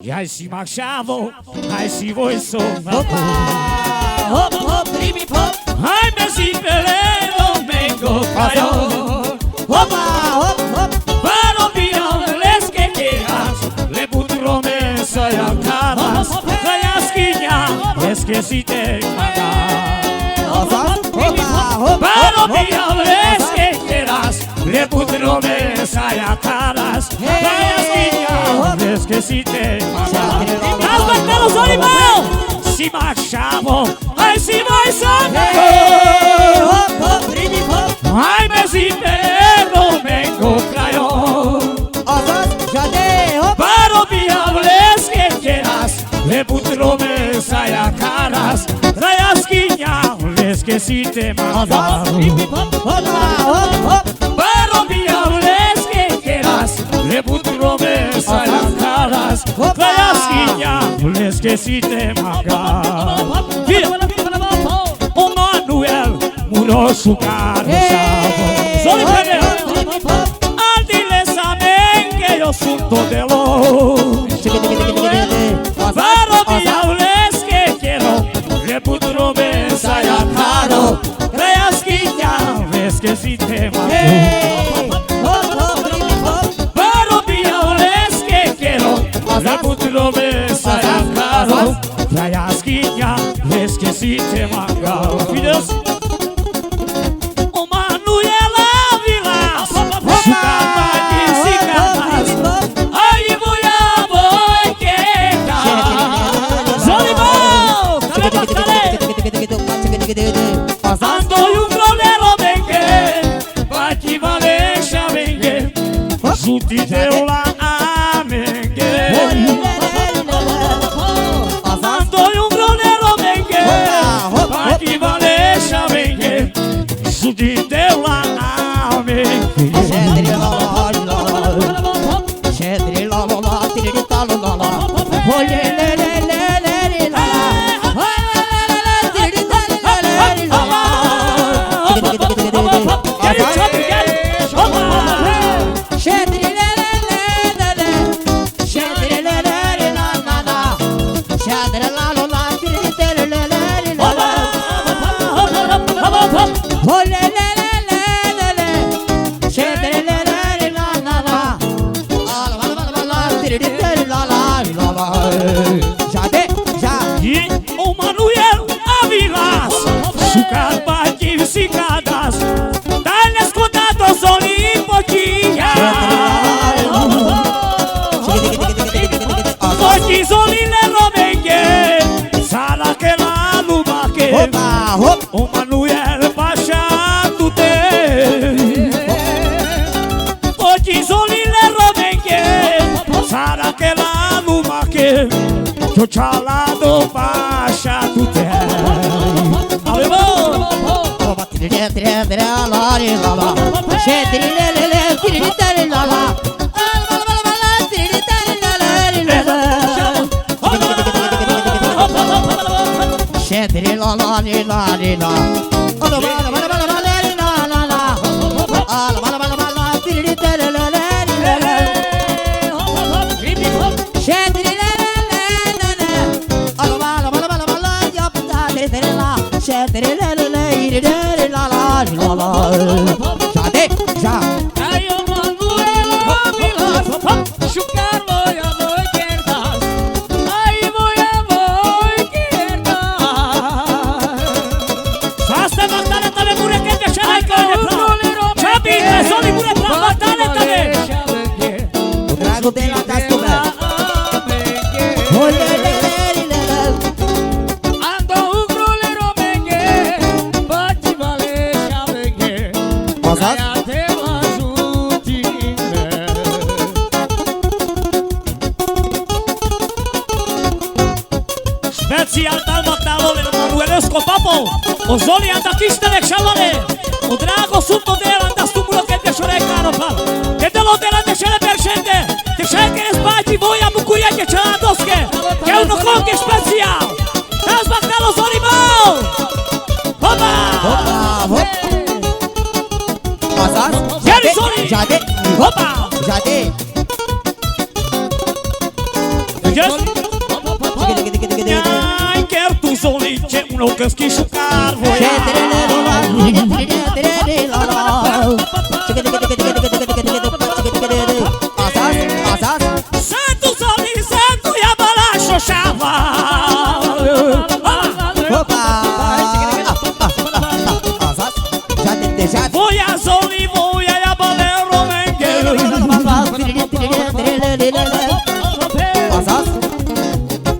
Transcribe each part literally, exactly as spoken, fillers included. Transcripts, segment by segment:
Ai si mašavo, ai si vojso. Hopa, hop, hop, ribi, hop. Ai mezi pele domengo krajo. Hopa, hop, hop. Baro bijal leske keras, le but rome saja karas. Krajaskinja leske si te mangas. Hopa, hop, hop. Baro bijal leske keras, le but rome saja karas. Krajaskinja leske si te mangas. Kazba kalo zoli mo. Si mašavo, ai si vojso. Hop, hop, ribi, hop. Ai mezi pele domengo krajo. Azas, žade, hop. Baro bijal leske keras, le but rome saja karas. Krajaskinja leske si te mangas. Azas, ribi, hop, hop, hop, hop. Baro bijal leske keras, le but rome saja karas. Krajaskinja leske si te mangas. O Manuel, muro šukar, šavo. Zoli pele. Al dile sa menge, jo sunto delo. Baro bijal leske kero, le but rome saja karo. Krajaskinja leske si te mangas. Baro bijal leske kero, le but rome saja karo. Krajaskinja leske si te mangas. Fides. O Manuela Vilas, šukar pa ki si karas. Ai, voja, vojketa. Zoli mo, kale, kale. Ando jungro le romenge, pa ki vale šavenge. Žuti dela amenge. Ando jungro le romenge, pa ki vale šavenge. Žuti dela amenge. Žade, ža. O Manuel Avilas, šukar pa ki si karas. Dale skoda to zoli pokinja. Poti zoli le romenge, sar akela lumake. Hopa, hop. O Manuel paša tute. Poti zoli le romenge, sar akela lumake. Čočala do paša tute. Alevo. Žade, ža. Ai, o Manuel Avilas, šukar voja vojkerdas. Ai, voja vojkerdas. Saste maktale tale mure, ked te šere kane pra. Čabi, zoli mure pra, maktale tale. O Drago dela tastume. Ando jungro le romenge, pa ki vale šavenge. Azas? Kaja te važutime. Specijalno tale maktalo le Manuelesko papo. O zoli anda kiste le šavale. O Drago sunto dela anda stumuro ked te šere karo pal. Ked te lo dela te šere peršende. Te šere kere spati voja mukuja ke čala doske. Ke uno koke specijal. Kazba kalo zoli mo. Hopa. Hopa, hop. Azas? Žade, žade. Hopa. Žade. Vidiš? Tolice uno ke ski šukar voja. Azas, azas. Santu Zoli, santu Jabala šošava. Opa. Azas, žade, te žade. Voja Zoli, voja Jabale romenge. Azas.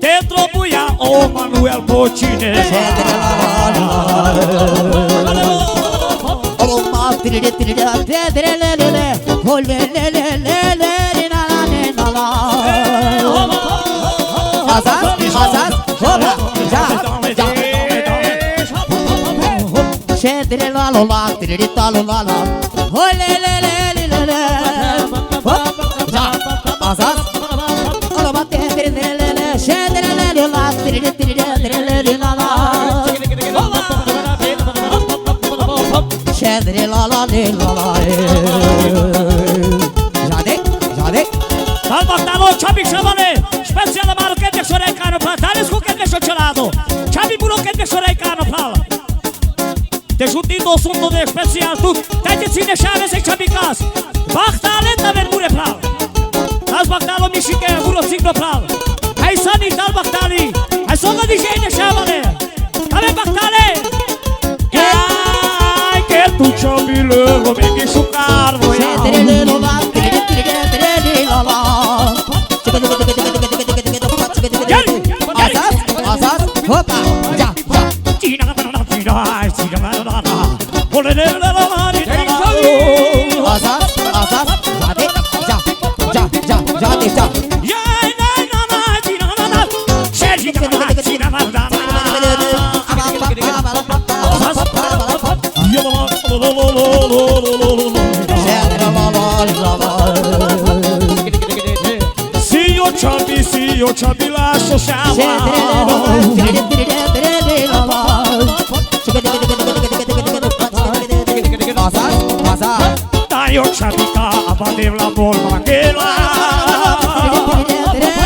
Te trobuja o Manuel Počine. Azas, azas, hopa, ža, ža. Šedre la lo la, tiriri ta lo la la. Ho le le le le le le. Hop, ja, azas. Alo ba te tere le le le. Šedre la lo la, tiriri tiriri tere le le la la. Šedre la la le la la, e. Žade, žade. Dal bahtalo, čhabi šabale. Specijalno maro kedve šore kano pa. Dal isko kedve šo čelado. Čhabi buro kedve šore kano pa. Te žuti do sundo de specijal tu, te te cine šave se čabikas. Bahtale ta ver mure pral. Tas bahtalo mišike muro signo pral. Aj sani tal bahtali. Aj soga di žene šavale. Tale bahtale. Aj ke tu čabile, lo me ki šukar voja. Šedre le lo la, tiriri tiriri tiriri la la. Azas, azas, hopa, ja. Azas, azas, žade, ja, ja, ja, žade, ja. Si o čabi, si o čabi la šošava. Azas, azas. Daj o čabi ka abadevla mol mangela.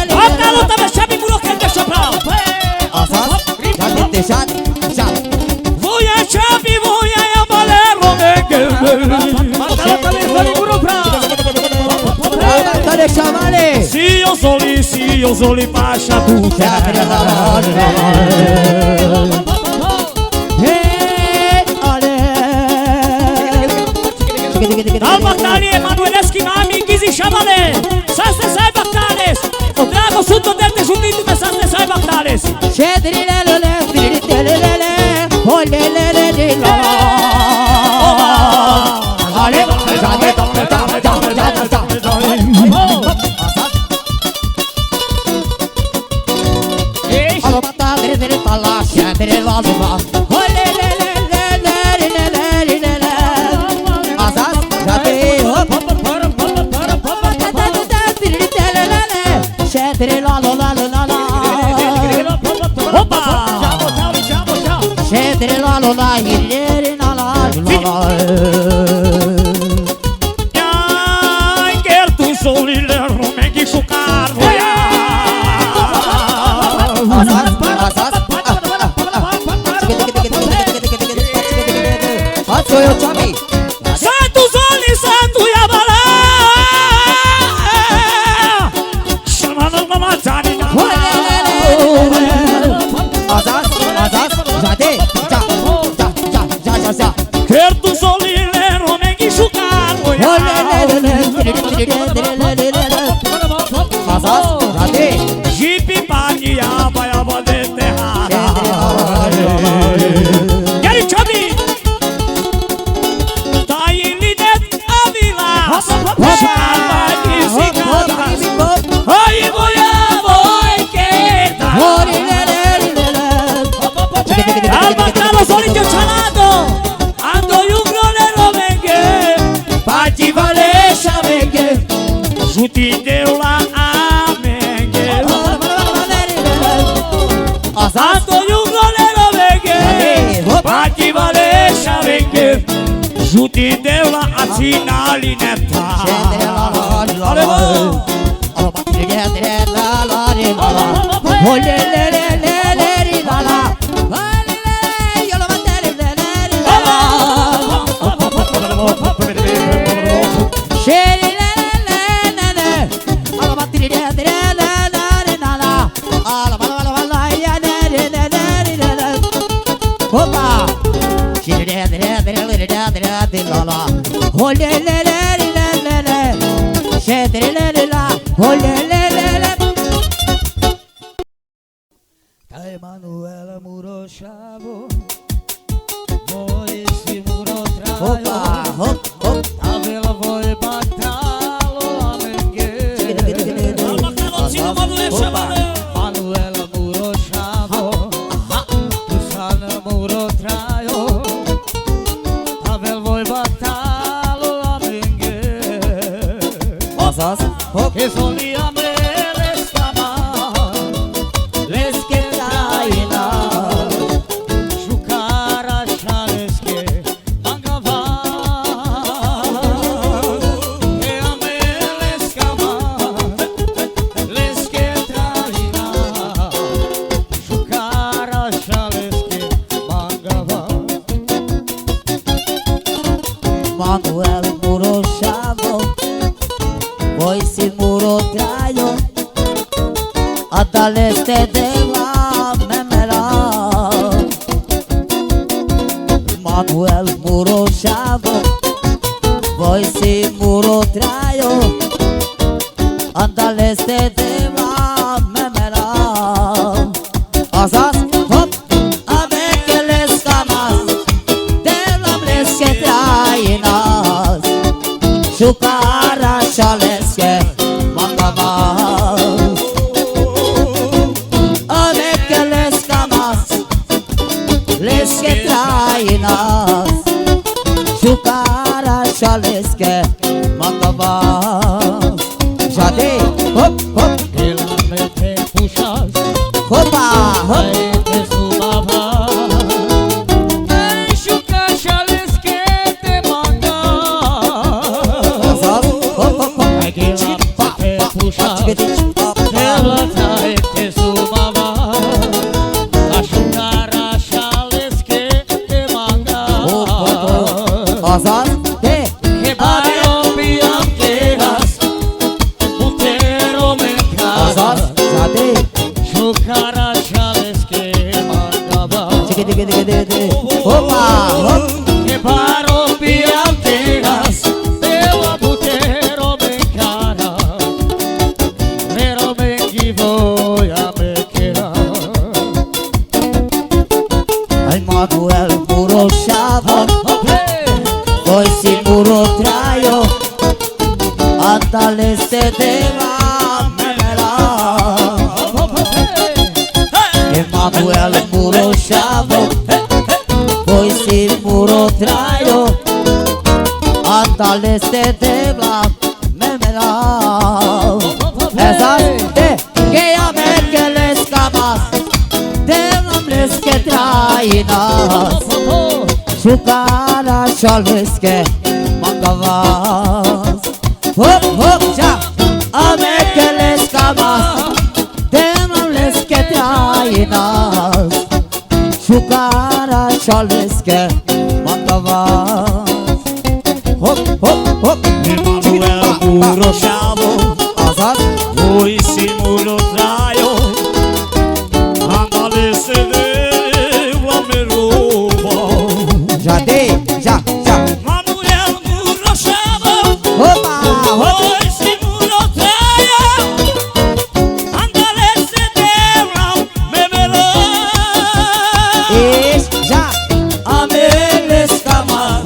Bahtalo ta me čabi buro kedve šopral. Azas, žade, te žade, žade. Voja čabi, voja Jabale romenge. Bahtalo ta me čabi buro pral. Bahtale šavale. Si o Zoli, si o Zoli paša tu. He, ale. Dal bahtali Emanueleski mami, gizi šavale. Saste saj bahtales. O drago suto dete žutitime, saste saj bahtales. Šedri le le le, tiriri te le le le. O le le le le la. Ale, žade, žade, žade, žade. Alo bata, dere, dere, tala, šedre, la, la, la. Ho, le, le, le. Azas, žade, hop. Šedre, la, la, la, la, la, la. Hopa. Šedre, la, la, la, la, la, la. Jaj, ker tu Zoli le romengi šukar voja. Azas, azas. Azas, o čabi. Santu Zoli, santu Jabala. Šamana mama zani. Azas, azas, žade, ža, ža, ža, ža, ža. Ker tu Zoli le romengi šukar voja. Azas, žade. Žipi pani jaba, jaba dete ha. Jari čabi. Tajili det avila. Šarma ni sikada. Aj voja, vojke. Alba talo Zoli čalado. Ando jugro le romenge, pači vale šavenge, žuti devla amenge. Ando jugro le romenge, pači vale šavenge, žuti devla a sina lineta. Ale, ale. Ho, le, le, le, le, le, ri, la, la. Olelelelelele, xedrelele la, olelelele. Emanuel muro xavo, voi si muro traio. Opa, hop, hop. Tavela voi batalo amengue. Opa. Emanuel muro xavo, Susana muro traio. Tavela voi batalo amengue. Asas, hop. Ke soli ame leske amas, leske traina, xukar axa leske mangava. Ke ame leske amas, leske traina, xukar axa leske mangava. Emanuel muro xavo, voi si muro traio, anda leske Debla Memela. Emanuel muro xavo, voi si muro traio, anda leske Debla Memela. Asas, hop. Ame ke leske amas, Debla leske trainas, xukar axa leske mangava. Ame ke leske amas, leske trainas, xukar axa leske mangava. Xade, hop, hop. Ke la me te puxas. Hopa, hop. Ai te sumava. Ai xukar axa leske te manga. Asas, hop, hop, hop. Ai ke la me te puxas. Ke la te sumava. Ai xukar axa leske te manga. Hop, hop, hop. Asas, te. Ke baro bian teras, butero menka. Asas, xade. Xukar axa leske mangava. Txiki, txiki, txiki, txiki. Hopa, hop. Ke baro bian teras, Debla butero menka. Butero menki voi ame kera. Emanuel muro xavo, voi si muro traio, anda leske Debla Memela. Emanuel muro xavo, voi si muro traio, anda leske Debla Memela. Asas, te. Ke ame ke leske amas, Debla leske trainas, xukar axa leske mangava. Hop, hop, xa. Ame ke leske amas, Debla leske trainas, xukar axa leske mangava. Hop, hop, hop. Emanuel muro xavo. Asas. Voi si muro traio, anda leske Debla Memela. Xade, xa, xa. Emanuel muro xavo. Hopa, hop. Voi si muro traio, anda leske Debla Memela. Ixi, xa. Ame leske amas,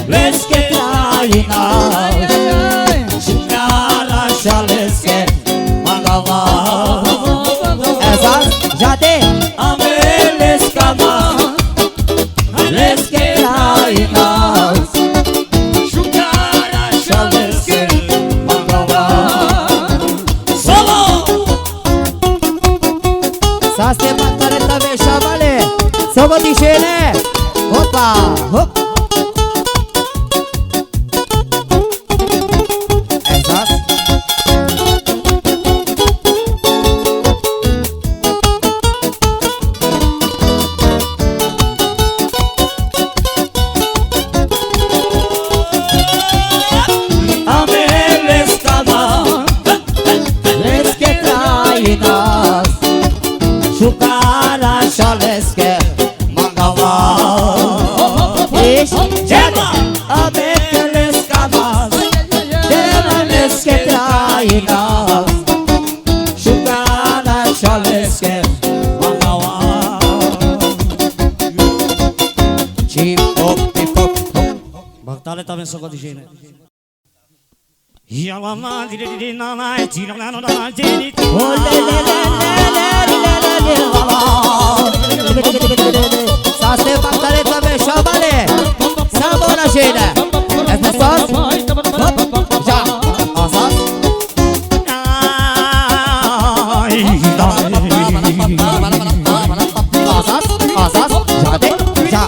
leske trainas, xukar axa leske mangava. Asas, xade. Ame leske amas, leske trainas, xukar axa leske mangava. Solo! Sase matareta ve xavale. Sogo dixene. Hopa, hop. Asas. Ame leske amas, leske trainas, xukar axa leske mangava. Čaleske, mangava. Čip, pop, pip, pop, pop. Baktale tamen so ko dižene. Sa ste baktale tamen šabale. Samo na žene. Esme sos? Hop. Ža. Asas. Asas, asas, žade, ža.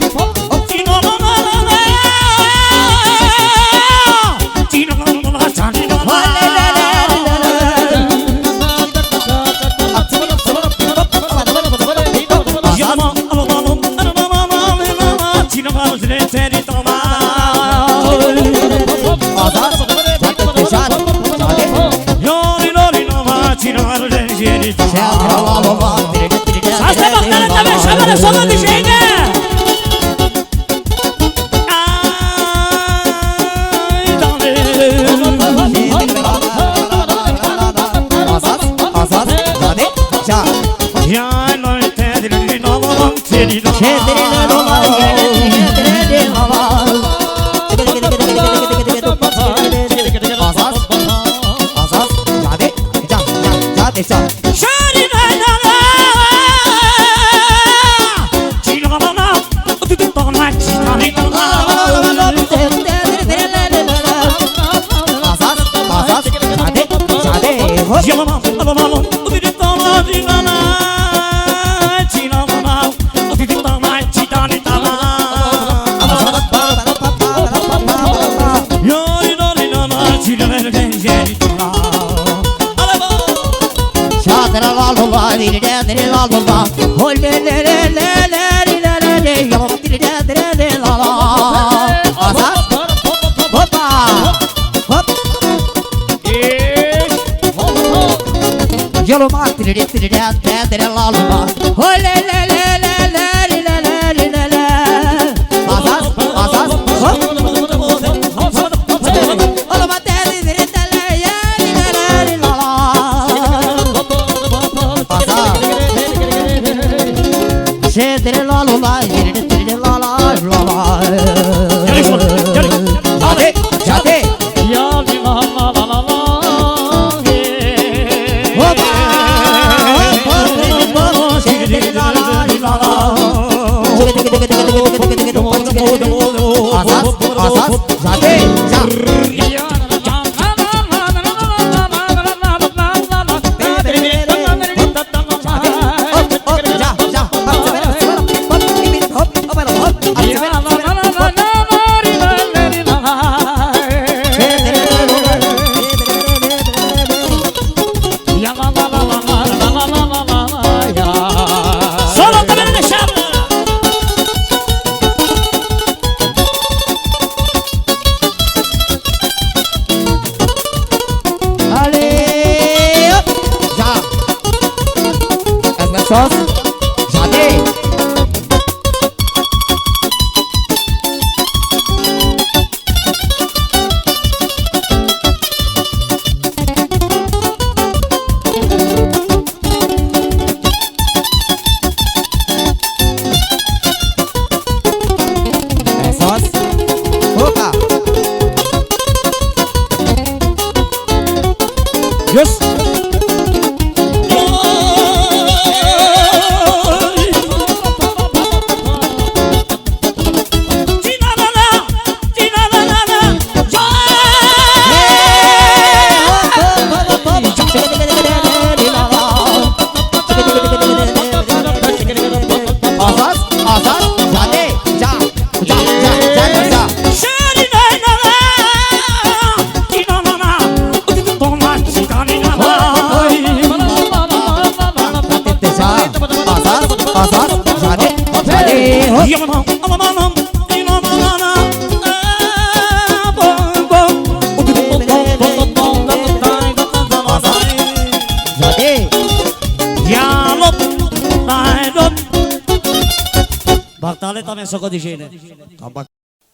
Baktale tamen so ko dižene.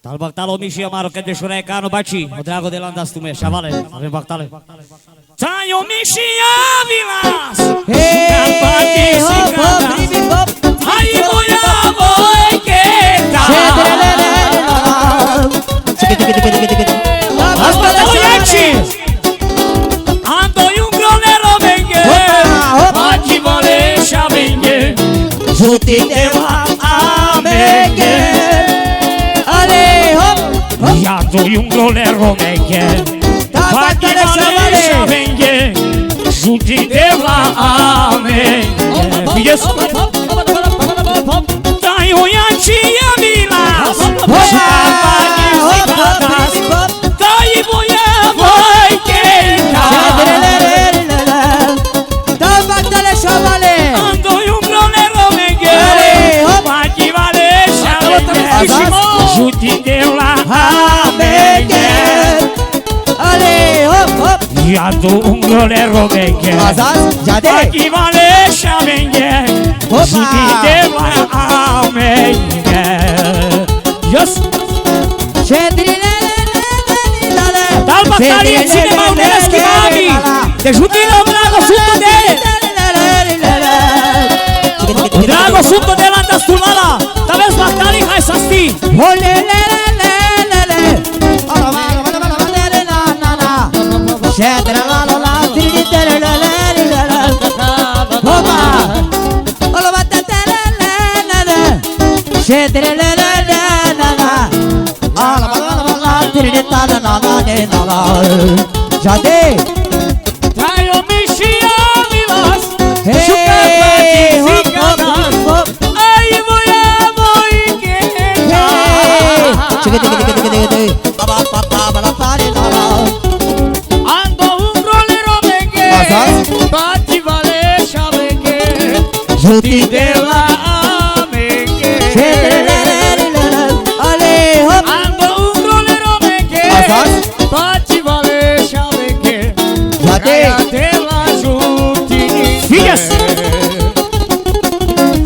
Tal baktale o Miši amaro, ked be šunea e kano bači, o drago de landas tumen, šavale, tamen baktale. Taj o Miši javilas. He! Zutide la amenge. Ale, hop, hop. Iadu un grole romenge. Paki vale šavenge. Zutide la amenge. Yes. Dai, oia, tia Mila. Hop, hop, hop. Dai, oia, oia, oia. Tava tale, xavale. Ando un grole romenge. Ale, hop. Paki vale šavenge. Azaz. Zutide la amenge. Ale, hop, hop. Iadu un grole romenge. Azaz, jade. Paki vale šavenge. Hopa. Zutide la amenge. Yes. Talpa tali, sine ma uneles ki mami. Te zutide o drago sunto de. O drago sunto de, landa sturlala. Tavez ba tali, haj sasti. Hopa. Jade. Traio mi sia mi vas. Hey, hop, hop, hop. Ai, voia, voi ke. Hey. Txeke, txeke, txeke, txeke, txeke. Ando un grole romenge. Azaz. Paki vale šavenge. Zutide la amenge. Ale, hop. Ando un grole romenge. Azaz. Paki vale šavenge. Jade. Jade la zutide. Yes.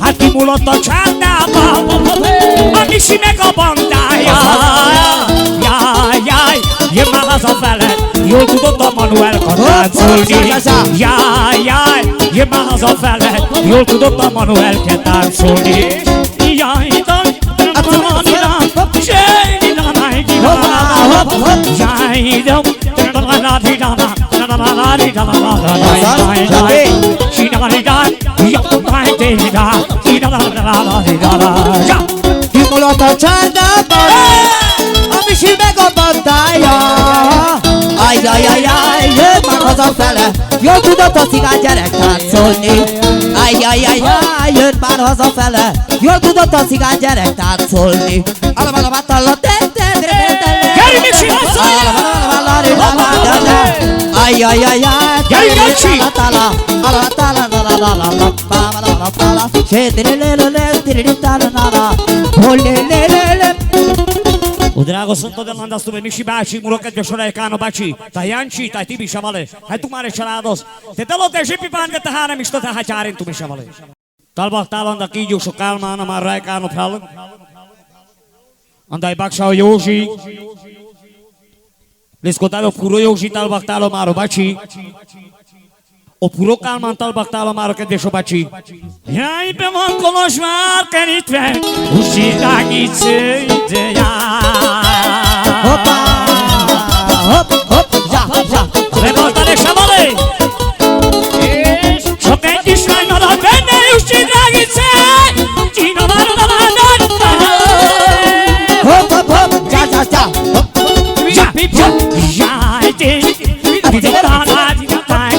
Haki mulo to čarda ba. Ami si me ko bonda. Ja, ja, ja. Ye ma hazo fele. Yo tu do to Manuel ko tanzoni. Ja, ja. Ye ma hazo fele. Yo tu do to Manuel ke tanzoni. Ja, ja. Ki mulo to čarda ba. Ami si me ko bonda. Ja. Ai, ai, ai, ai, ye ma hazo fele. Yo tu do to siga jere tanzoni. Ai, ai, ai, ai, ye ma hazo fele. Yo tu do to siga jere tanzoni. Ala, ala, ala, ala, te, te, te, te, te. Geri mi si. Ala, ala, ala, ala, ala, ala, ala. Ai, ai, ai, ai. Geri mi si. Ala, ala, ala, ala, ala, ala, ala. O drago sunto de, landa stupe, mi si bači, mulo ke te šoraja kano bači. Tajanči, taj ti bi, šavale. Haj tu mare šarados. Te telo te žipi pan ke te hara mi što te hačaren tu mi, šavale. Tal bahtalo anda ki džušo kalman amaro rajkano phral. Anda i bakša o Joži. Lesko talo puro Joži, tal bahtalo amaro bači. O puro kalman, tal bahtalo amaro ke dešo bači. Ja i pe man kolo švar ke nitve. Uši da ki ce ideja. Hopa, hop, hop, ja, ja. Rebota de šavale. Šokaj ti šlaj na da bene uši dragice. Ti na da da da da. Hop, hop, hop, ja, ja, ja. Hop. Ja, ja, ja, ti. Ti da da da da da da.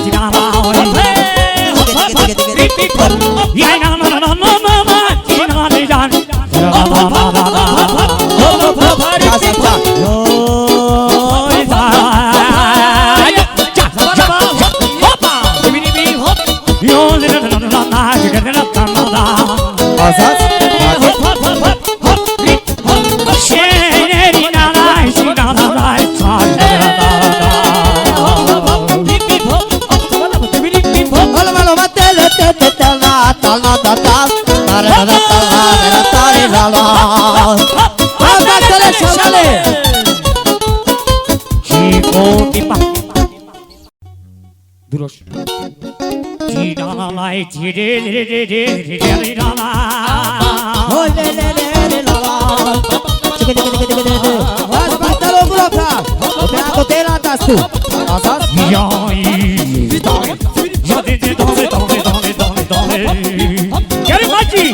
Duros. Geri, Maki!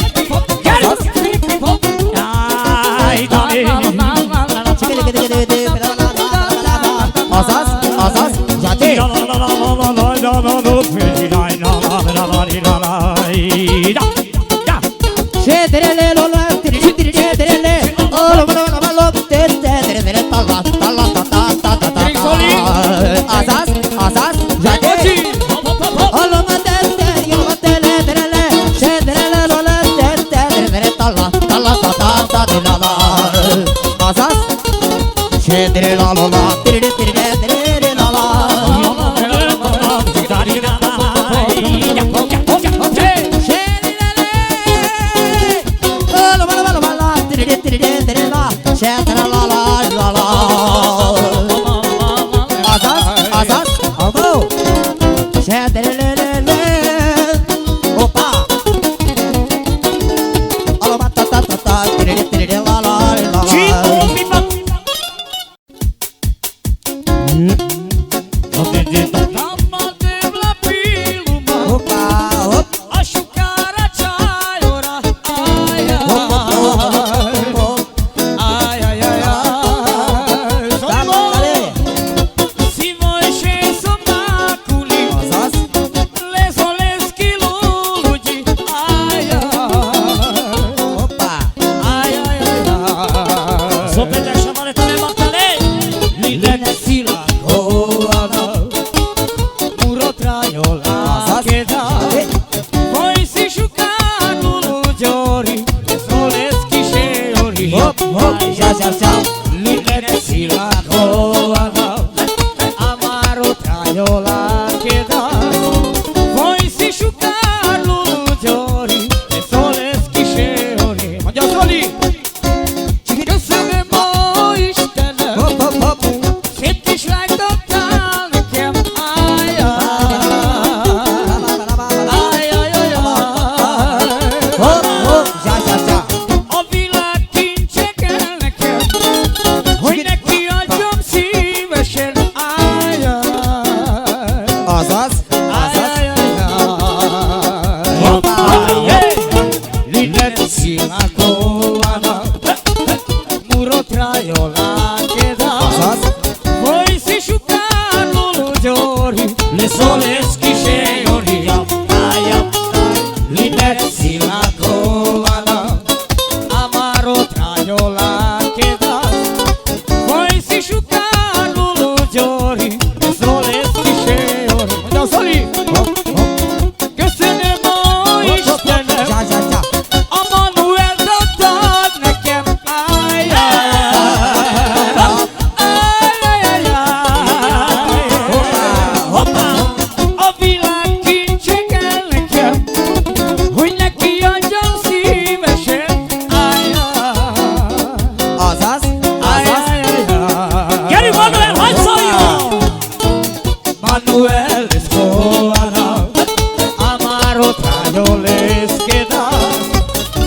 Joles ke da.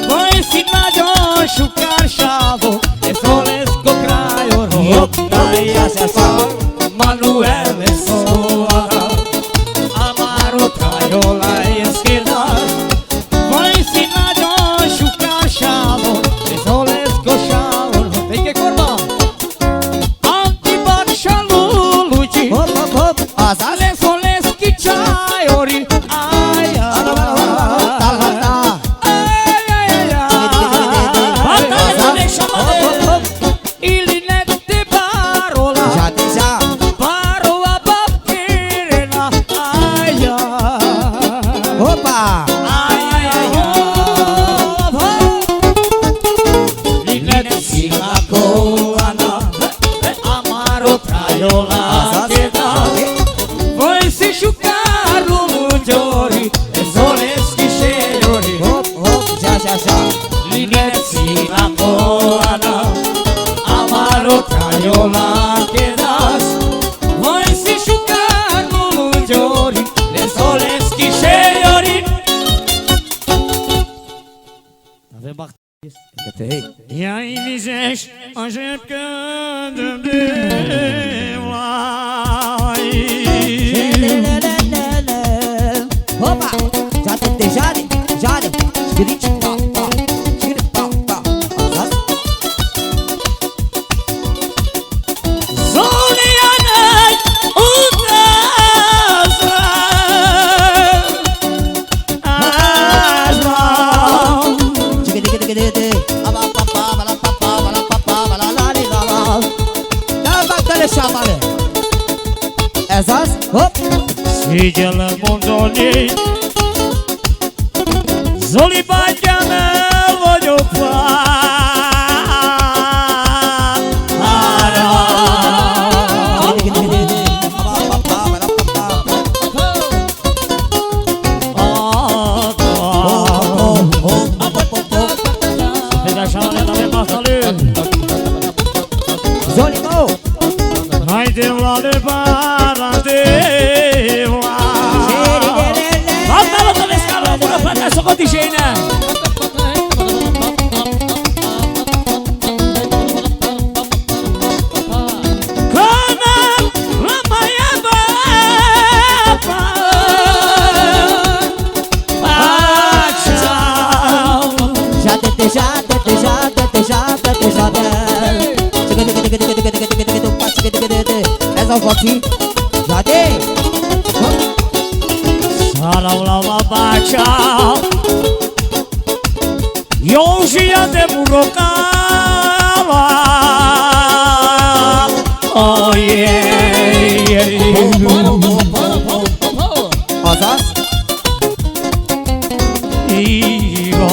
Voi si na jo šukar šavo, e soles ko krajo ro. Hop, da, ja, ja, ja. Manuel e so ara. Amaro krajo la es ke da. Voi si na jo šukar šavo, e soles ko šavo ro. Ej ke korba. Anti bar šaluluči. Hop, hop, hop. Azas. Le soles ki čajori. Aj, aj. Ala, ala, ala, ala. Aj, aj, aj, aj. Azas. Hop, hop, hop. Ili ne te barola. Ža, ža. Barola babkirena. Aj, aj. Hopa. Aj, aj, aj, aj. Hopa. Ili ne Sila ko ana, amaro krajo la ke da. Voi si šukar luludžori, e soles ki šejori. Hop, hop, ža, ža, ža. Linet sila ko ana, amaro krajo la ke da. Voi si šukar luludžori, e soles ki šejori. Ave bak. Kate, hej. Ja i vidiš, a žepke de belaj. Hopa! Žade, te žade, žade. Škrič, pa, pa. Škrič, pa, pa. Azas. Zoli anaj, utra zra. Azra. Čike, čike, čike, čike. Aba, pa, pa, bala, pa, pa, bala, pa, pa, bala, la, li, la, la. Da, ba, kale, šabale. Azas, hop. Si džele mondoni. Zoli badjane vojo pa. Ara. Zoli mo. Ai, de la, de la, de la. Falta lo que les carro, una pata, soco, tixeina. Kana la maiaba. Pacha. Žade, žade, žade, žade, žade. Čike, čike, čike. Azas, voti. Žade. Sara la bača. Jožija de murokala. Oh, yeah, yeah. Azas. Iva.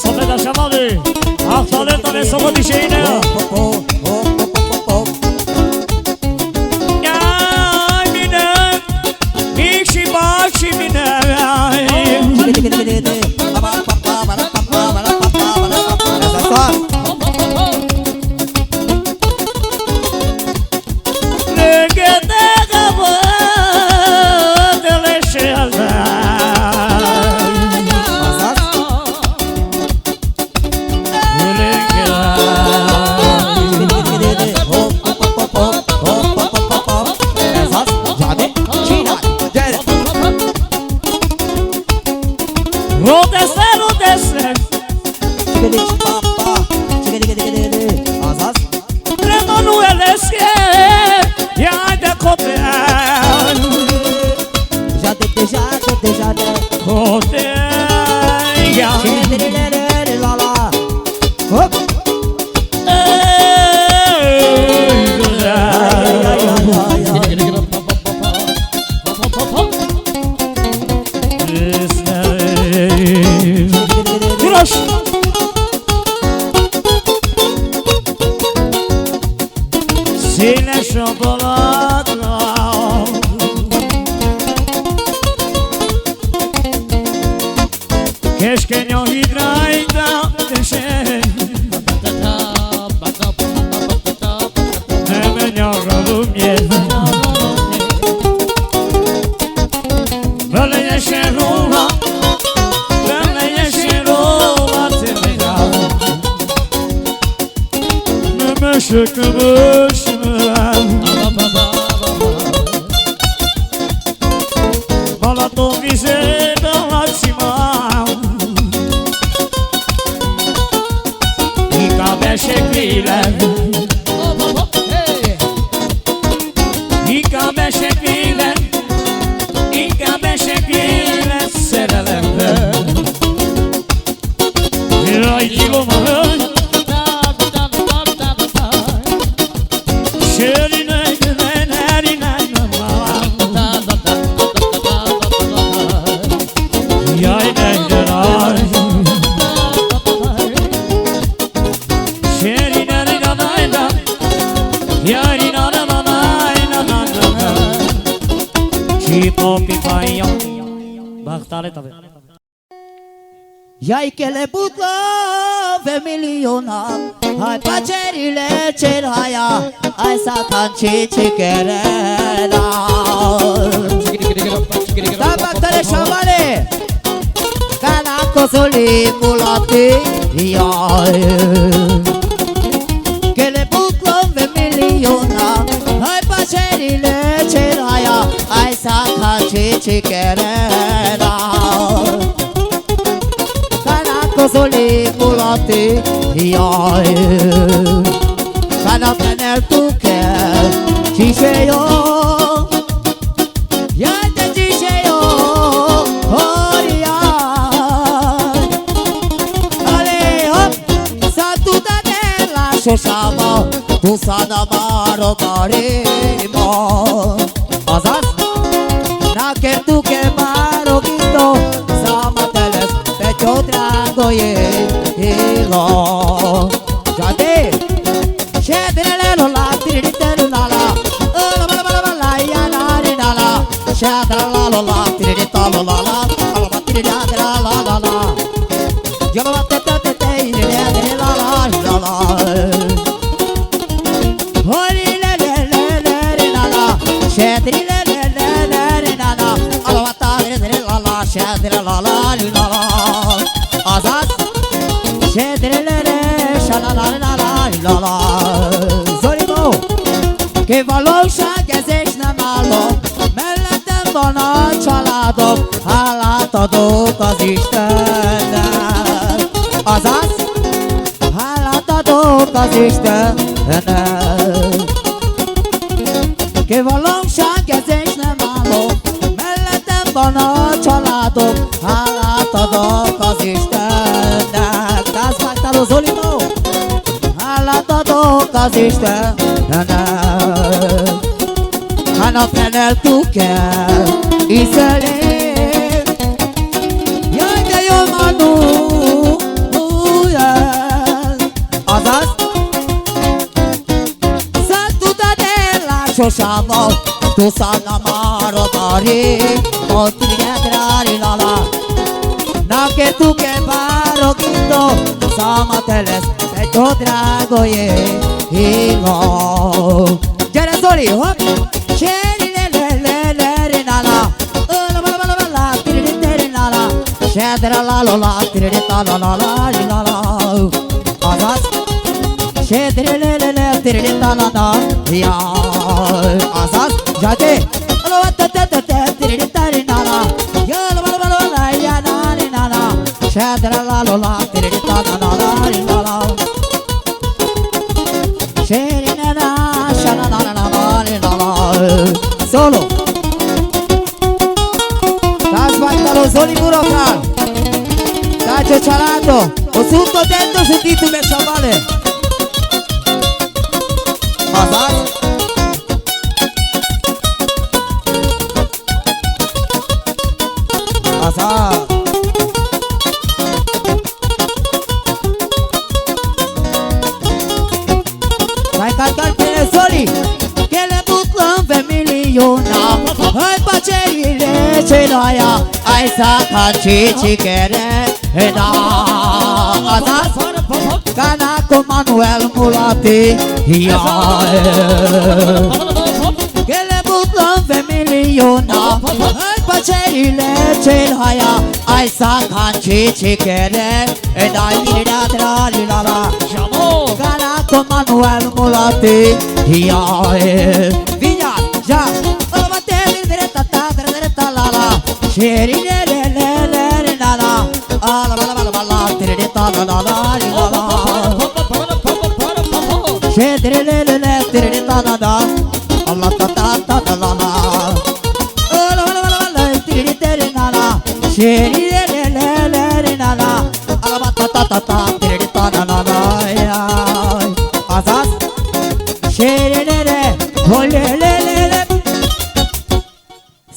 Sopre da šamali. Ahtaleta ve sogo dişeine. Aj, mine. Mikši, bakši, mine. Rodese, rodese. Azas. Re Manuel eske, ya de kote. Žade, žade, žade. Kote, ya. Žade, žade, žade, la, la. Hop. Ej, Uroš. Sine šobolada. Keškenjo hidrajda deše. Nemenjo razumie. Vele Ia i ke le butlon femiliona, hai pacerile ceraia, ai Satan cicikerena. Tapa tare shavale. Kana ko soli mulati, ia. Ke le butlon femiliona, hai pacerile ceraia, ai Satan cicikerena. Kana ko soli mulati, ia. Kana tenel tuke, ciseio. Ia te ciseio, oria. Ale, hop, sa tu ta de la so sa ma, tu sa na ma ro ma ri mo. Azas, na ke tu ke ma ro ki to, sa ma te les, pe cho tra go ye, i lo. Ia te. Shedrele lo la, tiriri teru la la. O la ba la ba la ba la, ia la ri la la. Shedra la lo la, tiriri ta lo la la. A la ba tiriri a dra la la la. Ia la ba te te te te, ri re re la la ri la la. Ho ri le le le le ri la la. Shedri le le le le ri la la. A la ba ta ri re la la, shedri la la ri la la. Azaz. Shedrelele, shalalala, lala. Zori mo. Ke valou sha gezesh na malo. Mele ten bono chalado. Hala todo kazishtene. Azaz. Hala todo kazishtene. Ke valou sha gezesh na malo. Mele ten bono chalado. Hala todo kazishtene. Kas baktalo zolimo. Hala todo kazishtene. Hano tenel tuke. Isele. Ya ya yo manu. Uya. Azaz. Sa tu ta de la so sa mo, tu sa na ma ro ma ri, o ti ri a dra ri la la. Na ke tu ke ba ro ki to, sa ma te les, pe to dra go ye, hi lo. Jere soli, hop. Sheri le le le le ri la la. O la ba la ba la ba la, ti ri ri te ri la la. Shedra la lo la, ti ri ri ta la la la ri la la. Azaz. Shedrelelele, tiriri ta la la, ya. Azaz, jate. Alo, ta ta ta ta, tiriri ta ri la la. Ya, la la la la la, ya, la ri la la. Shedra la lo la, tiriri ta la la la, ri la la. Sheri na na, sha la la la la la, ri la la. Solo. Kas baktalo zoli muro kal. Tacho chalato. O suto tento sutitu me shavale. Azaz. Azaz. Vai cantar pe soli. Ke le butlon femiliona. Hai pacerile ceraia. Ai sa kanchi chikere. Hena. Azaz. Kana ko Manuel mulati. Ia. Ke le butlon femiliona. Hai Pacherile chel haya, ai sa kan chi chi kere, e dai li da tra li la la. Jamó. Gana ko Manuel Mulati, ya e. Villa, ya. Ala ba te li re ta ta re re ta la la. Sheri le le le le le la la. Ala ba la ba la ba la, ti re re ta la la la li la la. Sheri le le le, ti re re ta la la. Ala ta ta ta ta la la.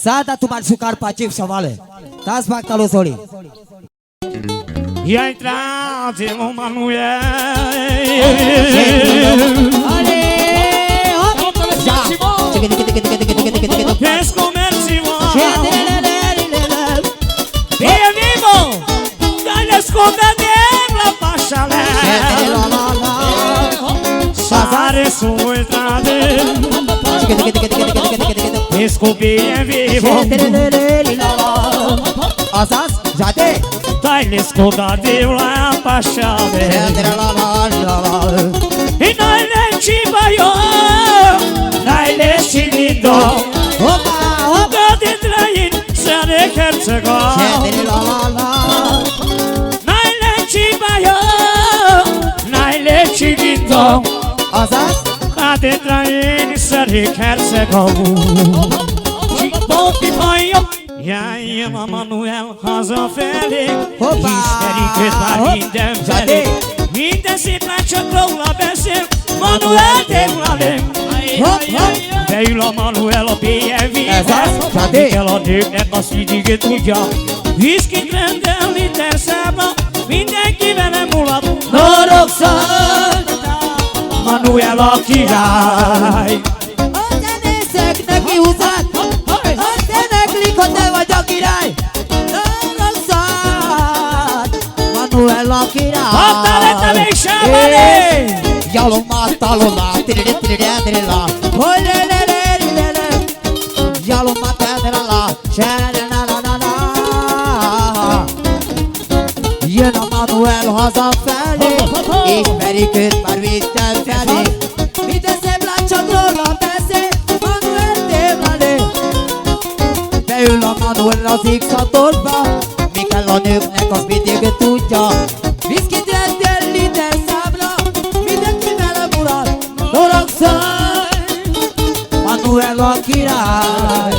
Sada tu mal sukar pachif savale. Tas bak talo sori. Ya entra de lo Manuel. Ale, hop. Ya. Tiki, tiki, tiki. Bien vivo. Dale esconda de la pasale. Sare su estrade. Descobri en vivo. Asas, ya te. Dale esconda de la pasale. E nai le chibayo, nai le chilindo. Opa, opa. Sare Herzegovina. Nai le chibayo, nai le chilindo. Asas. Adetrain sare Herzegovina. Chibayo. Ya, ya, Manuel Rosa Félix. Opa. Esperi ke ta linde. Jade. Minde si plancha pro la bese. Manuel te la le. Hop, hop. Belo Manuel, bien vivo. Asas, jade. Kelo de ne kasi di ke tu ya. Whisky trende liter saba. Minde ki vele mulat. Noroksa. Manuel Kirai. Otene sek ne ki usat. Otene kliko te va jokirai. Noroksa. Manuel Kirai. Otale tale shabale. Ya lo mata lo la, tirire, tirire, tirire la. Ole le le le le. Ya lo mata de la la, shere la la la la. Yena Manuel Rosa Félix. Esperi ke ta linde. Mi te se plancha pro la bese. Manuel te la le. Belo Manuel la sik sa torba. Mi kelo nuk ne kos mi dige tuja. Whisky trende liter sabla. Minde ki vele mulat. Noroksa. Manuel Kirai.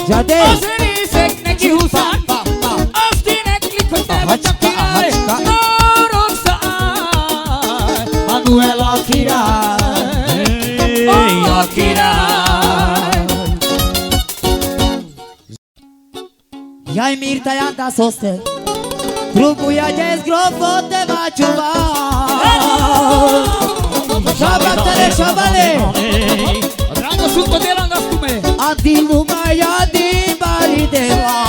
Jade. Osiri sek ne ki usan. Ostine kliko te va jokirai. Noroksa. Manuel Kirai. Manuel Kirai. Jai mirta janda soste. Trubu ja jes grofo te va čuva. Šabale, šabale. Drago sutko te langa stume. Adi luma ja di bari dela.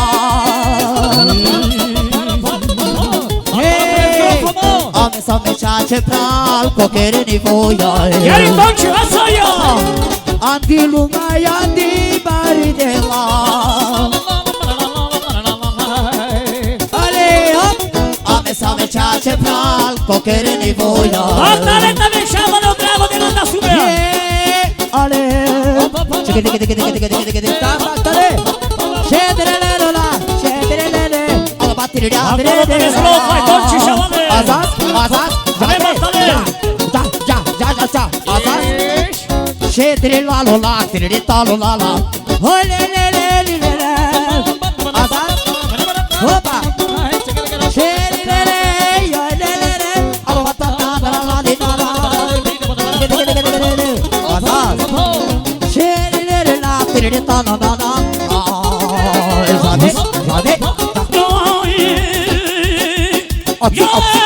Hej, ame same čače pral, ko kere ni voja. Jari tonči vasaja. Andi luma jandi bari dela. Ale, hop. Ame same čače pral, ko kere ni voja. Otale tale šabale, drago de nanda sube. Ale. Čeke, čeke, čeke. Tapa, tale. Šedrele, lola, šedrele. Ala batiri, ja, tale, tale, šabale. Azaz, azaz. Jade, ja, ja, ja, ja, ja. Azaz. Šedri la lo la, tiriri ta lo la la. Ho le le le li le le. Azaz. Hopa. Šedri le le, yo le le le. Alo ta ta la la li la la. Azaz. Šedri le le la, tiriri ta la la la. Azaz. Azaz. Opsi, opsi.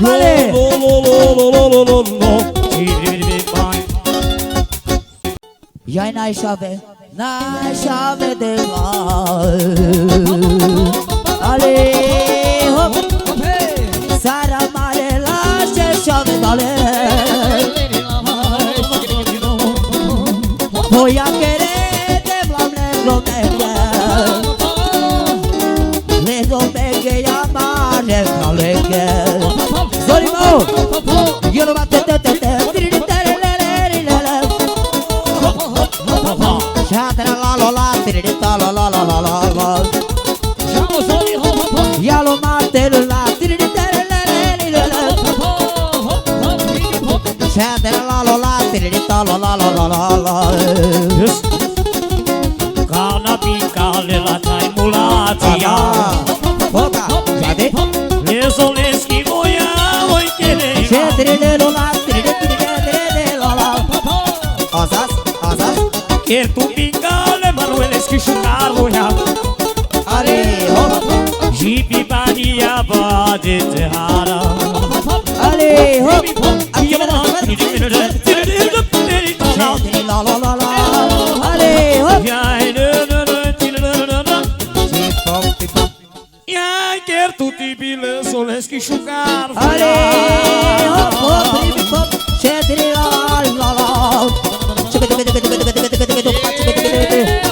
Vale. Iai nai xave, nai xave de la. Ale, hop. Sara mare la xe xave dale. Voia kere de blam le romenge. Le romenge ia mare kalenge. Zorimo. Ia lo ma te te te te. Tiriri tere le le ri le le. Xa tere la lo la, tiriri ta lo la la la la la. Ia lo ma tere la, tiriri tere le le ri le le. Xa tere la lo la, tiriri ta lo la la la la la. Yes. Kana pika le la tai mulatia. Aha. Poka, xade. Le soleski voia, voi kere. Xe tere le lo la, tiriri tere le lo la. Azaz, azaz. Kertu pika le marueleski xukar voia. Ale, hop. Jipi badia ba de te hara. Ale, hop. Ale, hop. Ia, kertu tipi le soleski xukar. Ale, hop, hop, hip, hop. Xe tere la la la.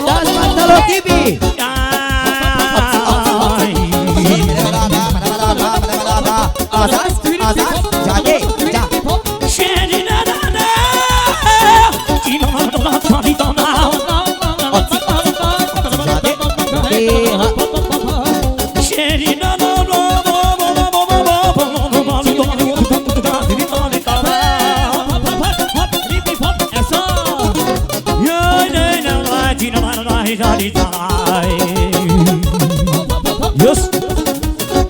Das mata lo tipi. Azaz, azaz, xade, xa. Xade, xade. Yes.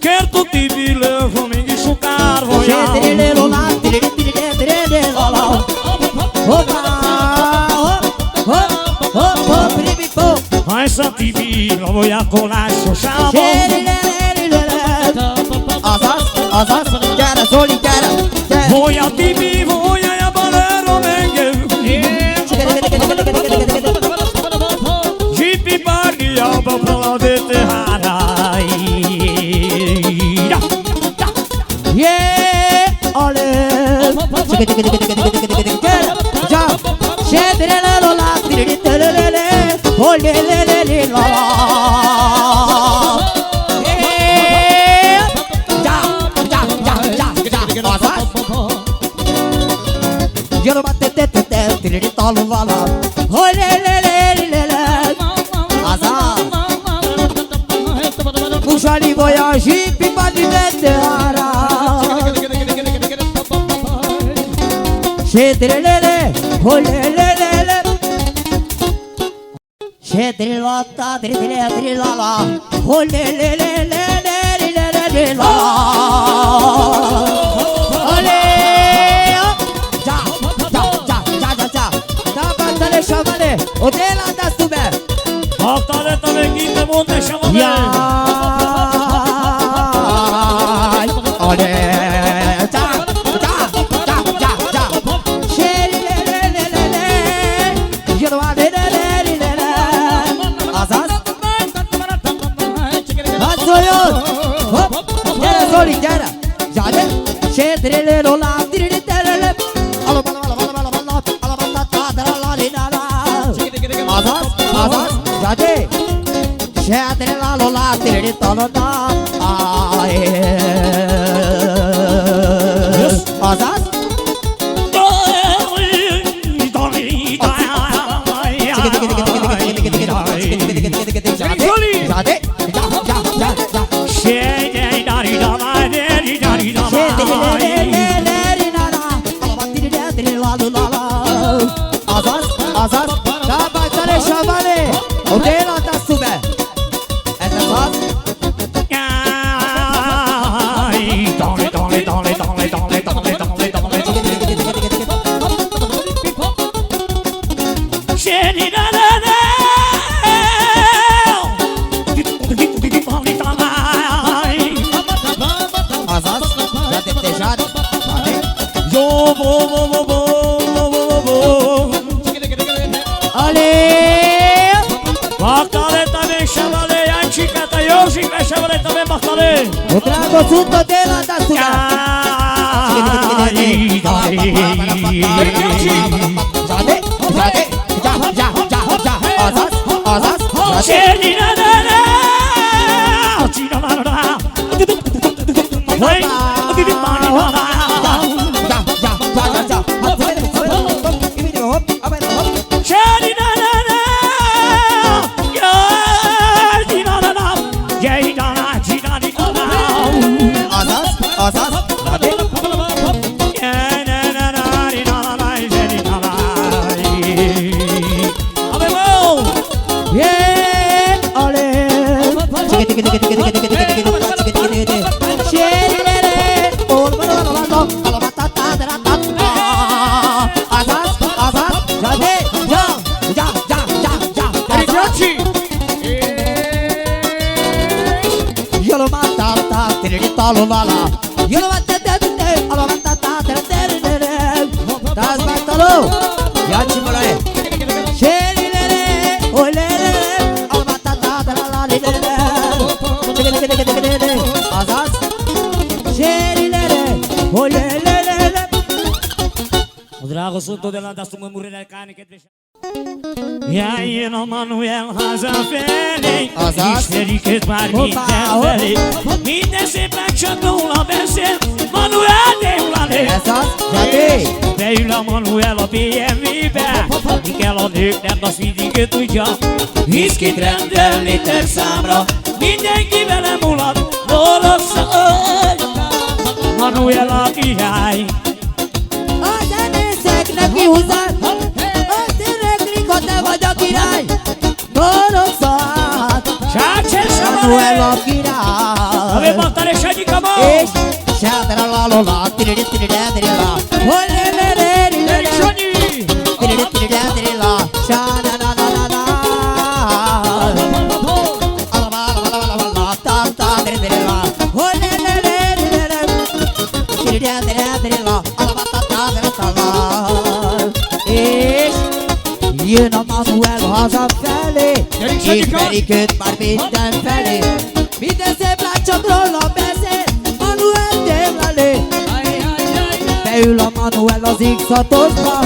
Kertu tipi le romenge xukar voia. Xe tere le lo la, tiriri tere tere le lo la. Hopa, hop, hop, hop, hop, ripi, hop. Ai sa tipi lo voia kola so sa. Xe tere le le le le. Azaz, azaz, kera, soli, kera. Voia tipi, voia ia bale romenge. Jipi badia ba ba de te hara. Ia, ia. Ye, ole. Kera, xa. Xe tere le lo la, tiriri tere le le. Ole le le le la la. Ye. Ia, ia, ia, ia, ia. Azaz. Ia lo ma te te te te, tiriri ta lo la la. Hoi le le le le le le. Azaz. Muxari voia jipi badia ba de te hara. Xe tere le le, hoi le le le le. Xe tere la ta, tere tere tere la la. Ho le le le le le le le le la. Ole, oh. Ia, ia, ia, ia, ia. Da ba tale xamale. O de la da stube. Ba tale tale ki te monte xamale. Ia. Ole. Ia, ia, ia, ia, ia. Xe le le le le le le. Azaz. Azoyo. Hop. Ia, soli, ia. Ia, ia. Xe tere le lo la, tiriri tere le. Alo, alo, alo. Azaz, azaz, ia, ia. Xe tere la lo la, tiriri ta lo la. Ai. Yes. Azaz. Azaz, azaz, da ba tale xamale. O de la da stube. Azaz, ia, ia, ia, ia. Bo, bo, bo. Olé! Mahtale tamen, Šabale, Jančika, Jožika, Šabale tamen, mahtale. Otroka, so to dela, da so da. Aj, aj. Zade, zade, ja, ja, ja, ja. Azaz, azaz, zade. Šeri, da, da, da. Hoj. Azaz, azaz. Ave mo! Ye, olé! Tiki, tiki, tiki. Šeri lere, ol, ol, ol, ol, ol, ol, ol, ta, ta, ta, ta, ta. Azaz, azaz, zade, ja, ja, ja, ja, ja. Eri azaz. Grazie. Yolo ma ta ta, tiri ta lo la la. Yolo ma ta ta ta, olo ma ta ta ta, tiri tiri tiri. Tas ma ta lo. Ya ci mo la e. Šeri lere, oj lere, olo ma ta ta ta la la le le le. Azaz. Šeri lere, oj lere le le. Otroka, so to dela, da so mo mure la kani ke. Ja, jeno Manuel haza fele. Azaz. Šeri ke barbi fele. Mi de se pa čoto la bese. Manuel de la le. Azaz, zade. Be la Manuel be mi be. Mi ke lo nek de dos vidi ke tu ja. Viski trende liter sabra. Mi de ki bele mulat. Loro sa. Manuel ki ai. Ozane sek na ki uza. Ozane kliko te vodo kirai. Goro sa. Čače Šabale. Manuel kirai. Ave mahtale, Šadika mo. Eš. Šadra la lo la. Tiriri tiriri tiriri la. Hole le le le le. Eri Šadi. Tiriri tiriri tiriri la. Šada la la la la. Ala ba la ba la ba la ba la. Ta ta tiriri tiriri la. Hole le le le le le. Tiriri tiriri tiriri la. Eš, jeno Manuel haza fele. Eri Šadika. Eri ke barbi den fele. Mi de se pa čoto la bese. Manuel de la le. Be la Manuel la zik sa tospa.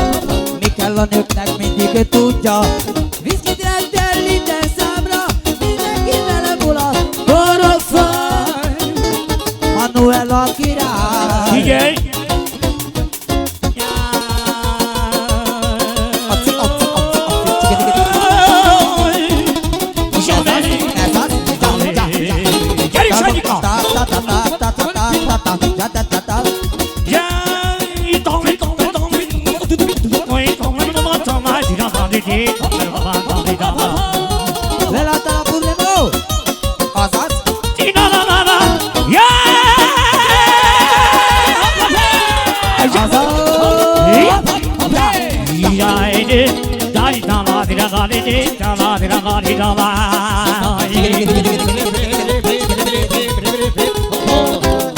Mi ke lo nek nek mi di ke tu ja. Viski trende liter sabra. Mi de ki bele mulat. Goro sa. Manuel kirai. D J. Lela tala problemo. Azaz. Ti na na na na. Ya! Azaz. Ya, ya, ya. Dari da la, di da la, di di da la, di da la, di da la.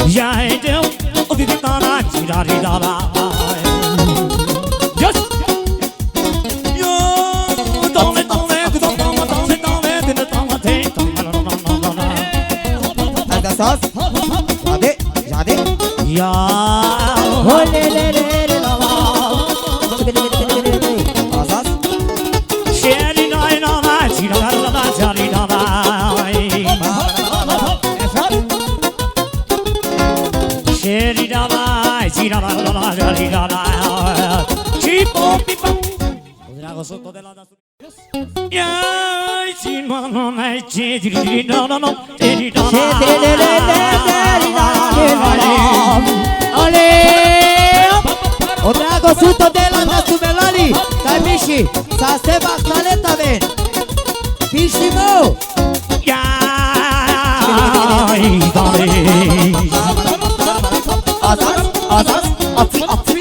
Ya, ya. O di di da la, di da di da la. Yes. Azaz. Zade, zade. Ya. Ho le le le le la la. Azaz. Sheri nai nai nai, sheri nai nai nai, sheri nai nai. Sheri nai nai, sheri nai nai, sheri nai nai. Chipo pipo. Olé! Otroka, so to dela, da so mo lali. Taj Miši, sa se ba talenta ven. Miši mo. Azaz, azaz, aci, aci.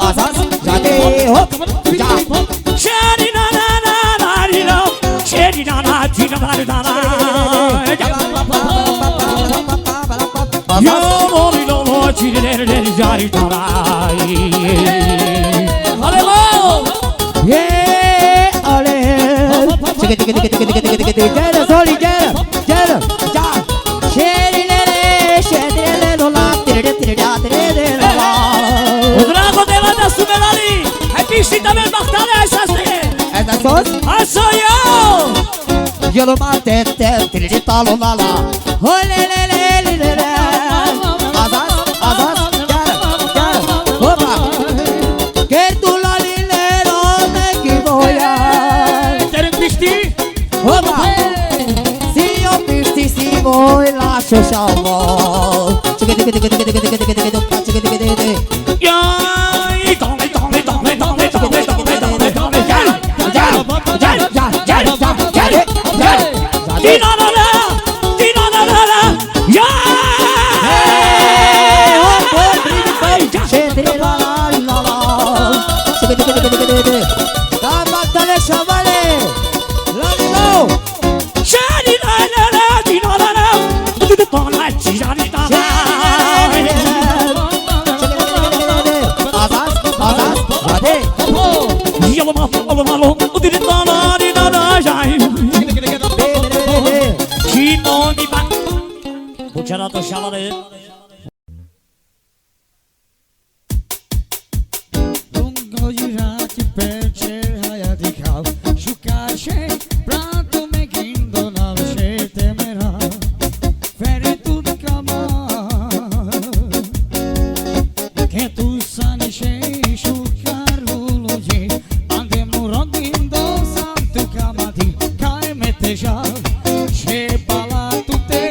Azaz, zade, hop, ja. Azaz. Aleluia! Ie, ale! Gera, Zoli, gera, gera. Xeri lere, xeri lere, lo la, tiriri, tiriri, tiriri, lo la. O drago de la da sumerali. Hai pisi también bahtale, esa se. Esa sos? Aso yo. Yo lo mate, te, tiriri, ta, lo la, la. Ho, le, le, le, le, le, le. Azaz, azaz, gera, gera. Hopa. Ke tu la li le ro me ki voia. Tere pisti. Hopa. Si yo pisti si voi la so sa vo. Tike, tike, tike. Ya, i tong, i tong, i tong. Ya, ya, ya, ya, ya. Di na na na, di na na na na. Ya. Hey, ho, ho, brigi, brigi. Xeri la la la la. Tike, tike, tike. Dai, bahtale, chavale. La di no. Buchara to chavale. Lungo i rati pe čerhaja dikhal, šukar še brato me gindo na vše te mera. Fere tut kama, ke tu sani še šukar luludži, ande muro gindo santu kama di, kaj me te žal, še pala tute.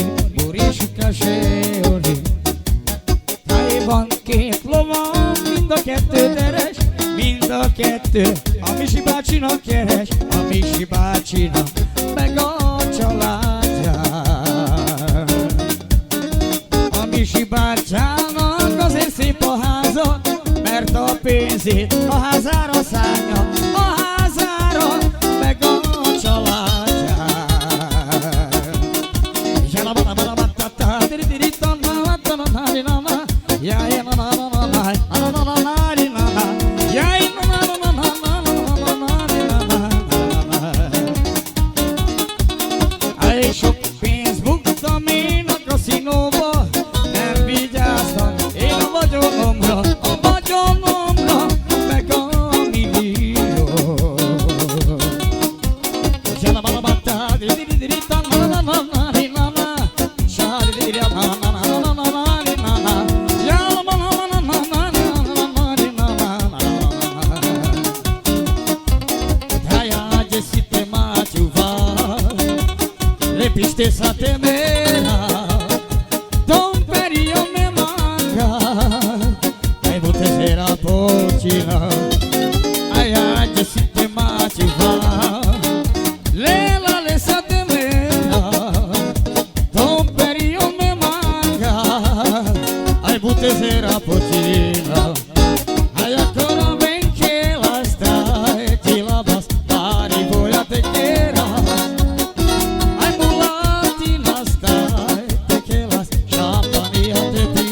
Buri Suka Seori. Tájban két lova van, mind a kettő deres, mind a kettő a Misi bácsinak keres, a Misi bácsinak meg a családjának. A Misi bátyának azért szép a háza, mert a pénzét a házára szánja, a házára, meg a családjára. Sok pénzt buktam én a kaszinóba, nem vigyáztam én a vagyonomra, a vagyonomra, meg a millió. Lepiste sa te mena, don perio me manga, ai bute sera pochina, ai ai te site machiva, lela le sa te mena, don perio me manga, ai bute sera pochina. Ai akora ben ke la stai, ti la bas, mari voia te kera. Ai mulati la stai, te ke la s-, šapania te pi.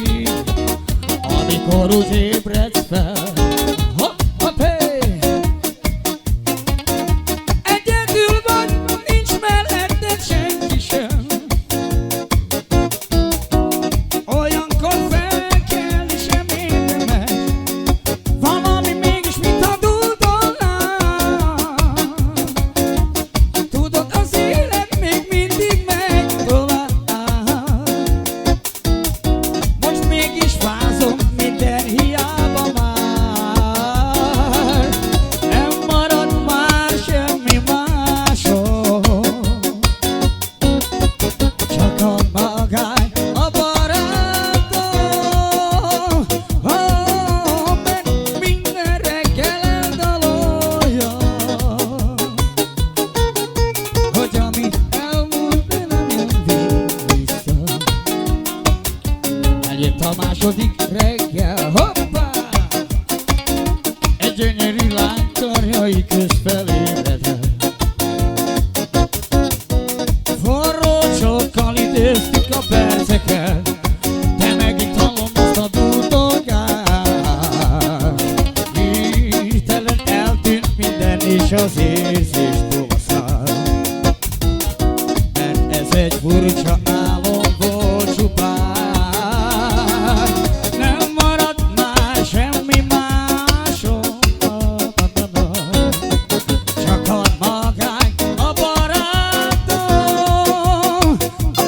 Ami koru ti bretsfe. Hopp, hopp, hei! Egyedül vagy, nincs melletted senki sem. Olyankor fel kell, és reményemet, valami mégis, mintha dúdolnál. Tudod, az élet még mindig megtalál. Most mégis fázom minden hiába már. Nem marad már semmi másom. Csak a magány a barátom, ó, mert minden reggel eldalolja, hogy ami elmúlt, de nem jön vissza. Eljött a második reggel, hoppá! Egy gyönyörű lány karjai közt felébredett. Forró csokkal idéztük a perceket, de meg itt hallom azt a duddogást. Hirtelen eltűnt minden, és az érzés túl a szám. Mert ez egy furcsa álom volt csupán. Nem maradt már semmi másom. Csak a magány a barátom. Ó,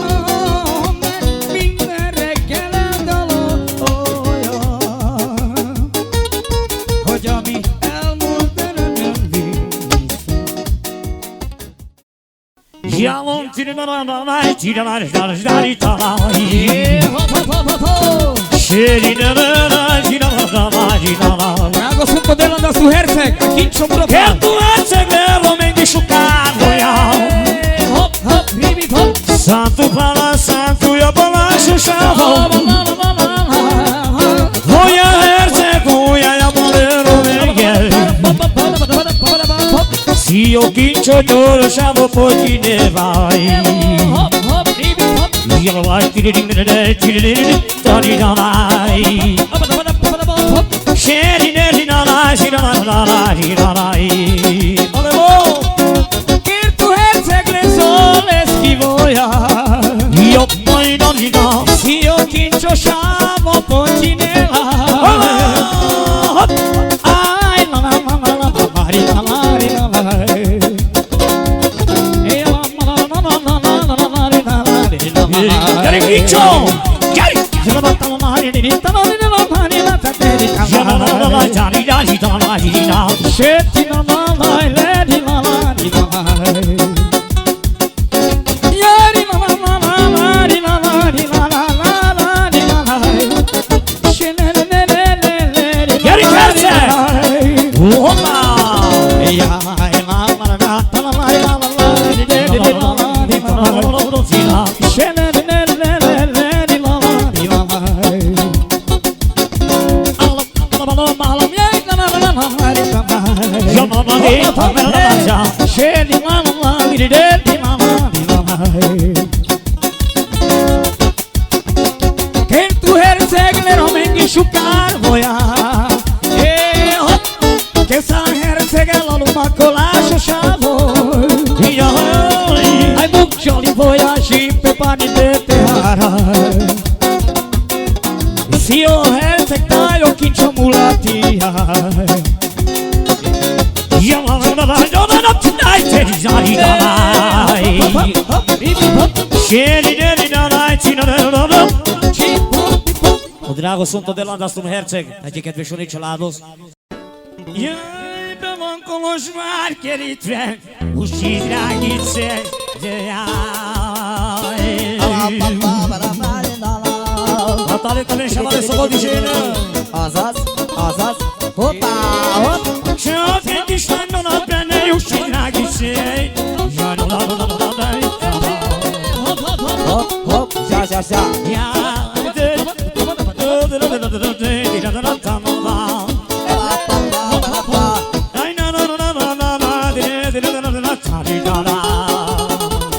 mert minden reggel eldalolja, hogy ami elmúlt, de nem jön vissza. Zsinálom, csinálom, csinálom, csinálom. Hopp, hopp, hopp, hopp, hopp. Drága szombat ellendasz, herceg, a kincs a mulatnál. Kertó herceg, le romeng di sukárbolyá. Hopp, hopp, ribit, hopp. Santu Pala, Santu Jabala, Susáva. Hoja herceg, hoja Jabala, romeng. Sio kinčo toro šavo počine vaj. Jalo vaj, tiri, tiri, tiri, tiri, tiri, tiri, tiri, vaj. Šeri, neri, na, na, šeri, na, na, na, šeri, na, na, i. Kertó herceg le so le skivoja. Jobb, na, na, na. Sio kinčo šavo počine vaj. Aj, na, na, na, na, na, na, na, na, na, na, na. Gyere, Kinčo! Gyere! Sio herceg, táj, o kinčo mulatia. Od drago sunto de Landa, sum herceg, táj, kedves Soničo Ládoš. Jaj, pe van kološ vár kerítve, uši drágice, jaj. A tale to mešavale so godiš. Azaz, azaz, hopa, hop. Šel ti šlando na pene, uši drágice. Hop, hop, ža, ža, ža.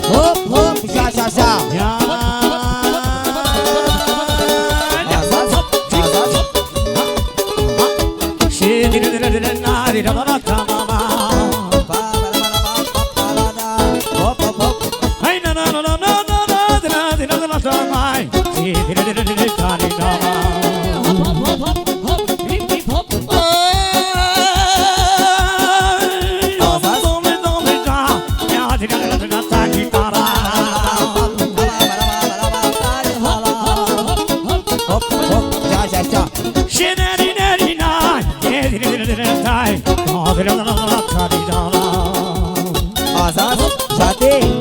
Hop, hop, ža, ža, ža. Azaz, ža te.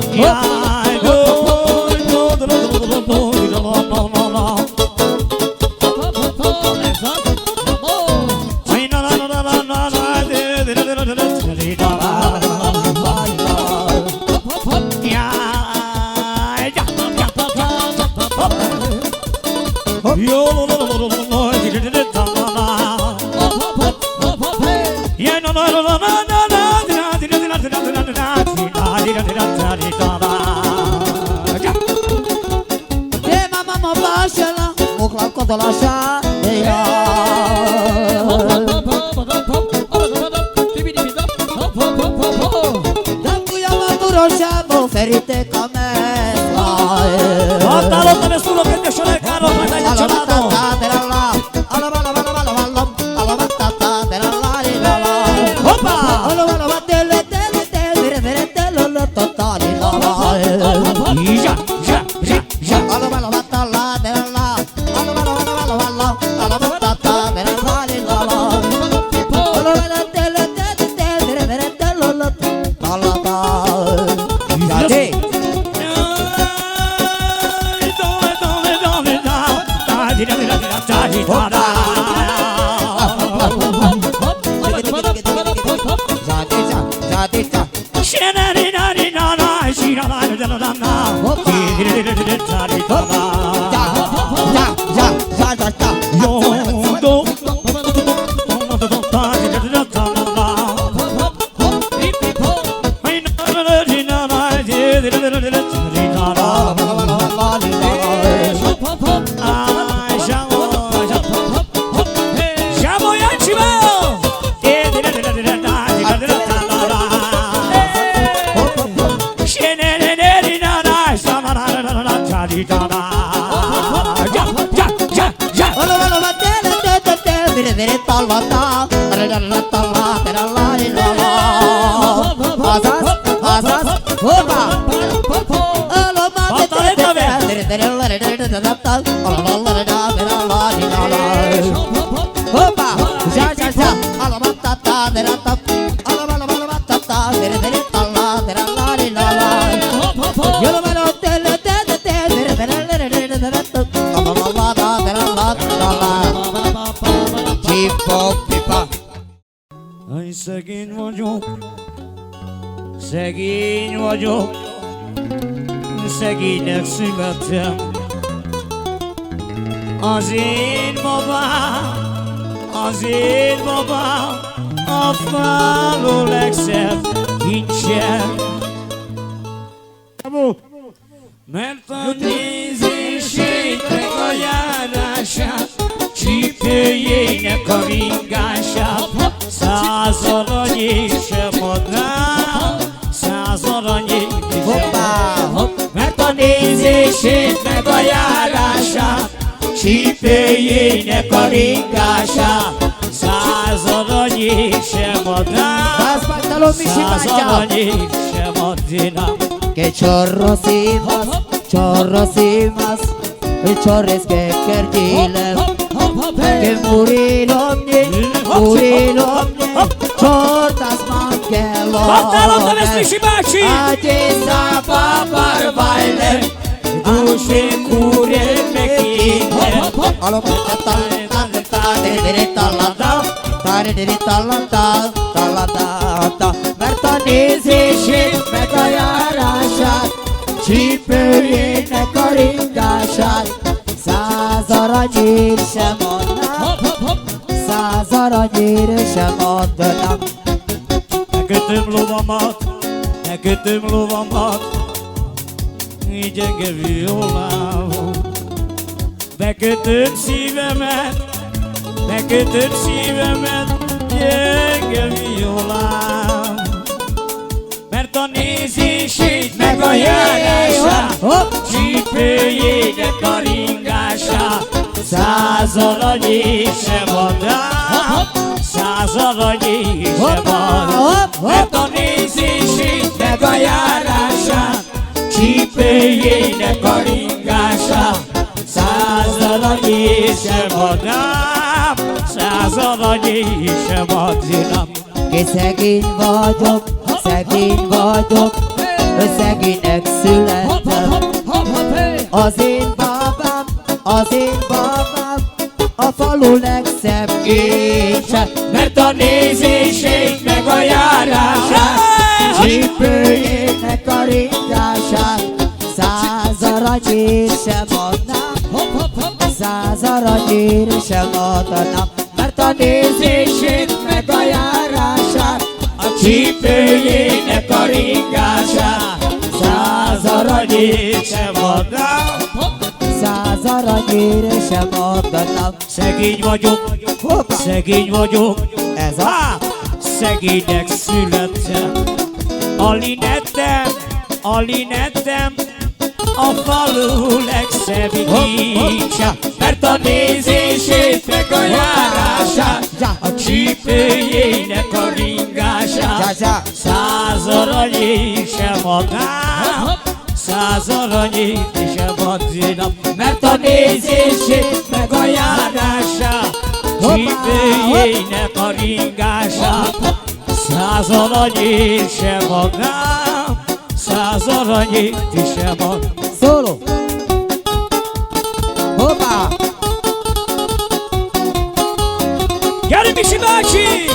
Hopa! Ža, ža, ža, ža. Hopa, ža, ža, ža. Ai, szegény vagyok, szegény vagyok, szegénynek születtem. Az én babám, az én babám, a fálló legszebb kincsem. Mert a nézését meg a járását csípőjének a ringását, százszor annyi sem adnám, százszor annyi sem adnám. Hoppá, hopp. Mert a nézés Sét meg a járását, csípőjének a ringását, század a nyílt sem adnám. Század a nyílt sem adnám. Ke chorro simas, chorro simas, chorres ke kergilem. Ke murilom ni, murilom ni, chortas mangelo. Adis Abebár vájlem, Dusvén kurem meg kínlem. Mert a nézését meg a járását, csípőjének a ringását, század a nyílt sem adnám. Század a nyílt sem adnám. Bekötöm lovamat, bekötöm lovamat, gyenge violámmal. Bekötöm szívemet, bekötöm szívemet, gyenge violámmal. Mert a nézését meg a járását, hopp, csípőjének a ringását, század a nyílt sem adnám. Század a nyílt sem adnám. Mert a nézését meg a járását, csípőjének a ringását, század a nyílt sem adnám. Század a nyílt sem adnám. Ke szegény vagyok, szegény vagyok, szegénynek születtem. Az én babám, az én babám a falu legszebb kincse. Mert a nézését meg a járását, csípőjének a ringását, század a nyílt sem adnám. Század a nyílt sem adnám. Mert a nézését meg a járását, a csípőjének a ringását, század a nyílt sem adnám. Század a nyílt sem adnám. Szegény vagyok, hoppá, szegény vagyok, ez a, szegénynek születtem. Alig ettem, alig ettem, a falu legszebb kincse. Mert a nézését meg a járását, a csípőjének a ringását, század a nyílt sem adnám. Század a nyílt sem adnám. Mert a nézését meg a járását, csípőjének a ringását, század a nyílt sem adnám. Század a nyílt sem adnám. Szóló. Hoppá! Gyere, Misi bácsi!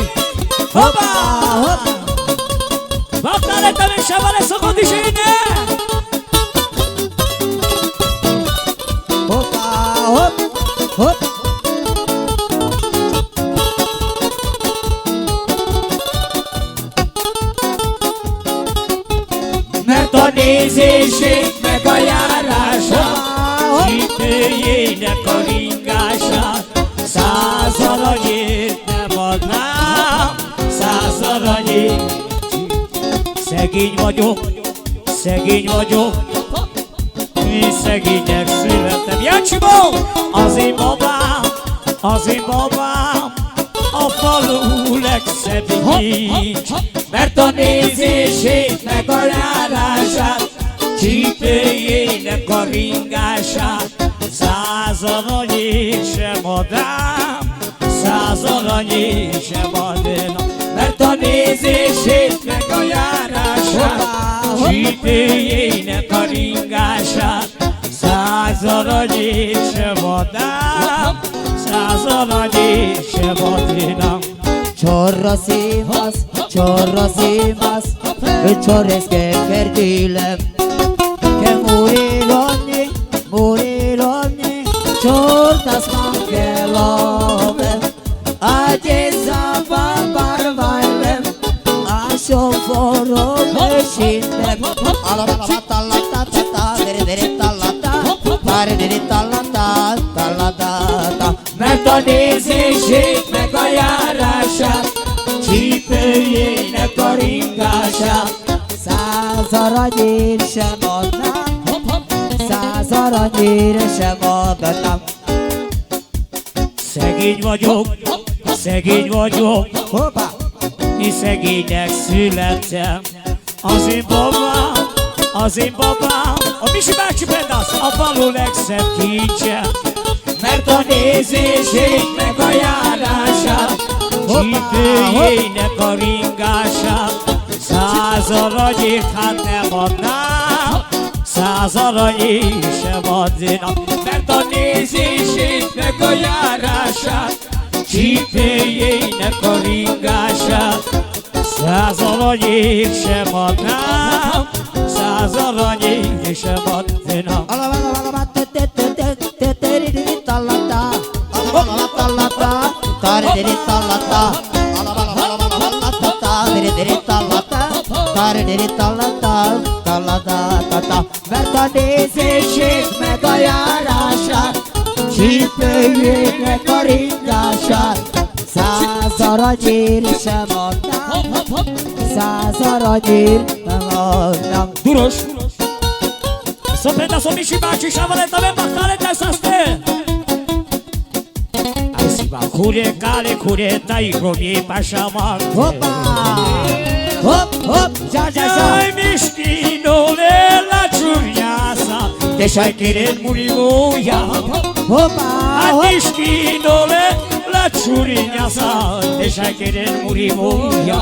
Hoppá, hoppá! Vártál-e te, Misi, vele szokott is élni? Hoppá, hopp, hopp! Mert a nézését meg a járását, csípőjének a ringását, század a nyílt nem adnám, század a nyílt. Szegény vagyok, szegény vagyok, én szegénynek születtem. Jancsi Bó! Az én babám, az én babám a falu legszebb kincs. Mert a nézését meg a járását, csípőjének a ringását, század a nyílt sem adnám, század a nyílt sem adnám. Mert a nézését meg a járását, csípőjének a ringását, század a nyílt sem adnám, század a nyílt sem adnám. Chorro simas, chorro simas, chorres ke kergilem. Ke murilom ni, murilom ni, chortas mangelom. Addis Abebár vájlem, ásó forró mezittem. Alabalabata, latata, dere, dere, talata, pare, dere, talata, talatata. Mert a nézését meg a járását, csípőjének a ringását, század a nyílt sem adnám, hopp, hopp, század Aranyér sem adnám. Szegény vagyok, szegény vagyok. Hoppá! Én szegénynek születtem. Az én babám, az én babám, a Misi bácsi Bendász, a falu legszebb kincse. Mert a nézését meg a járását, hoppá, csípőjének a ringását, század aranyért hát nem adnám, század aranyért sem adnám. Mert a nézését meg a járását, csípőjének a ringását, század aranyért sem adnám, század aranyért sem adnám. Mert a nézését meg a járását, csípőjének a ringását, század aranyért sem adnám, század aranyért sem adnám. Duros! Sopre da so Misi bácsi, šavaleta, ve pa kaleta saste. Aj si ba kure kale kure taj romie pašaman. Hopa! Hop, hop, ža, ža, ža. Aj Miškinole, la čurnjasa, te šaj keren muri muja. Hopa, hop. Aj Miškinole, la čurnjasa, te šaj keren muri muja.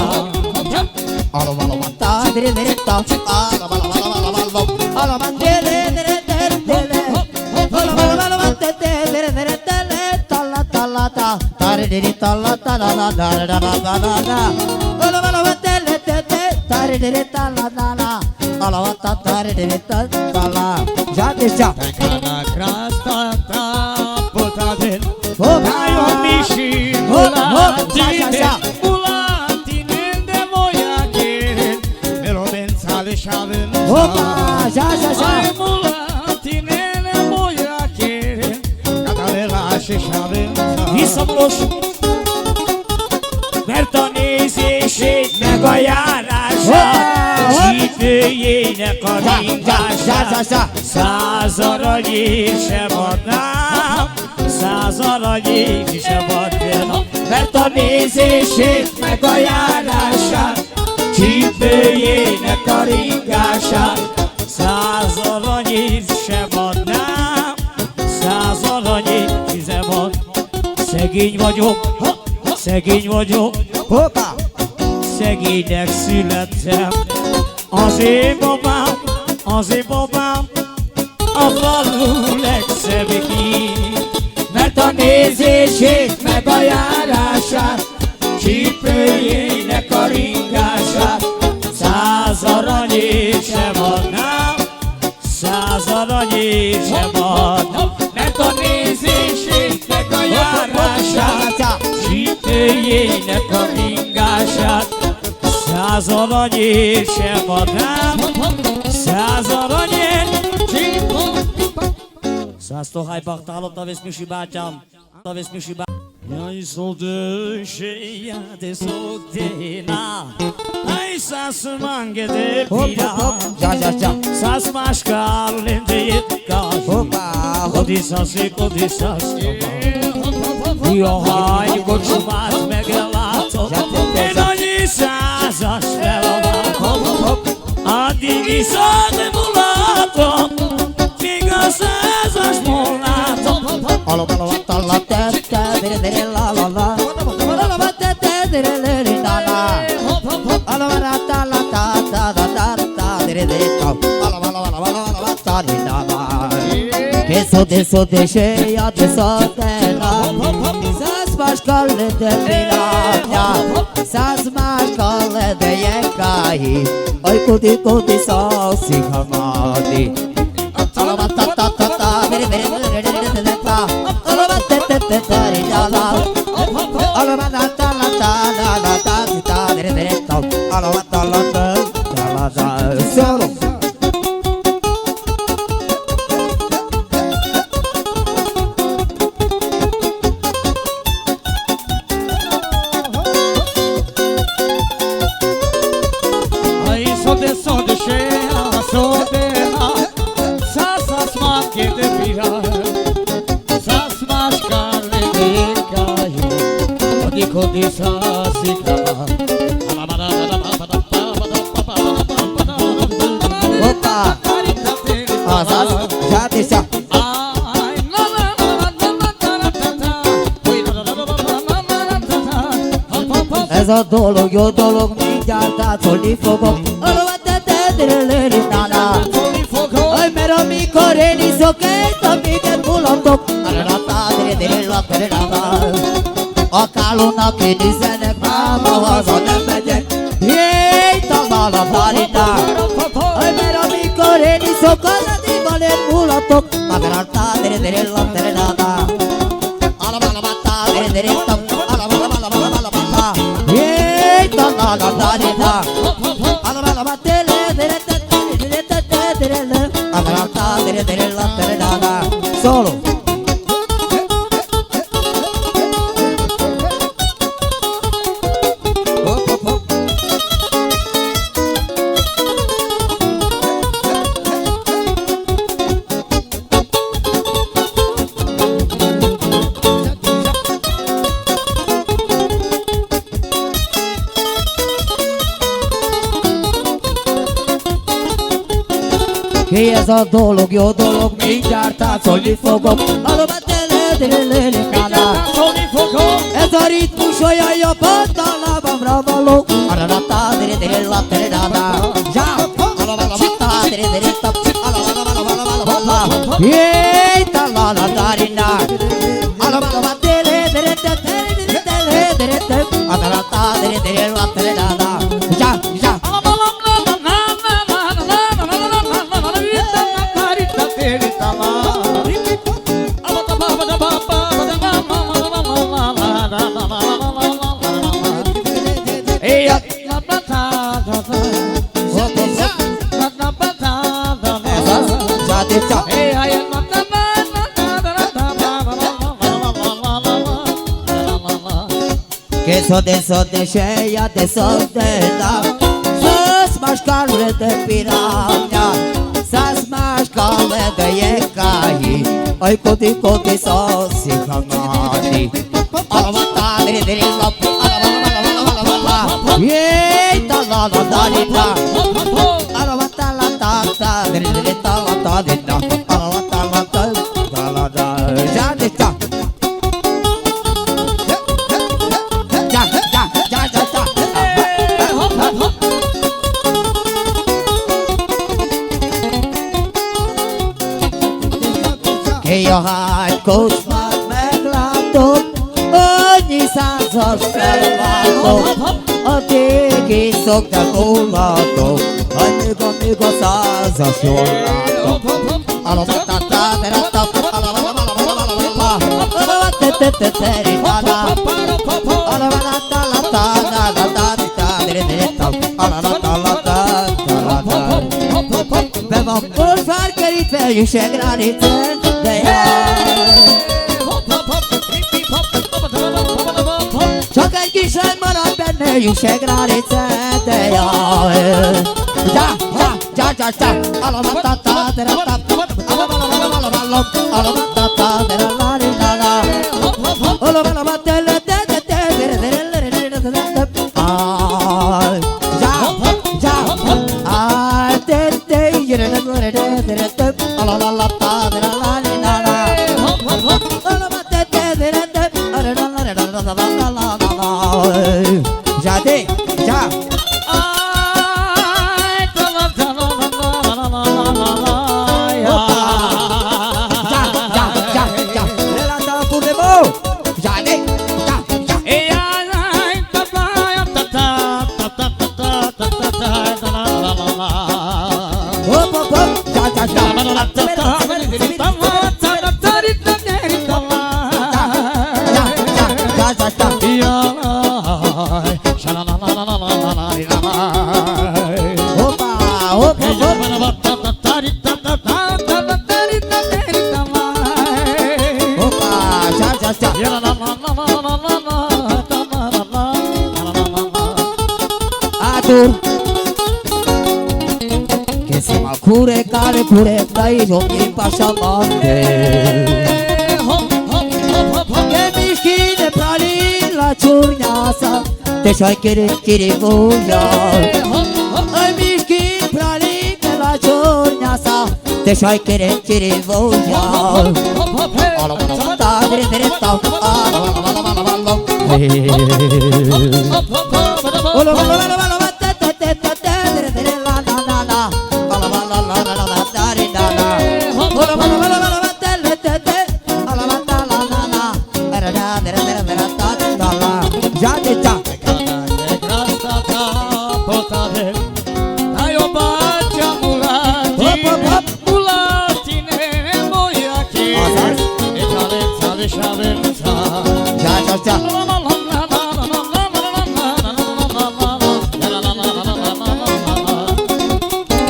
Alo, alo, alo, ta, dire, dire, ta. Alo, alo, alo, alo, alo. Alo, man, dire, dire, dire, dire. Alo, alo, alo, alo, te, te, dire, dire, dire, ta, la, ta, la, ta. Ta, re, dire, ta, la, ta, la, la, la, la. Alo, alo, alo, te, le, te, te, ta, re, dire, ta, la, la, la. Alo, ta, ta, re, dire, ta, ta, la. Ža, de, ža. Pekana krasta ta, pota, den. Hop, hop, hop, ža, ža, ža. Mula, tinende moja keren, mero ben sale šaven. Hopa, ža, ža, ža. Aj mula, tinende moja keren, kada lela še šaven. Visok loš. Mert a nézését meg a járását, hopa, hopa, csípőjének a ringását, ža, ža, ža, ža. Század aranyért sem adnám, század aranyért sem adnám. Mert a nézését meg a járását, csípőjének a ringását, század aranyért sem adnám, század aranyért sem adnám. Szegény vagyok, szegény vagyok. Hoppá! Szegénynek születtem. Az én babám, az én babám, a falu legszebb kincse. Mert a nézését meg a járását, csípőjének a ringását, század aranyért sem adnám, század aranyért sem adnám. Mert a nézését meg a járását, csípőjének a ringását, század aranyért sem adnám, század aranyért. Sas to haj bahtalo, ta ves Misi bátyám. Jaj, so düše, ja de so dena. Aj, sas mange de pira. Hop, hop, hop. Ža, ža, ža. Sas maškar lende jetka. Hopa, hop. Kodi sas, kodi sas. Jo, haj, ko čumas me gelato. Ža, ža, ža. E, no, ni sas, sas, hop, hop, hop. A ti nisas mulato, ti ga sas mulato. Alo, alo, ta, la, ta, ta, dire, dire, la, la, la. Alo, ta, ta, dire, dire, la, la. Alo, la, ta, la, ta, ta, ta, ta, ta, dire, dire, ta. Alo, alo, alo, ta, dire, la, la. Ke so de, so de, še, ja, de, so de, la. Sas maškar lende pira, ja. Sas maškar lende jekha, oj, kodi, kodi sas si hamadi. Aj, so de, so de, še, a, so de, a. Sas, sas mange Opa! Azaz, já disse. Ezo dolog, yo dolog, mi jarta, soli fogo. Oi, mero mi kore ni soke, to mi de pulo tok. Ararata, dere, dere, la, dere, la, la. O kalu na ki ni sene, ma, ma, wa, zo, ne, me, de. Yei, ta, la, la, ta, ri, ta. Oi, mero mi kore ni soke, na di bale pulo tok. Ararata, dere, dere, la, dere, la, la. Ala, ala, ala, ta, dere, dere, ta. Ala, ala, ala, ta. Yei, ta, la, la, ta, ri, ta. Ala, ala, ala, Solo. Ke ezo dolog, yo dolog, mi jarta, soli fogo. Alo batele, dele, lele, kana. Ezo ritmo shoya, yo banda la bamra balo. Ararata, dere, dere, la, dere, da, da. Ja. Alo bala bata, dere, dere, ta. Alo bala bala bala bala bala. Yei, ta, la, la, da, ri, da. Ala bala batele, dere, te, te, dere, te, dere, te. Atarata, dere, dere, la, dere, da, da. Ja, ja. Ke so de so de sheia de so de da. Sas maškare de piranha. Sas maškare de yekahi. Oi koti koti so si kamani. Alabata diri diri lop. Alabata alabata alabata. Yei ta la la da di da. Alabata la ta ta diri diri ta la ta di da. Alabata la ta ta la da. Ja di ta. Ke yo hai kos mat meglado, oni sa sa sa lado, o te ki sok ta kulado, oni ko mi ko sa sa so lado. Alo ta ta ta ta ta ta, alo alo alo alo alo alo, alo te te te te ri ta ta, alo alo ta la ta ta ta ta ta ta ta ta, alo alo ta la ta ta la ta. Beva por far kerit ve yushe granice de ya. Çok el kişen mara benne yushe granice de ya. Ja ja. Ja ja ja. Ala ma ta ta de ra ta. Ala ma la ma la ma la ma la. Ala ma ta ta de ra la ri la la. Ala ma la ma te le te te te de re de re le re le re le re le. Ay. Ja ja. Ay te te ye re re re re re re. Ala la la ta de ra la ri la la. Ala ma te te de re re. Ala la la la la la la la. Ja de ja. Opa, opa, opa. Opa, ja ja ja. Adur. Ke si ma kure kare kure dai jo ki pasha mande. Ke miskine prali la Txurniasa, te šai kere kere voja. Ai, miški pralinghe la txurniasa, te šai kere kere voja. Alo, alo, ta, dere, dere, ta, alo, alo, alo, alo, alo. Alo, alo, alo, alo, alo, ta, ta, ta, ta, ta, dere, dere, la, la, la, la. Alo, alo, alo, alo, alo, ta, re, la, la. Alo, alo, alo, alo, alo, ta, le, te, te. Alo, alo, ta, la, la, la. Hop, hop, hop. Azaz. Ja, ja, ja.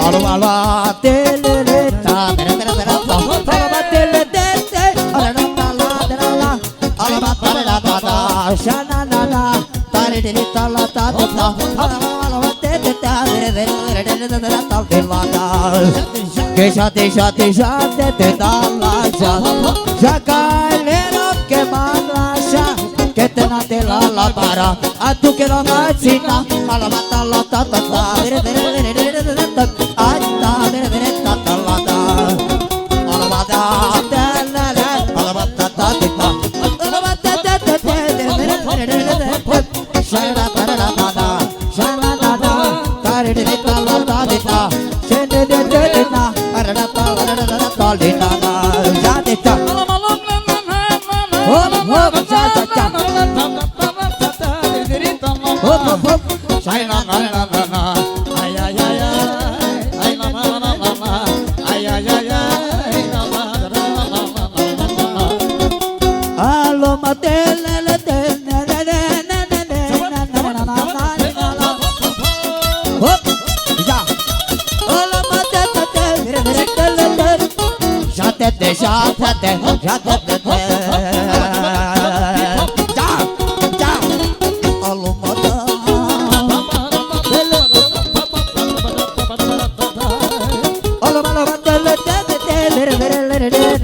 Alo, alo, te, le, le, ta, te, re, te, re, te, re, ta. Alo, ba, te, le, te, te. Alo, la, ta, la, te, la, la. Alo, ba, ta, re, la, ta, ta. Sha, na, na, na. Ta, re, re, re, ta, la, ta, ta, ta. Alo, alo, alo, te, te, ta, re, re, re, re, re, re, re, ta, te, la, ta. Ke sha, te, sha, te, sha, te, te, ta, la, sha. Sha, ka, le, ro, ke, ma, la, sha. Ke, te, na, te, la, la, ba, ra. A, tu, ke, la, ma, si, na. Alo, ba, ta, la, ta, ta, ta. Re, re, re, re, re, re, re, re, ta. A, ta, re, re, re, ta, ta, la, ta. Alo, ba, ta, ta, la, la. Alo, ba, ta, ta, te, ta. Alo, ba, ta, ta, te, te, re, re, re, re, re, re, re. Sha, ra, ta, ra, ra, ta, ta. Sha, ra, ta, ta. Ta, re, re, re, ta, la, ta, te, ta. Sha, re, re, re, re, na. Ra, ra, ta, ra, ra, ra, ra, ta, le, na, na. Sha, te, ta. Hop, hop, sha, sha, sha. Hop, hop, hop. Sha, na, na, na, na, na. Ay, ay, ay, ay. Ay, na, na, na, na, na. Ay, ay, ay, ay. Na, na, na, na, na, na. Alo, ma, te, le, le, te, ne, ne, ne. Hop. Ja. Alo, ma, te, te, te, re, re, re, te, le, te. Ja, te, te, ja, te, te, ja, te, te, te. Ja, ja. Alo, ma, te. Alo, ma, alo, ma, te, le, te, te, te, le, re, re,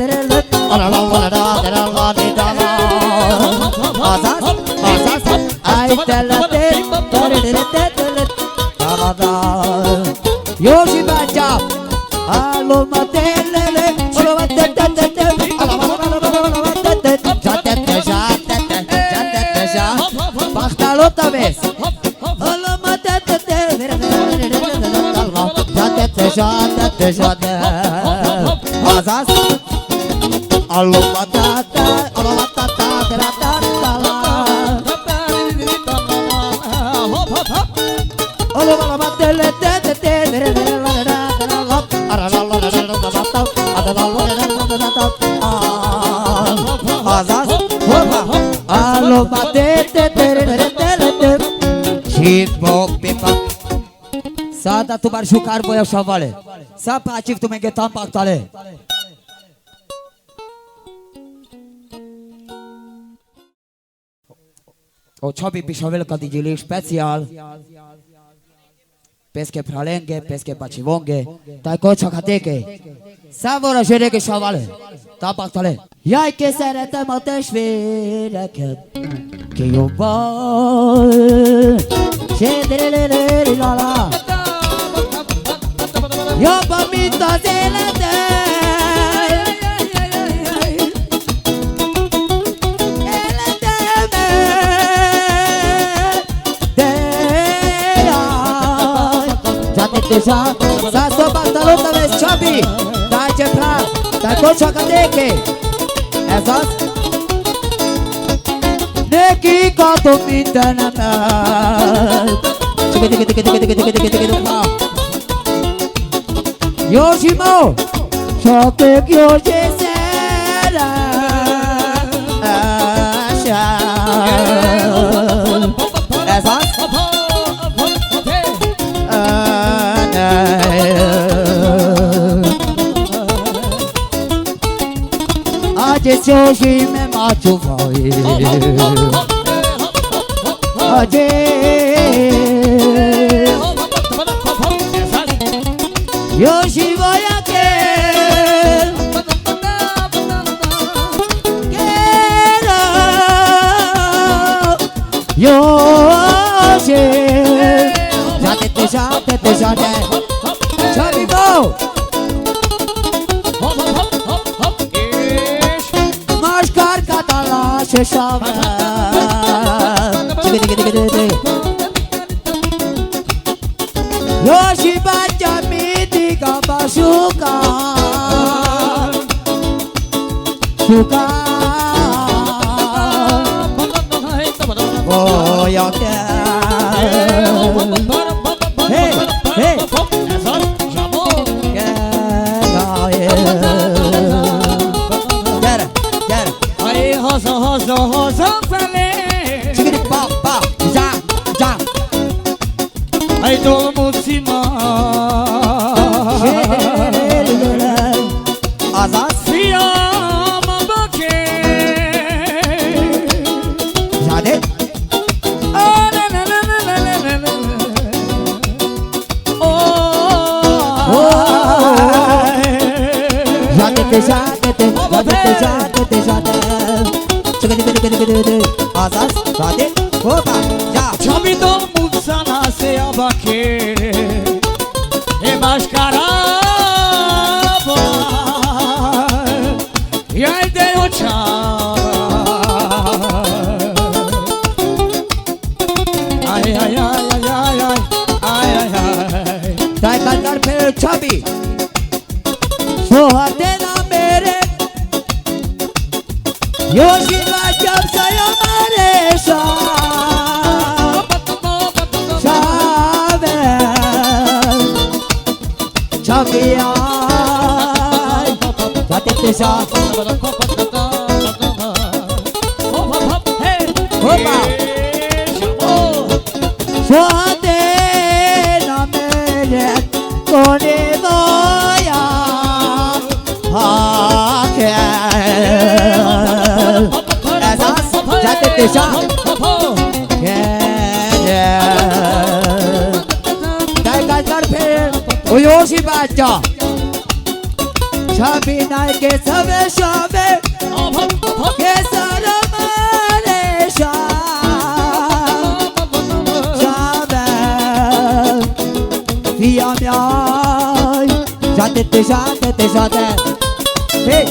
re. Alo, la, la, la, la, la, la, la, la. Azaz, azaz. Ay, te, le, te, te, re, re, re, te, te, le. Yo, si, ba, ja. Alo, ma, te, le, le. Alo, ma, te, te, te, te. Alo, ma, alo, ma, alo, ma, alo, ma, te, te. Ja, te, te, ja, te, te, ja, te, te, ja. Baxtalı otra vez. Alo, ma, te, te, te. Ja, te, te, ja, te, te, ja, te. Azaz. Alo, ma, ta, ta, alo, ma, ta, ta, te, ra, ta, ta, la. Alo, alo, ma, te, le, te, te, te, re, re, re, la, ra, ra, ra, ra, la. Ara, la, la, ra, ra, ra, ra, ra, ta, ara, la, la, ra, ra, ra, ra, ra, ta. Ah, azaz, hopa. Alo, ma, te, te, te, re, re, re, te, le, te. Chipo, pipa. Sa da tu bar shukar boya shavale. Sa pa chif tu menge tam pak tale. O čhabi pišavel ka di džili special. Peske pralenge, peske pačivonge, taj ko čakateke. Sa vora žerege šavale. Tabak tale. Jaj ke serete ma te švireke. Ke jo ba. Šedrelelele la la. Jo ba mi ta zelete. Sa so baktalota ves čabi, daj će pra, daj ko čakateke. Esas? Neki ka to mi teneme. Čekaj, čekaj, čekaj. Jožimo, šoke jože sera, aša. Esas? Ađe jožime mačuvaj. Ađe. Joživoja ke. Kera. Xade te xade. Xabi mo. Maškar katala se šave. Čiki, čiki, čiki, čiki. Joši bača mi diga ba šukar. Šukar. O, ja te. Hej, hej. Džere, džere. Aj, hozo, hozo, hozo, fele. Čikiri, pa, pa, dža, dža. Aj, dol mucima. Azas. Fiam bake. Žade. Žade te, žade te, žade te, žade te, žade. Čekaj, čekaj, čekaj, čekaj, čekaj. Azas, žade. Hopa, ja. Čabi dol mucana se abake. E maškarava. Jajde o čabi. Aj, aj, aj. Daj, daj, daj, pe čabi. Sohate na mere. Joši bača sa jo mere sa. Šave. Čabi aj. Žade te sa. Hopa. Sohate na mere. Koni doja. Hake. Azas. Žade te sa. Kere. Daj, daj, daj, pe. O Joši bača. Čabi naj ke save šave. Ke sare mare šave. Fiam jaj. Žade te, žade te, žade. Hej.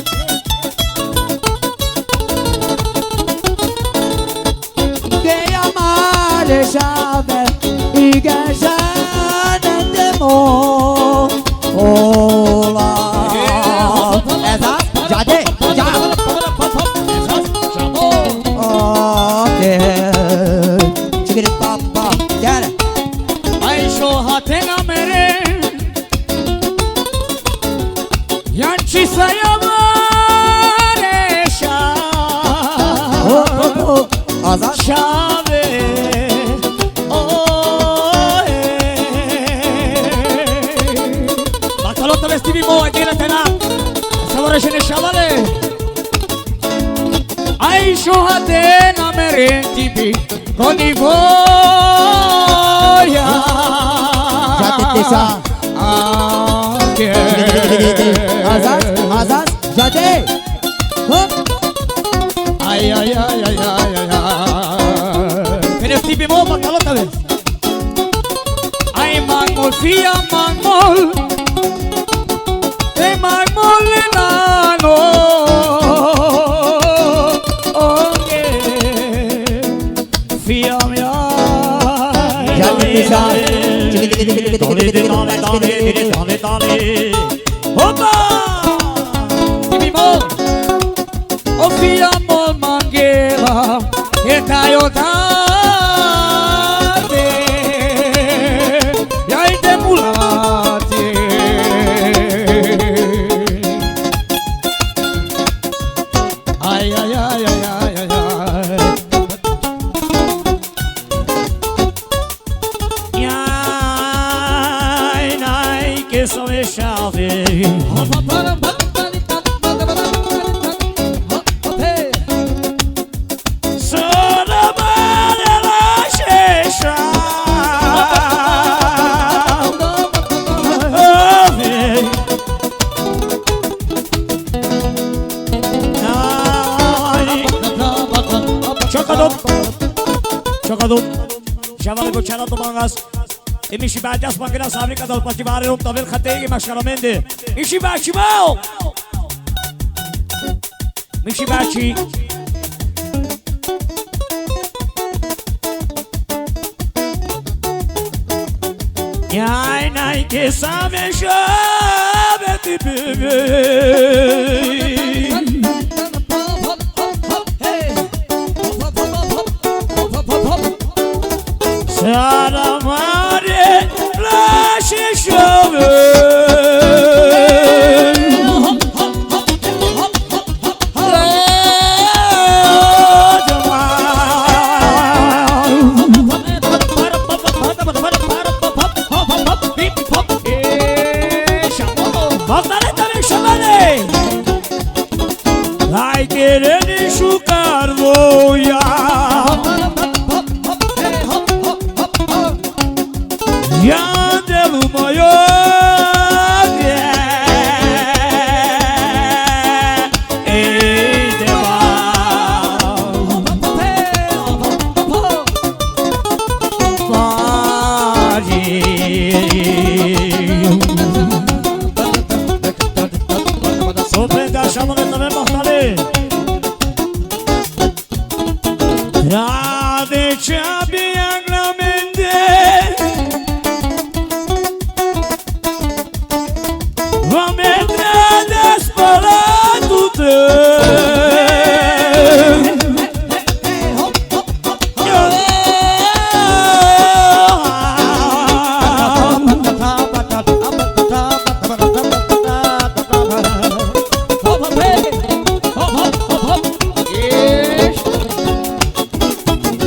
Ke amare šave, i ke žane te mo. Ola. Azas, žade, ža. Oke. Čikiri papa, džere. Aj sohate na mere. Janči sa jo mere šave. O, o, o, azas. Šave. O, e. Bakalota vestivi mo, aj dira te na. Sa vore šene šavale. Aj sohate na mere tibi. Koni voja. Žade te sa. Ake. Azas, azas, žade. Hop. Aj, aj, aj. Kene stipi mo, bakalota ve. Aj, mangol, fia, mangol. Ej, mangol, enano. Oke. Fia mi aj. Žade te sa. Čekaj, čekaj, čekaj. Dale, dale, dale, dale. Hopa! Stipi mo. O fia mo mangela, e tajo date, jajde mulate. Aj, aj, aj. Jaj, naj ke so mešal, vej. So da bare la šeša. Vej. Jaj. Čakadum. Čakadum. Šavale ko čana to mangas. E Mishi Bati, as mangeras avrika dal Pati Vare, rom tavel khategi maskaramente. Mishi Bati, mo! Mishi Bati. Nai, nai, ke same shave ti bebe. Sara mare la shi shove. Ai kereni shukar voia. Yande lumoyo. Ei, deba. Fari. Sopre da shamone tame mahtale. Trade chabi anglamente. Va me trade spala tute.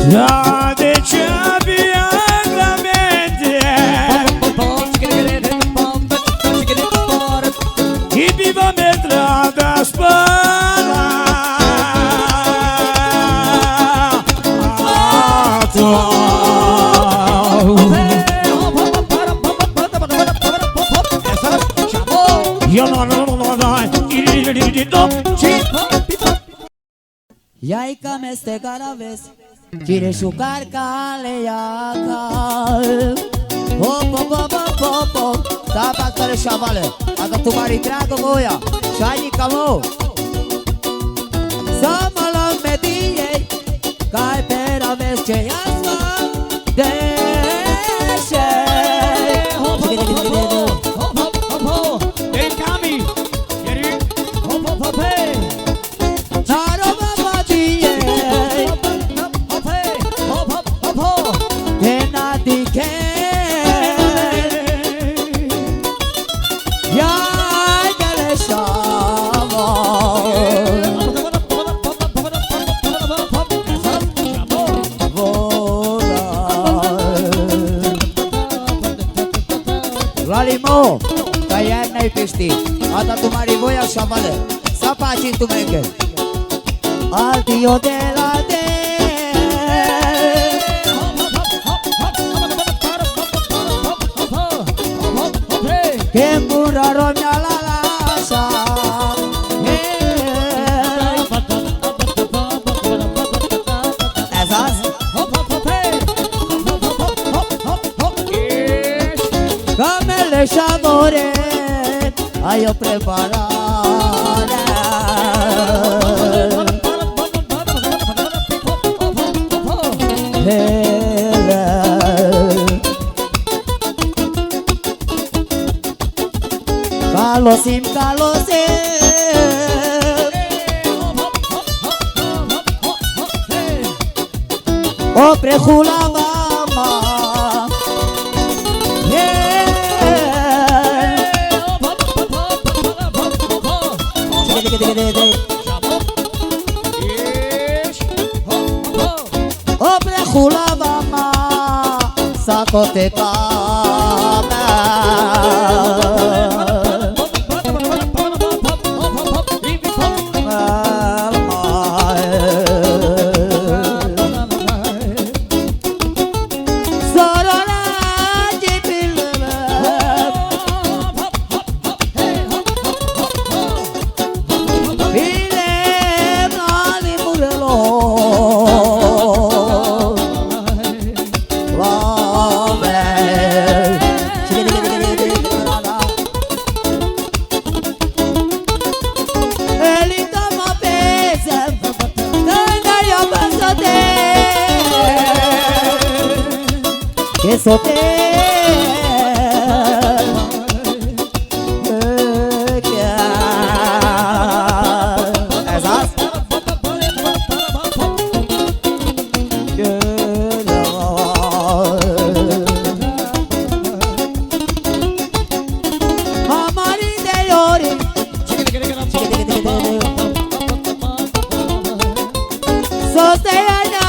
Trade chabi anglamente. Chi viva me trade spala. Io no, no, no, no, no. Yaika meste karaves, kire shukar kale yaka. Hop, hop, hop, hop, hop, hop. Tabak tare shavale. Aga tumhari trago goya. Shayi kamo. Samala me diye. Kai pera ves che asma. Deshe. Hop, hop, hop, hop. Hop, hop, hop, hop. Hey, Kami. Yeri. Hop, hop, hop, hey. Naro baba diye. Hop, hop, hop, hey. Hop, hop, hop, hop. Kena dike. Ya, ya le shamo. Vola. Lali mo, kaya nai pisti. Ata tumhari voya shavale. Sapa chi tumenge. Al dio de la de. Ke mura ro nya la la sa. Esas. Kamele shavore. Ayo preparare. Hele. Kalosim, kalosim. O prehula mama. Hey. O prehula mama. Sakote kama. Sote. Ez az. Hamari de yori. Sote ya.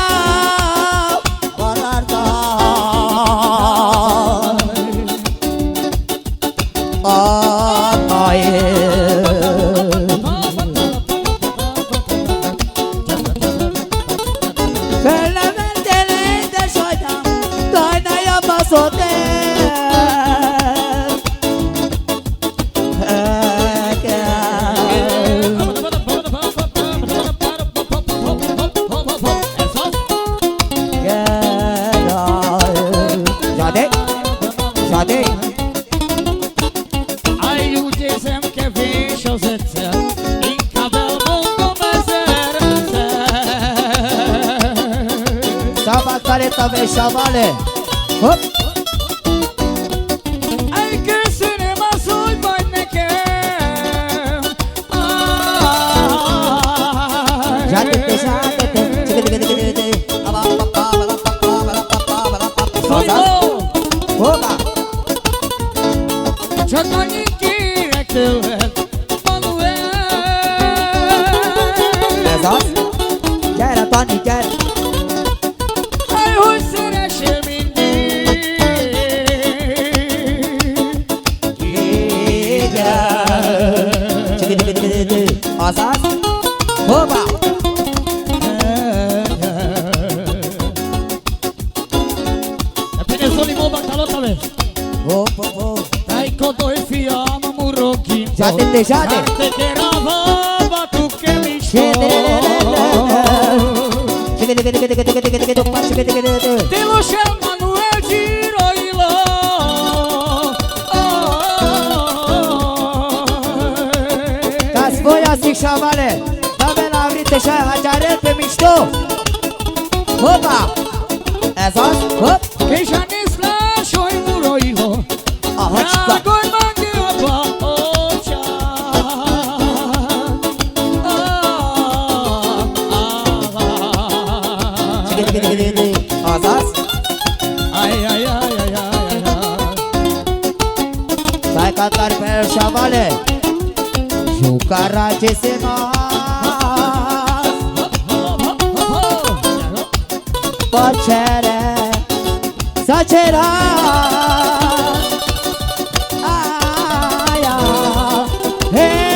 Shade, shade. Saba tare tabe shabale. Hop. Jate te, jate te. Chike, chike, chike, chike. Oba. Ez az. Gyere, Tani, gyere. Azaz. Hoba. Jate te, jate. Kas boia si shavale. Tabe la vrite shai hajarel pe mishto. Hopa. Ezas, hop. Aha, chica. Azaz. Ai, ai, ai. Sai cantar pe el shavale. Jucarache se mas. Pocere. Sacera. Ai, ai. Hey.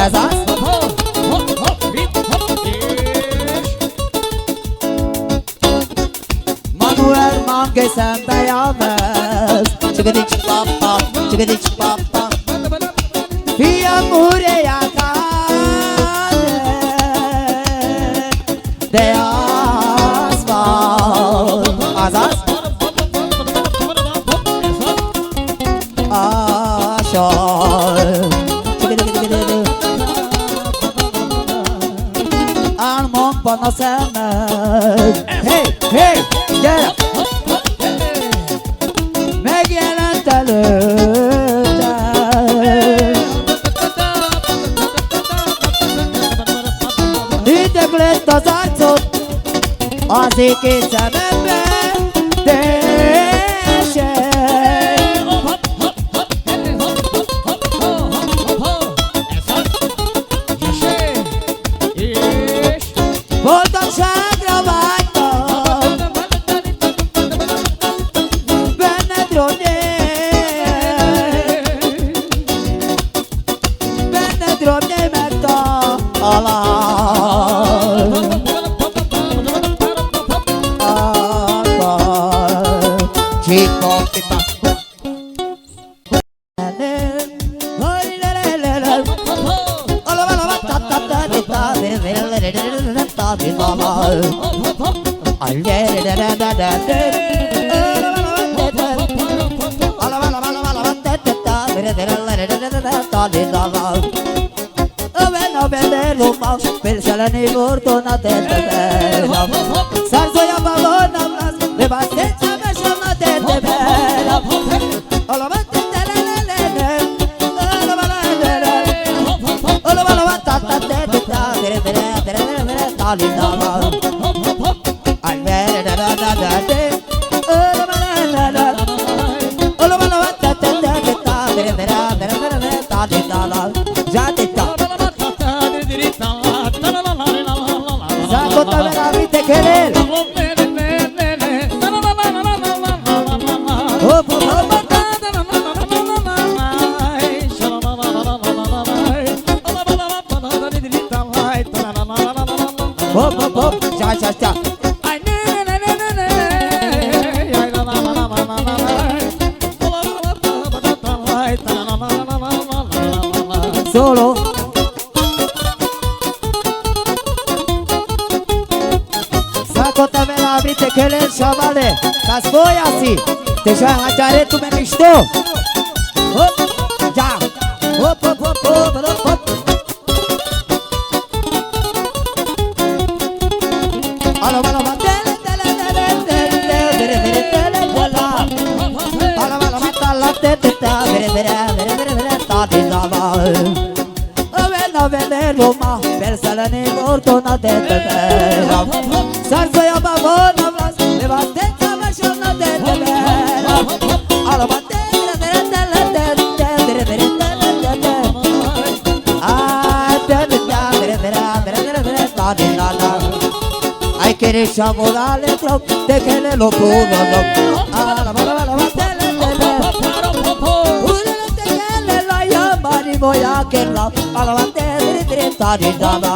Ezas. Manuel Mangue Santa Yamas. Chigadich papa, chigadich papa. Fia mureia kade. De asfalt. Azaz. Aşağı. Armon panasemes. Hey, hey, gel. Megjelentele. Dite kleto zarcot. Azi ki se me pe. Deše. Voltam și-a grăbadă. Bine, drone. Bine, drone, meta. Ala. Ala. Chico, chico. Ai, vera, da, da, da, da, de. Ora, ma, la, la, la. Ora, ma, la, la, da, da, da, da, da, vera, vera, vera, vera, da, da, da, da. Já te tá. Sa cota vera, viste che bel. Hop, hop, hop. Hop, hop, hop. Già, già, già. Solo. Sa cota vera, viste che bel, chavale. Ca s-fui asì. Te già a giare tu me misto. Hop, già. Hop, hop, hop, hop, hop, hop. Ai, che ne sa vo dale clop, te che le lo puro lo. Ala, ala, ala, ala, te le, te le. Puro lo te che le lo ia, mari mo ia che lo. Ala, ala, te le, te le, ta, di, da, da.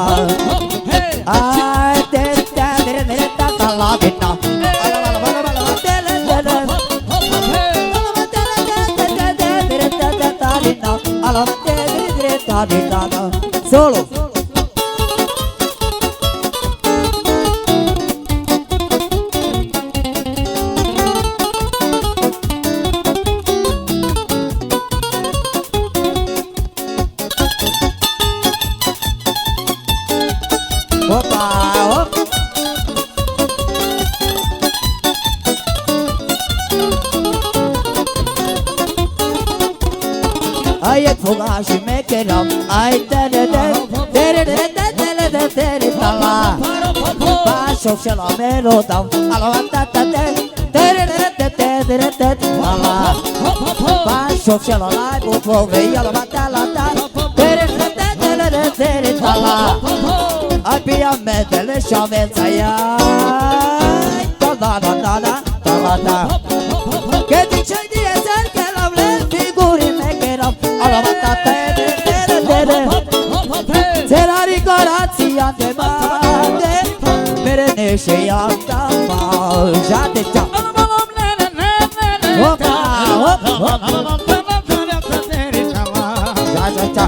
Ai, te, te, te, te, te, ta, ta, la, di, da. Ala, ala, ala, ala, te le, te le. Solo. Opa, op. Ai, e fogaxe me quero, ai, tere, tere, tere, ta la. Paso se la me lo da, ala, ta, ta, te. Tere, tere, te, te, tere, te, te, ta la. Paso se la la, po, po, ve, ala, ta, la, ta. Tere, tere, te, te, tere, tere, ta la. Ai, pia me te le chave, sa, ya. Ta, la, la, la, la, ta, la, ta. Che dice di essere che la le figure me che la. Ala, ta, ta, te, te, te, te, te. Se la ricorda, si, ande, mande. Bere ne se ya. Già te ciao. Opa, op, op. Già, già, già.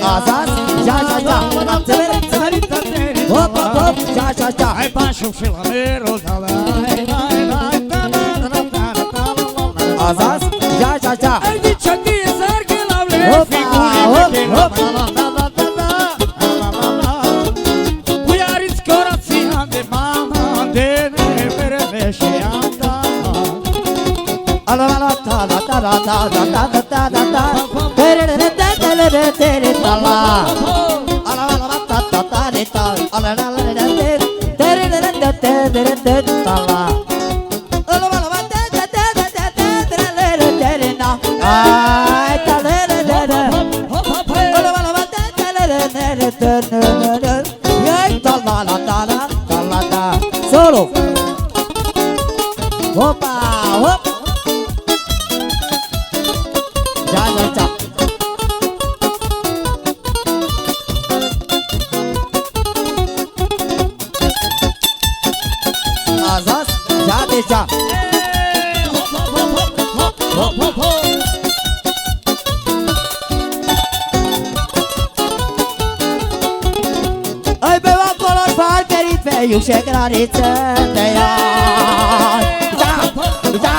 Azaz, già, già, già. Op, op, op. Già, già, già. Azaz, già, già, già. Opa, op, op. Solo. Opa, op. Già, già, già. Azaz, già, già. Ai, pe va color parcherit pe iu se granițe te ia. Già, già.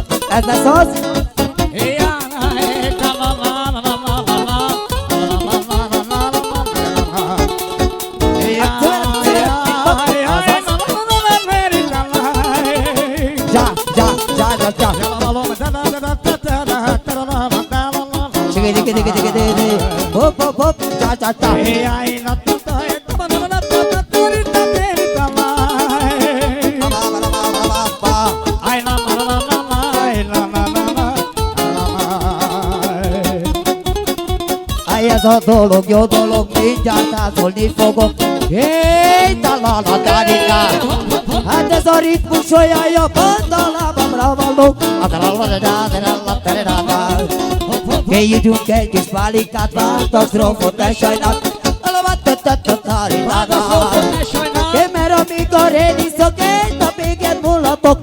Hopp, ez leszasz. Azaz. Ja, ja, ja, ja, ja. Tiki, tiki, tiki, tiki, tiki. Hopp, hopp, hopp. Ja, ja, ja. Ai, ez a dolog, jó dolog, mindjárt házolni fogok. Hé, ta-la-la-da-di-da. Hát ez a ritmus olyan jó, banda lábamra való. Ke jutunk egy kis pálinkát, váltak zrófot, ne sajnáld. Ke mert amíg a réni szökét, addig én mulatok.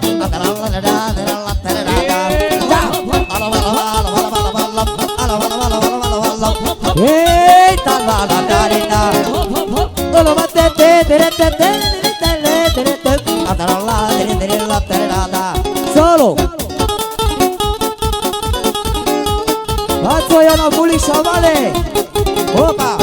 Hé, ta-la-la-da-di-da. Solo. Harcoljon a buli, savale! Hoppá!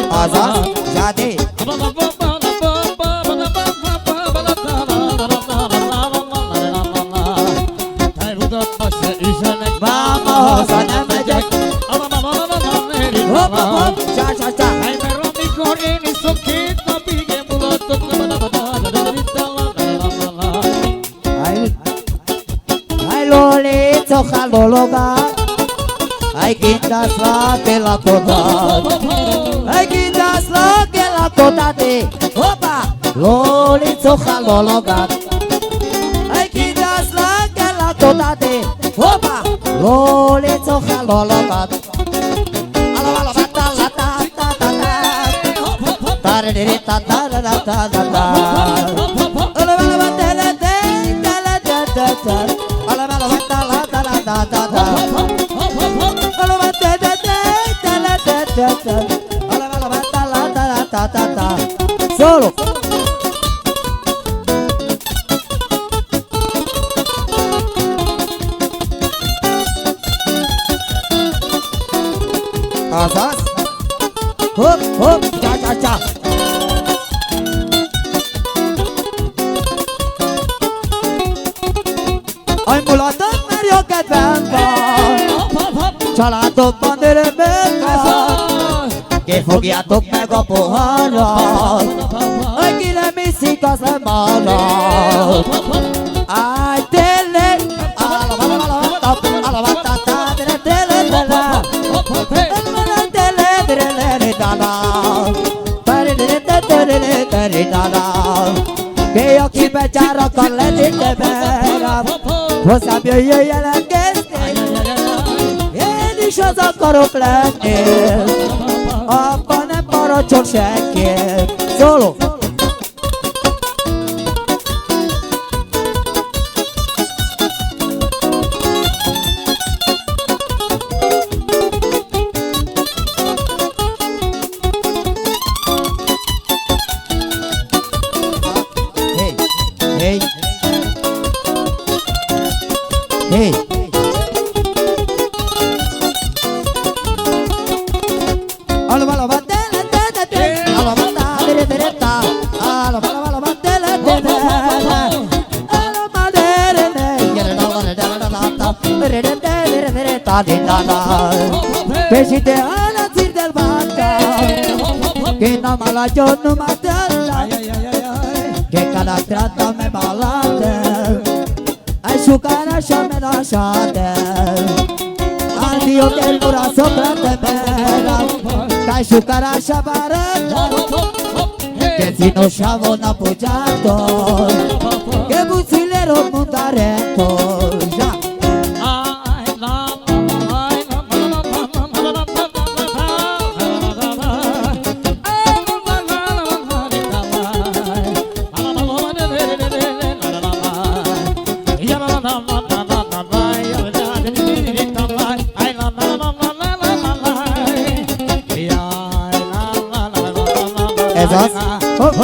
Azaz, ja de. Mama, haza nem megyek. Hopp, hopp, hopp, ja, ja, ja. Ai, ai, lolico, hálologat. Ai, kintas la ke la kodat. Ai, kintas la ke la kodat, eh. Hoppá! Lolico, hálologat. Ai, kintas la ke la kodat, eh. Hoppá! Lolico, hálologat. Solo. Azaz. Hopp, hopp, ja, ja, ja. Aj, mulatom, mert jó kedvem van. Családomban örömöm van. Kifogjátok meg a poharat. Aj, ki nem iszik, az lemarad. Aj, tényleg. Ki a kibe gyárakkal letépte be, hozzám jöjjön jelentkezni. Én is az akarok lenni, abban nem parancsol senki. Solo. Adinana, ke si te ana tir del bata, ke na mala yo no matela, ke kada trata me balate, ai su cara sa me da sate, al dio del corazón trate me la, ai su cara sa barata. Ke si no šavo na pujato, ke busilero mundareto, ja. Ezos. Hop.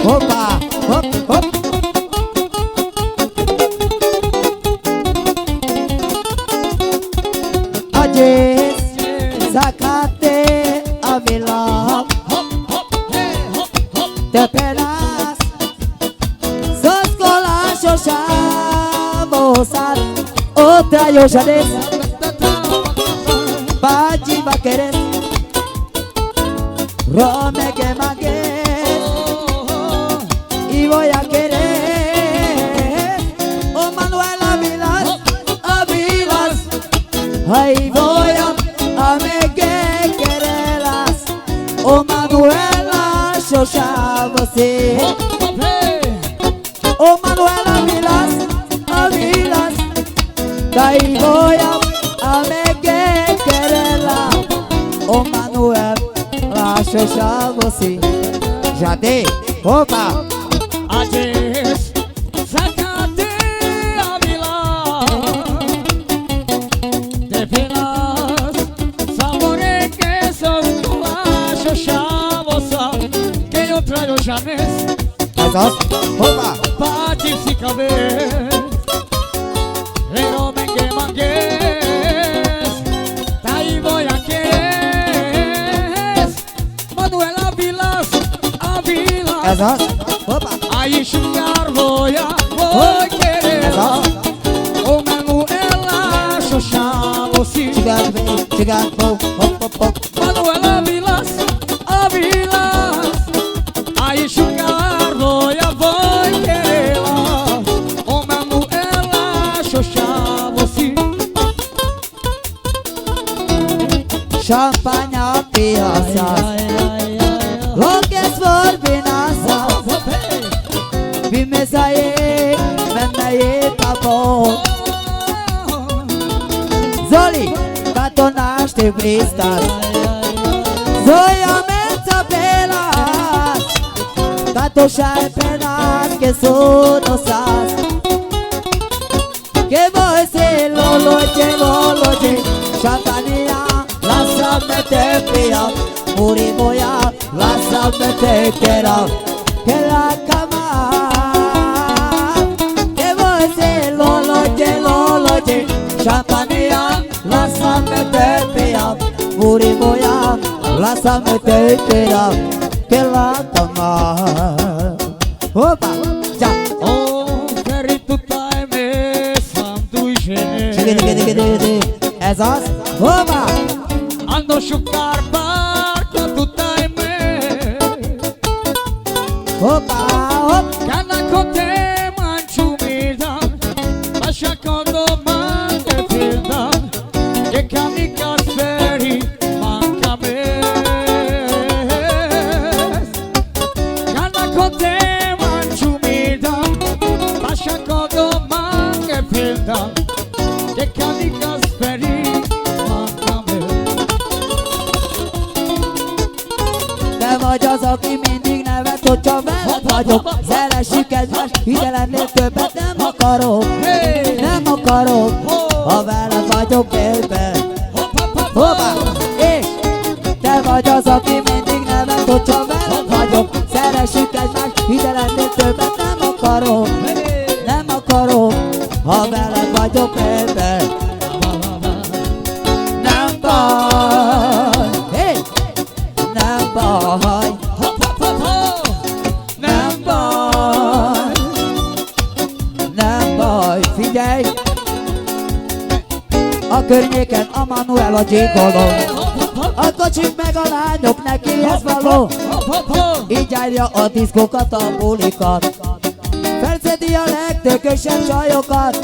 Hopa, hop, hop. Aye, sakate Avila. Te penas. Sos kola so šavo sa, otra yo šades. Baji vakeres, romegue mangues, i voy a keres. O Manuel Avilas, Avilas, ai voy a, a megue kerelas. O Manuela so šavo si. O Manuela Avilas, Avilas, tai voy a, a megue kerelas. O Manuela so šavo si. Jade, opa. Aye, sakate Avila. Te penas, sabore ke sos kola so šavo sa, ke yo trajo žanes. Ezos, opa. Pati si kabe, le romegue mangues, tai voy a keres. Manuel Avilas, Avilas. Ezos, opa. Ai šungar voy a, voy a keres. Ezos. O Manuela so šavo si. Chigan, chigan, po, po, po, po. Manuel Avilas, Avilas. Ai šungar voy a, voy a keres. O Manuela so šavo si. Šampanja pijasa, lo ke svor vinasa, bi me zaje, me me je pavo. Zoli, kato našti vristas, zoja me capelas, kato šaj penas ke so nosas. Ke voy se loloche, loloche, šampanja, lasa me te pija, muri moja, lasa me te kera, ke la kama. Ke voy se loloche, loloche, šampanja, lasa me te pija, muri moja, lasa me te kera, ke la kama. Opa, ja. O, feri tutaj me sanduj žene. Čekaj, čekaj, čekaj, čekaj. Ezos, opa. Ando šukar parko tutaj me. Opa, op. Kana kote manču mi dan, baša ko do mange fildan, ke kamikas feri manka mes. Kana kote manču mi dan, baša ko do mange fildan, ke kamikas feri manka mes. Te vajo so ki mindig neve to čovel vajo, zere šike zmaš, i zere ne te pete. Karo, ne mo karo, o vela vajo bebe. Opa, e, te vajo so ki mindig neve to čovel vajo, zere šike zmaš, i zere ne te pete. Ne mo karo, ne mo karo, o vela vajo bebe. Namba, e, namba, haj. Hop, hop, hop, hop. Namba Figyelj! A környéken a Manuel a gigoló. A kocsik meg a lányok, neki ez való. Így járja a diszkókat, a bulikat. Felszedi a legtökösebb csajokat.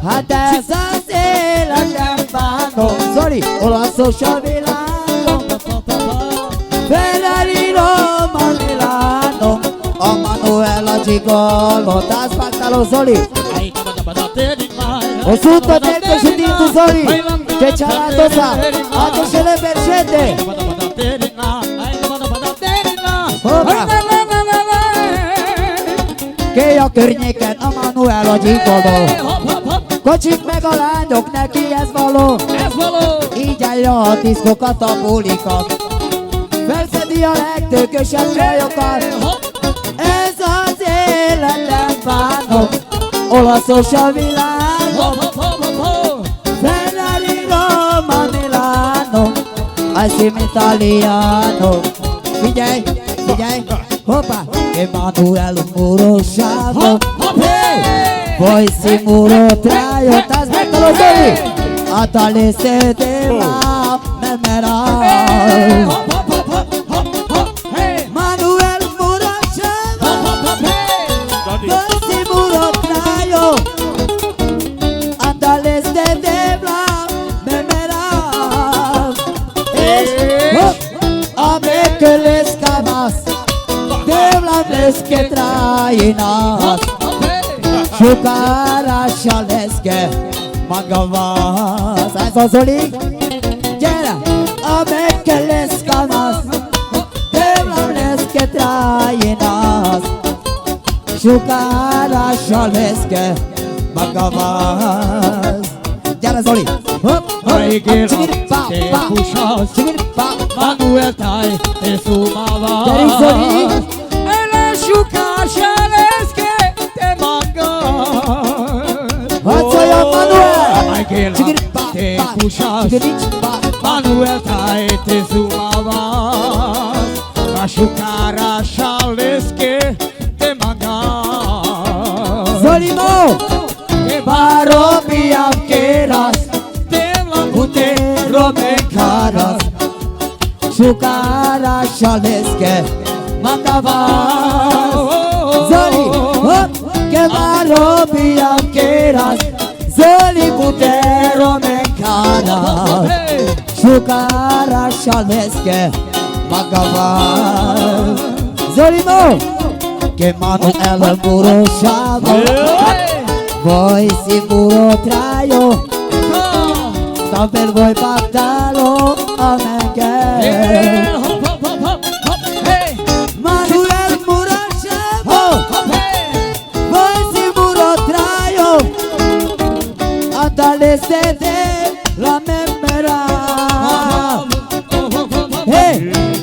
Hát ez az élet, nem bánom. Zoli, olaszos a villámom. Ferrari, Roma, Milano. A Manuel a gigoló. Táncpályán, Zoli. Hossú utat értékesítünk, Zoli. Che családozza. Adj el emberség. Hoppá. Ke a környéken a Manuel a gigoló. Kocsik meg a lányok, neki ez való. Így járja a diszkókat, a bulikat. Felszedi a legtökösebb csajokat. Ez az élet, nem bánom. Olaszos a villámom. Ferrari, Roma, Milano. Ai, siamo italiano. Figyelj, figyelj. Hoppá. Emanuele Muro Sciavo. Voi si muro traio. Táncpályán, Zoli. Adale se deva memera. Manuel Muro Sciavo. Voi si muro traio. Adale se deva memera. Ameke les kamas deva leske trainas. Šukaraša leske mangavas. Zoli. Ameke les kamas deva leske trainas. Šukaraša leske mangavas. Zoli. Hop, hop. Čikiri pa, pa. Čikiri pa. Manuel, taj te sumava. Zoli. Ele šukaraša leske te manga. Aco ja, Manuel. Čikiri pa, pa. Čikiri pa. Manuel, taj te sumava. A šukaraša leske te manga. Zoli mo. Ke baro bijav keras, te la bute romen karas. Šukaraša leske mangavas. Zoli, hop, ke baro bijav keras, Zoli, bute romen karas. Šukaraša leske mangavas. Zoli mo. Ke Manuel Muro Sciavo. Voi si muro traio. Tambe voi patalo amenge. Manuel Muro Sciavo. Voi si muro traio. Adale se deva memera.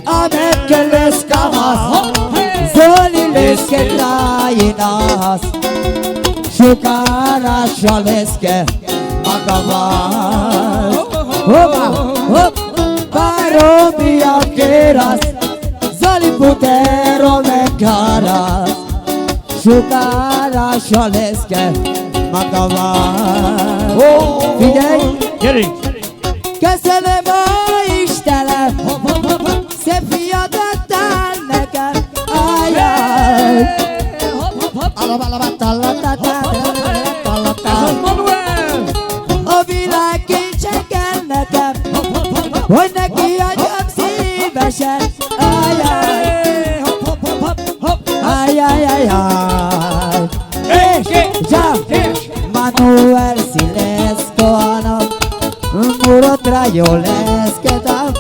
Ameke les kamas, Zoli, leske trainas. Šukaraša leske mangavas. Hopa, hop. Baro bijav keras, Zoli, bute romen karas. Šukaraša leske mangavas. Figyelj! Gyerünk! Köszönöm a Istenem, szép fiat adtál nekem. Ajaj! A villágkincse kell nekem, hogy neki adjam szívesen. Ajaj! Ajaj, ajaj! Ej, ča! Manuel, si lesko, ano. Muro traio leske da.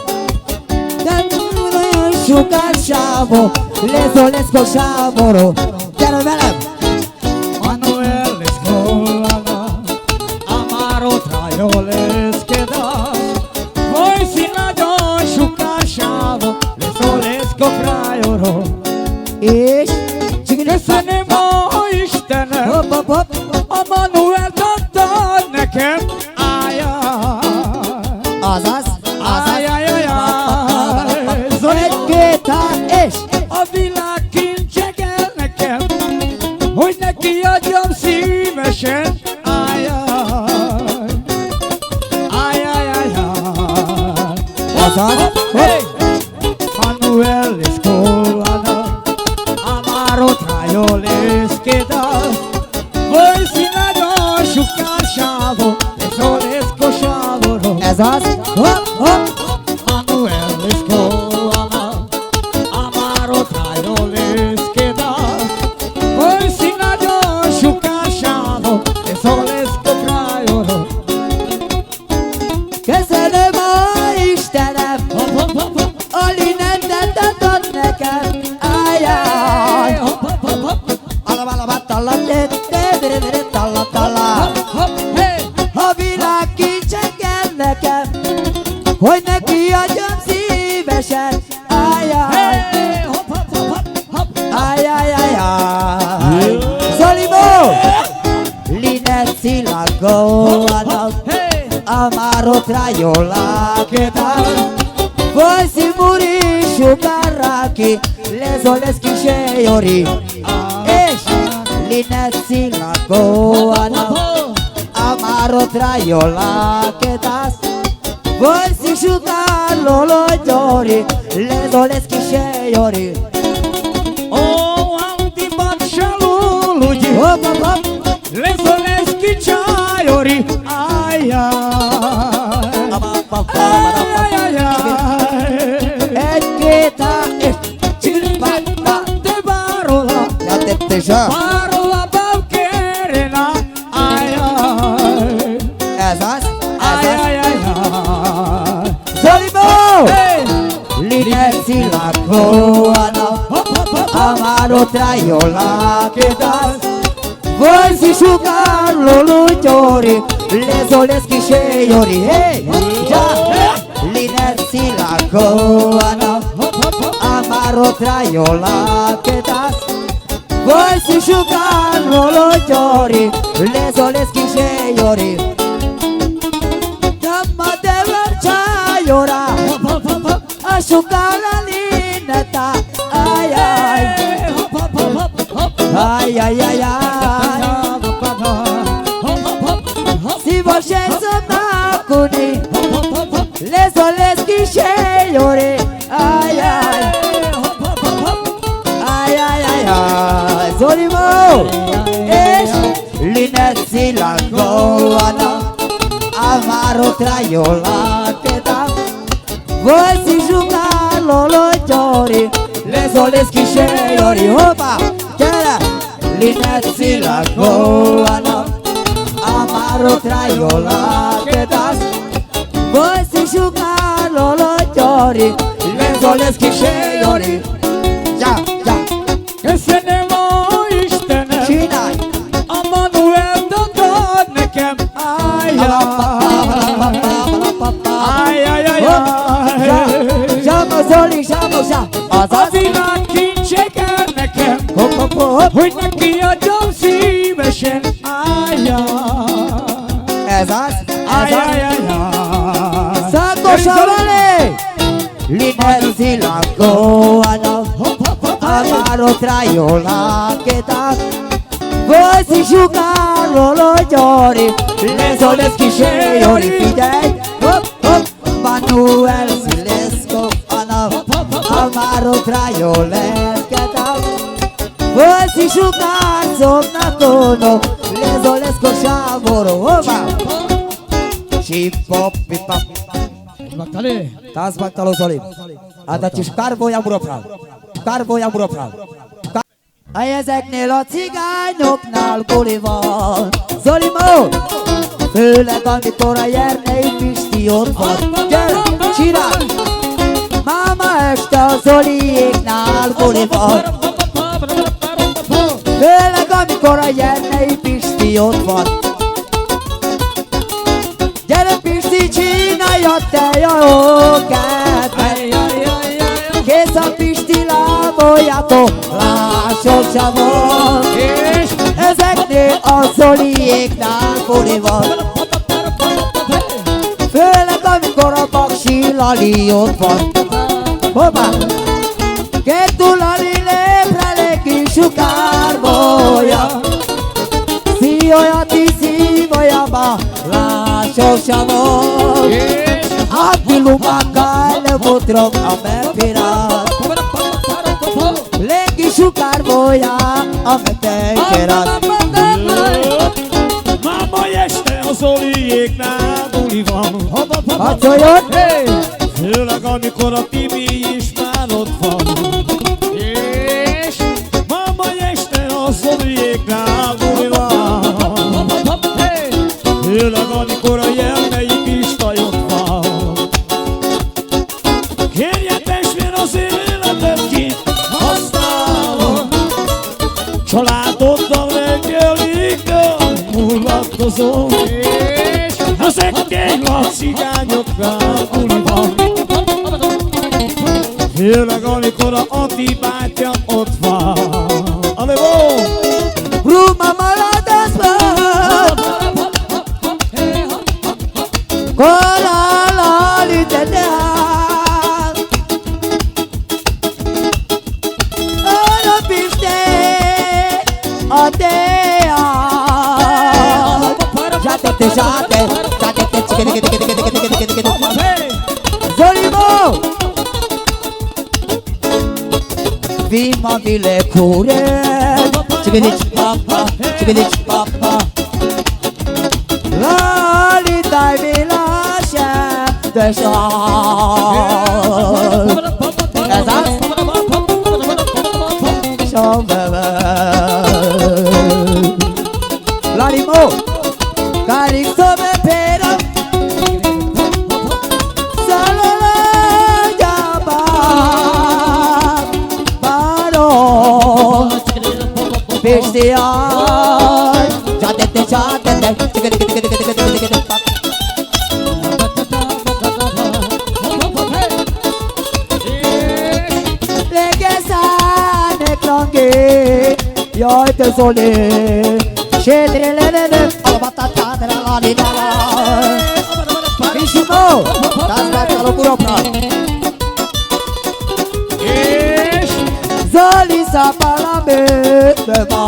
Šukar šavo, lezo lesko šavoro. Gyere velem! Manuel, lesko, ano. Amaro traio leske da. Voi si nagyon šukar šavo, lezo lesko krajoro. És köszönöm a Istenem, hopp, hopp, hopp, a Manuelt adta nekem. Ajaj. Azaz, azaz. Ajaj, ajaj. Zoli. Egy, két, há, és. A villágkincse kell nekem, hogy neki adjam szívesen. Ajaj. Hopa, hopa. Manuel Escolana, amaro traioles que das. Voi si na doxu cachavo, eso les coxavo ro. Ezas. Hop, hop. Manuel Escolana, amaro traioles que das. Voi si na doxu cachavo, eso les coxavo ro. Köszönöm a Istenem, a Linetet adtad nekem. Áj, áj. Ala, ala, ala, tala, te, te, tere, tere, tala, tala. A Vilák kincs ad nekem, hogy neki adjam szívesen. Áj, áj. Áj, áj, áj, áj. Zoli, mo! Linet Szilárd Goana, amaro traiola que das. Voi si muri su carraki, les oles ki se llori. Es Linet Szilárd Goana, amaro traiola que das. Voi si su carraki lo llori, les oles ki se llori. O, alti bat shaluluji. Hop, hop, hop. Les oles ki se llori. Áj, áj. Áj, áj, áj, áj. Eketa, e, chiri, pa, pa, te barola. Ya te, te, ya. Barola, ba, kerena. Áj, áj. Ezas, áj, ezas. Áj, áj, áj, áj. Zoli, mo! Hey! Linet Szilárd Goana, amaro traiola que das. Voi si su carraki lo llori, les oles ki se llori. Hey! Ya! Linet Szilárd Goana, amaro traiola que das. Voi si su carraki lo llori, les oles ki se llori. Dama de vertsa llora, a su carraki Lineta. Áj, áj. Áj, áj, áj, áj. Si vo se somna coni, les oles ki se llori. Áj, áj. Áj, áj, áj, áj. Zoli, mo! Es Linet Szilárd Goana, amaro traiola que das. Voi si su carraki lo llori, les oles ki se llori. Hopa, tera. Linet Szilárd Goana, amaro traiola que das. Voi si su carraki lo llori, les oles ki se llori. Ya, ya. Köszönöm a Istenem. Csinálj! A Manuel adtad nekem. Áj, áj. Áj, áj, áj, áj. Zsámok, Zoli, zsámok, zsámok. A Vilák kincs ad nekem, hopp, hopp, hopp, hogy neki adjam szívesen. Áj, áj. Ezas, ezas. Áj, áj, áj, áj. Szakos Zoli! Linet Szilárd Goana, amaro traiola que das. Voi si su carraki lo llori, les oles ki se llori. Figyelj! Hopp, hopp. Manuel Szilárd Goana, amaro traiola que das. Voi si su carraki somna coni, les oles ki se llori. Hopa! Sipop, pipop. Társ banktaló Zoli. Áldás és kár, Bolyán uram. Kár, Bolyán uram. Ezeknél a cigányoknál buli van. Zoli, mo! Főleg, amikor a Jernei Pisti ott van. Gyere, csinálj! Máma, este a Zoliéknál buli van. Főleg, amikor a Jernei Pisti ott van. Gyere, Pisti, csinálj a tejaóket. Kész a Pisti, láboljatok, lássok, csamok. És ezeknél a Zoliéknál buli van. Főleg, amikor a Baksi Lali ott van. Hoppá! Kettú Lali lép rá, kis sukárbolya. Szívója, ti szívója, ba, lássok, csamok. Addig lumánka el Botrok a mepira. Lengi sukar boja a meteikeras. Máma este a Zoliéknál buli van. Hova, hova, hova. Harcoljon! Hey! Főleg, amikor a Timi is már ott van. És? Máma este a Zoliéknál buli van. Hova, hova, hova, hey! Főleg, amikor a Jelmei Pista ott van. Kérje, testvér, az én életemét használom. Családoddal reggelig elmulatkozom. És a szegény laci cigányoknál buli van. Főleg, amikor a Ati bátyám ott van. Allez, bon! Ruma maladas. Kora lali te te ha. Oro piste a te ha. Zate te, zate, zate te, tike, tike, tike. Zolimo. Vima vile kure. Tike, tike, papa, tike, tike, papa. Lali tai mi la sha de sha. Eza? Sha bebe. Lali mo. Kari so me pera. Salo la jaba. Paro. Pestial. Jatete, jatete. Legesa ne klonge. Yo te sole. Shedre le le le. Alabata tadra la li la la. Bishimo. Das bat alo puro pra. Zoli sa pala me, me ma.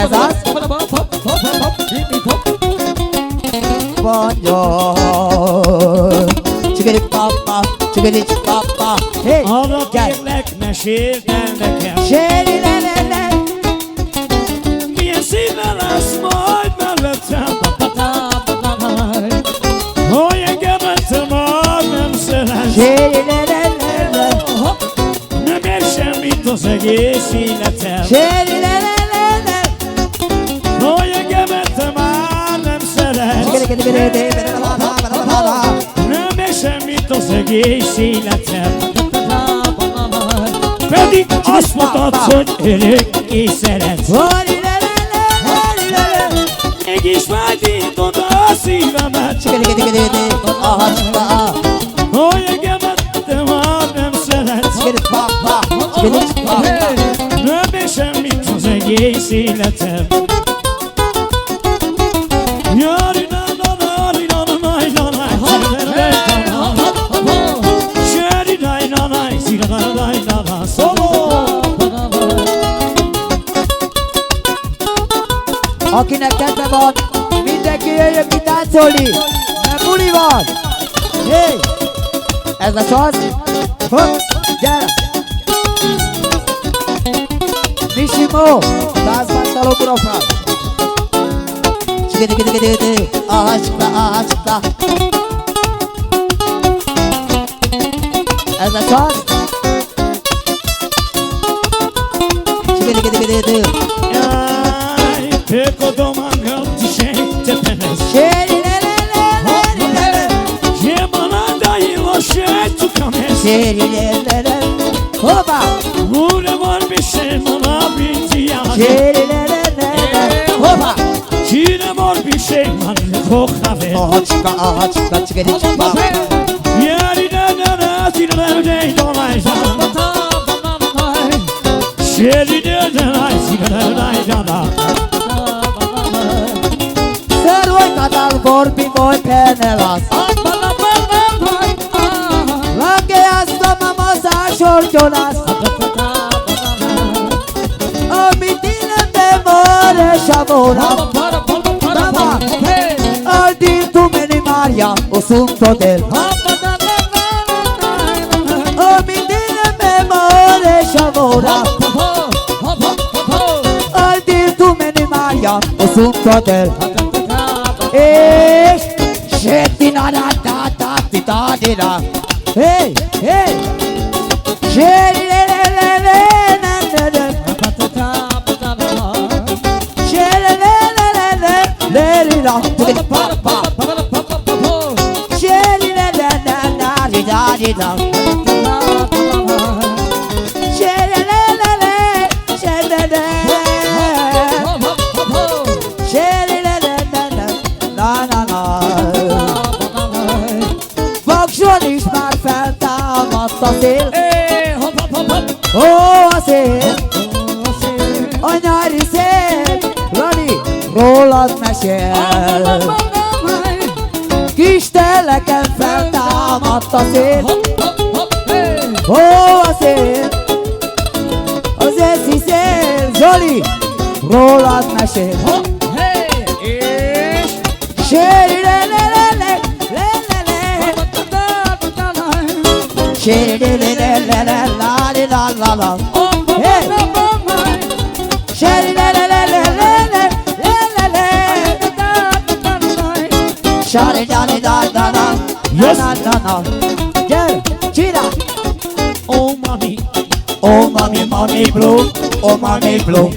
Ezas? Bonjo. Csikiri papa, csikiri papa. Hey, arra kérlek, mesélj el nekem. Séri le le le. Milyen szívvel állsz majd mellettem, ha engemet te már nem szeretsz. Nem ér semmit az egész életem, ha engemet te már nem szeretsz. Nem ér semmit az egész életem, ha engemet te már nem szeretsz. Pedig azt mondtad, hogy örökké szeretsz. Mégis vágyítod a szívemet, ha engemet te már nem szeretsz. Nem ér semmit az egész életem. Akinek kedve van, mindenki jöjjön ki táncolni, mert buli van! Hey! Ez a szansz. Hopp, gyere! Misimo, táncmárszáló buroknak. Csikidikidikidikidi, ahacska, ahacska. Ez a szansz. Csikidikidikidikidi. Jaj, peko domanga. Séri le le le le le. Hoppá! Séri le le le le. Hoppá! Ahacska, ahacska, csikeri csikpa. Săroi ca dal vorbi voi pe nelas. Lage asta mama sa shorcholas. Omitile de more shavora. Mama, al din tu meni Maria. Assunto del. O mi dile me more shavora. Ai di tu me ni Maria. Assunto del. E sheti na na ta ta ti ta di la. Hey, hey. Sheri le le le le le le le. Sheri le le le le le le la. Sheri le le le le le le la. Sheri le le le, sheri le le. Sheri le le le le, na na na. Vak zon is maar fel támad a szél. Ó, a szél. A nyári szél. Lali, rólad mesél. Kisteleken feltámadt a szél. Ó, a szél. Az észi szél. Zoli, rólad mesél. Sérelelele, lelele. Sérelelele, lali, la, la, la. Hey. Sérelelele, lelele. Sérelelele, la, la, la. Yes. La, la, la. Yeah. Cheer up. Oh, mommy. Oh, mommy, mommy blue. Oh, mommy blue.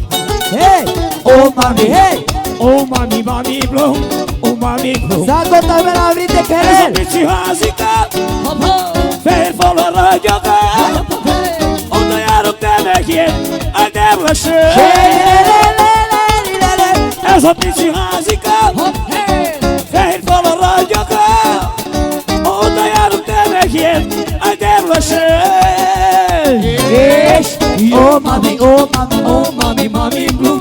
Hey. Oh, mommy. Hey. Oh, mommy, mommy blue. Oh, mommy blue. Zako tamela vrite kere. Esa piti hazika. Hop, hop. Fehér fal a ragyog. Hop, hop, hey. Oda járok te meg én, a nem leszel. Hey, le, le, le. Esa piti hazika. Hop, hey. Fehér fal a ragyog. Oda járok te meg én, a nem leszel. És oh, mommy, oh, mommy, oh, mommy, mommy blue.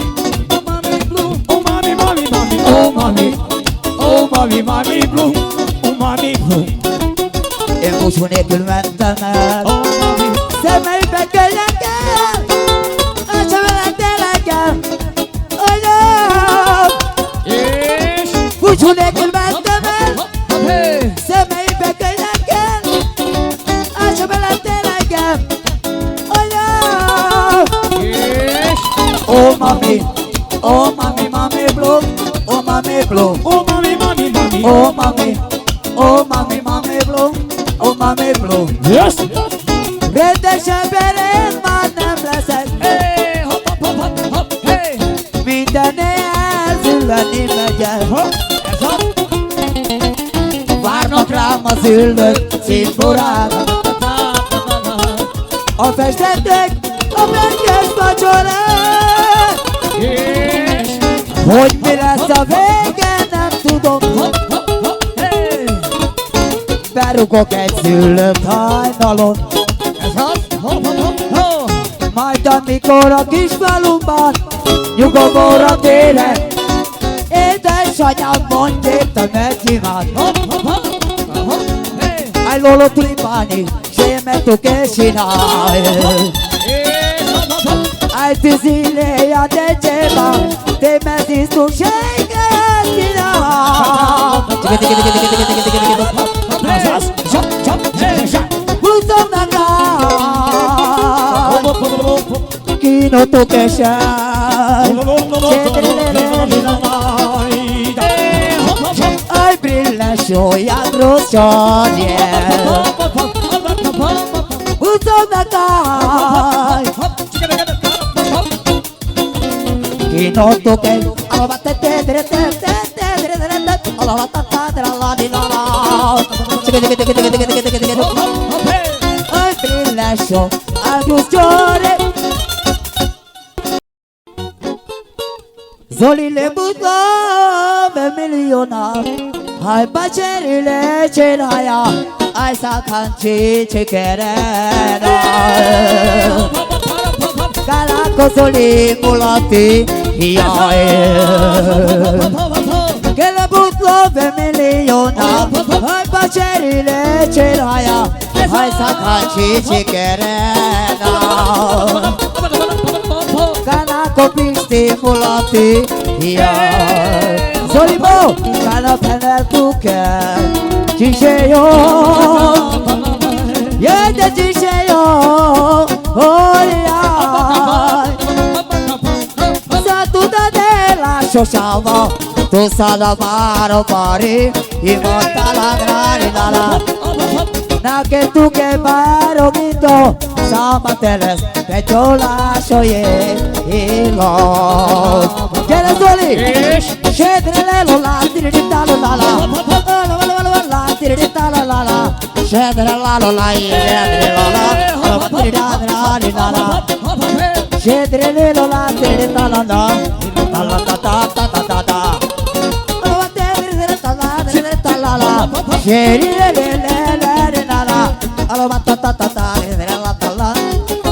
Oh, mommy blue. Oh, mommy, mommy, mommy. Oh, mommy. Oh, mommy, mommy blue. Oh, mommy blue. Én búcsú nélkül mentem el. Oh, mommy. Szemeibe könyvekkel. Átsa veled te engem. Anyám. És búcsú nélkül mentem el. Hey. Szemeibe könyvekkel. Átsa veled te engem. Anyám. És oh, mommy. Oh, mommy, mommy blue. Oh, mommy blue. Oh, mommy, mommy, mommy. Oh, mommy. Oh, mommy, mommy blue. Oh, mommy blue. Yes. Rendes embered már nem leszek. Hey, hop, hop, hop, hop, hop, hey. Mindennel züllödni megyek. Hop, ez az. Várnak rám a züllött cimborák. A festettek, a pletykás vacsorák. És hogy mi lesz a vége, nem tudom. Hopp, hopp, hopp, hey! Berúgok egy züllött hajnalon. Ez az. Hopp, hopp, hopp, hopp. Majd, amikor a kisfalumban nyugovóra térek, édesanyám, mondj érte, megimád. Hopp, hopp, hopp, hopp, hey! Ai, lolo, tulipáni. Siempre tú que si no. Ai, ti si le ya te lleva, te me dis tu shake, si no. Búcsúznak, kínozok és el. Ai, brillás óriás rossz csajjel. Búcsúznak, kínozok és el. Ai, brillás óriás rossz csajjel. Zoli le butlo ve miliona, ai, baceri le ceraya, ai, sakanci cekerena. Galako Zoli mulati, ia, e. Ke le butlo ve miliona, ai, baceri le ceraya, ai, sakanci cekerena. Kana ko pisti mulati, ia. Zoli mo, kana pene tuke. Ki Cheio, yete ti cheio, ori ai. Sa tu ta de la shoshava, tu sa la maro pari, i mo ta la drari la la. Na ke tu ke baro gito, sa ma teles, pe chola shoye, i lo. Kere soli. Shedre le lo la, tiri di ta lo la la. Lo lo lo lo lo la, tiri di ta lo la la. Shedre la lo la, i shedre la la. Lo tiri da da di la la. Shedre le lo la, tiri di ta lo la. Ta la ta ta ta ta ta ta. Lo te di di ta la, di di ta la la. Shedre le le le le la la. Lo ma ta ta ta ta, di di la ta la.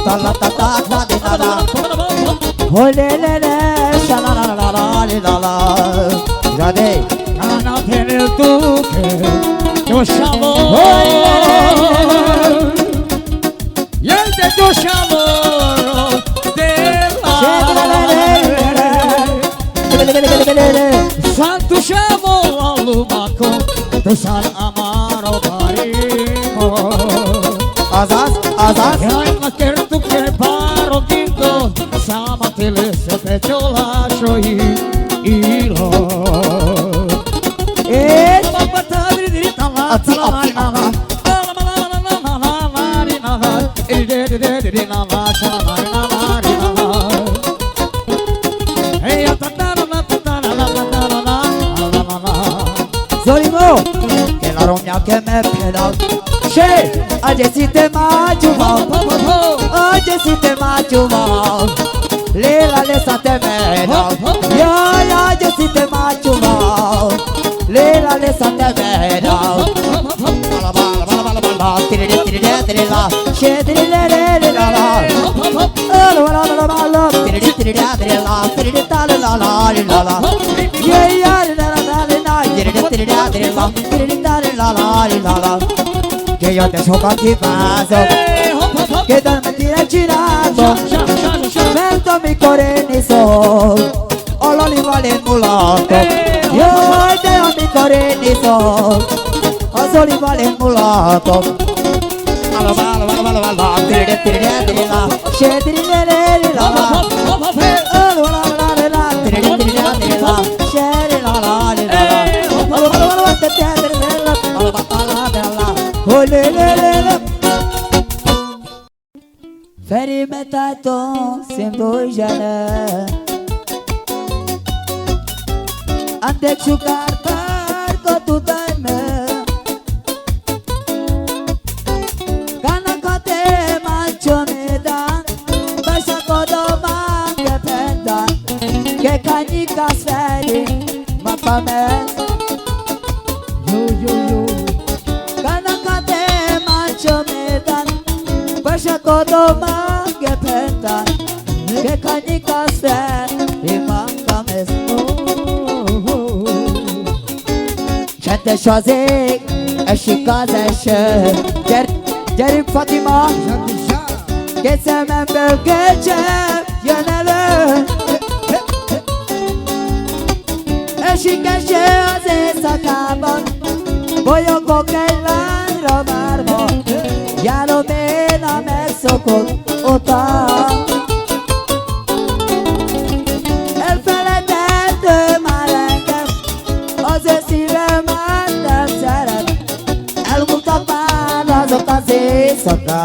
Ta la ta ta ta di la la. Ho le le le, sha la la la la la la la. Jade. Kana tene tu ke, yo shamo. Ho le le le. Yende yo shamo, de la. Santu shamo, alu mako, tu sal amaro barimo. Azaz, azaz. Yai maker tu ke baro gindo, sama tele se pe chola shoyi ilo. Eh. Papa ta diri diri ta la, ta la, ta la, ta la. Zolimo, ke la romia ke me pedal. She, aje si te ma chuva. Aje si te ma chuva. Le la le sa te me da. Ya, ya, aje si te ma chuva. Le la le sa te me da. Bala, bala, bala, bala, bala, bala. Tiri, tiri, tiri, tiri, la. She, tiri, le, le, le, la, la. Bala, bala, bala, bala, bala. Tiri, tiri, tiri, tiri, la. Tiri, ta, la, la, la, la, la. Ye, ya, la, la, la, la, la. Tiri, tiri, tiri, tiri, la. Tiri, ta, la, la, la, la, la. Ke yo te soka ti paso. Ke dan me tira chirato. Mento mi coreniso. Ololi vale mulato. Yo te o mi coreniso. Ozoli vale mulato. Alo, alo, alo, alo, alo. Tiri, tiri, tiri, la. She, tiri, le, le, le, la, la. Alo, alo, alo, alo, la. Tiri, tiri, tiri, tiri, la. She, le, la, la, le, la, la. Alo, alo, alo, te, te, te, le, la. Alo, ba, ba, la, la, la. Ho, le, le, le, le. Feri me tato sendo jana. Ante shukar par ko tu taime. Kana kate mancho me dan. Basa ko do man ke pendan. Ke kani kaseri. Makames. Yo, yo, yo. Kana kate mancho me dan. Basa ko do man ke pendan. Ke kani kaseri makames. Oh, oh, oh. Chante shoze, e shikaze she. Jer-, Jerim Fatima. Ke se men bölge che. Yenele. Eşik eşeğe sakabon. Boyo kokelan romarmo. Yaro mena mesokot ota. El felete marengem. Oze sire mandem seret. El mutapara zotazi sota.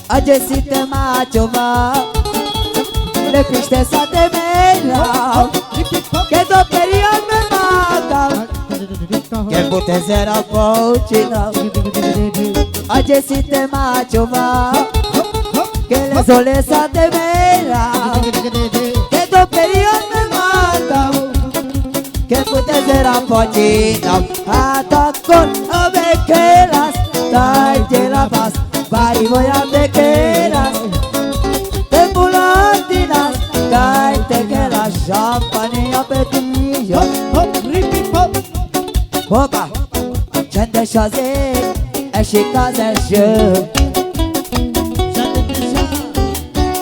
Aje si te ma chova, le piste sa te mera, ke do period me mata, ke bute zera pochina. Aje si te ma chova, ke le zole sa te mera, ke do period me mata. Ke pute zera pochina, atakon obekelas, tai te la pas, bari voy a bekelas. Te bulatinas, tai te kelas, champagne apetillo. Hop, hop, ripi, hop. Boba, chende chaze, e shikaze she.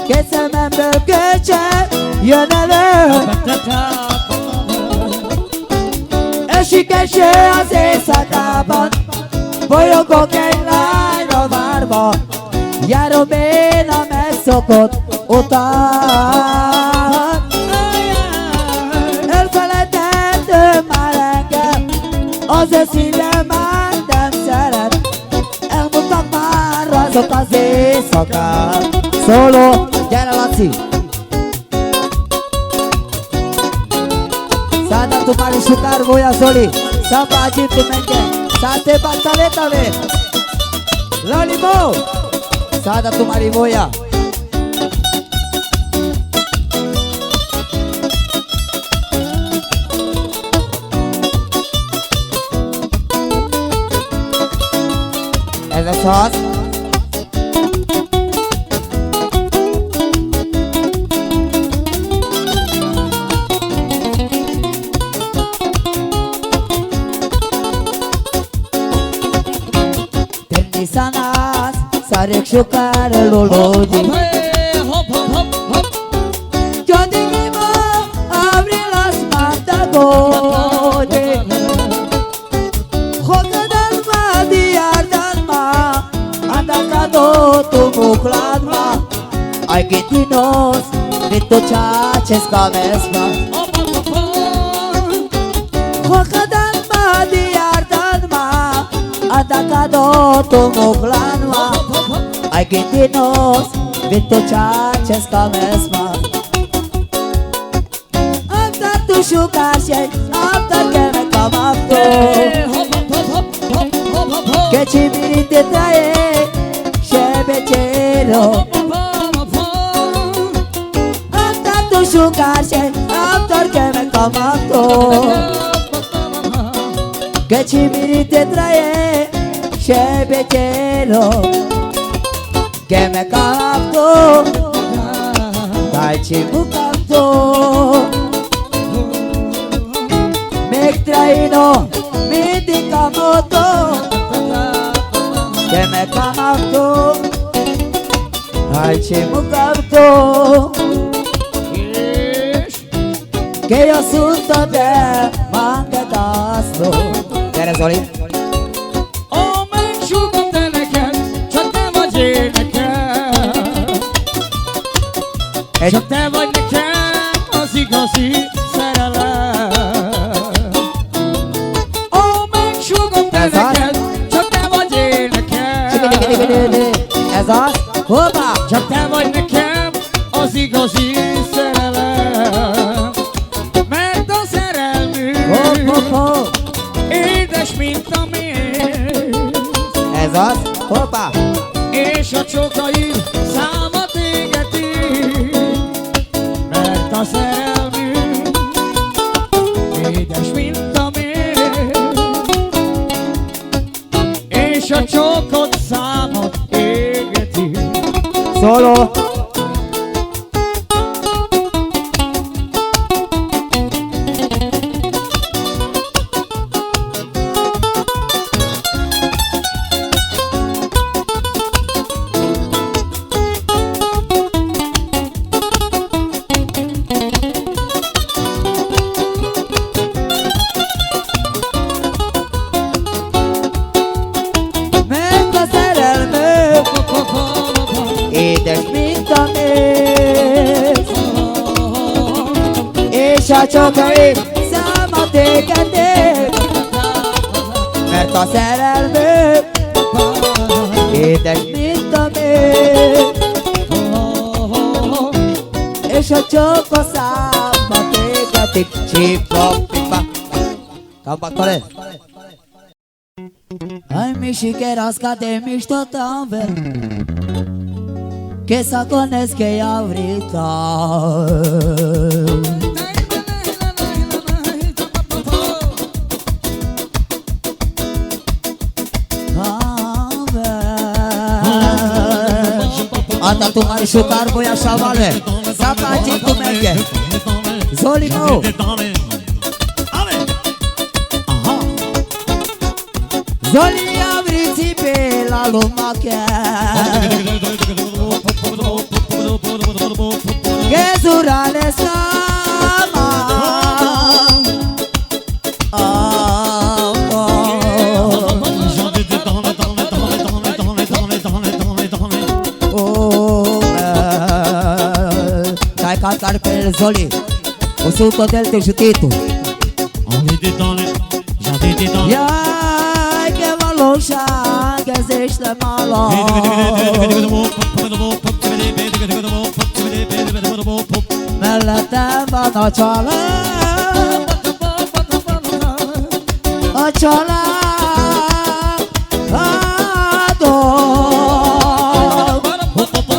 Ke se men bölge che, yenele. E Txike xe aze sa kaban, boyo koken lai no barbo, ya ro bena me sokot uta. El felete te marenge, oze si le mandem seret, el mutak marra zo kaze soka. Solo, ya la si. Sada tu mari sukar boya soli. Sapa ajin tu menge. Sate batale tale. Lali mo. Sada tu mari boya. Esa sos. Teni sanas, sarek sukar lolodi. Jodi ki mo avri las mata godi. Hoka dalma, diar dalma, anda kado tu mukladma. Ai gentinos, vito chaches kamesma. Hoka dalma, diar dalma, anda kado tu mukladma. Ai gentinos, vito chaches kamesma. After tu sukar xe, after ke me kamafto. Ke chimiri te trae, xe bechero. After tu sukar xe, after ke me kamafto. Ke chimiri te trae, xe bechero. Ke me kamafto, tai chimu kamafto. Me trae no, me di kamafto. Ke me kamafto, tai chimu kamafto. Ke yo sunto de mange dasto. Kere soli. Ó, megsugadt-e neked, s te vagy én nekem. Egy. S te vagy nekem az igazi szerelem. Ó, megsugadt-e neked, s te vagy én nekem. Ez az. Csikk, csikk, csikk, csikk. Ez az. Hoppá! S te vagy nekem az igazi szerelem. Mert a szerelmünk, hopp, hopp, hopp, édes, mint a méz. Ez az. Hoppá! És a csokaim szám a téged ír. Mert a szerelmünk édes, mint a méz. És a csókod szám a téged ír. Solo. Mert a szerelmünk édes, mint a méz, és a csokaim szám a téged ír. Mert a szerelmünk édes, mint a méz, és a csókod szám a téged ír. Csipa, pipa. Kampak tole. Aj, mi šikeras, kate mi što tave. Ke sa kones ke avrita. Ata tumari šukar boja šavale. Sa pači tumenge. Zoli mo. Zoli avri cipela lumake. Gezurale sama. A, Cantar per Zoli. O Sultan del Tejutito. Ia, che valosa, che se sta malo. Me la tava na ciola. A ciola. Ado.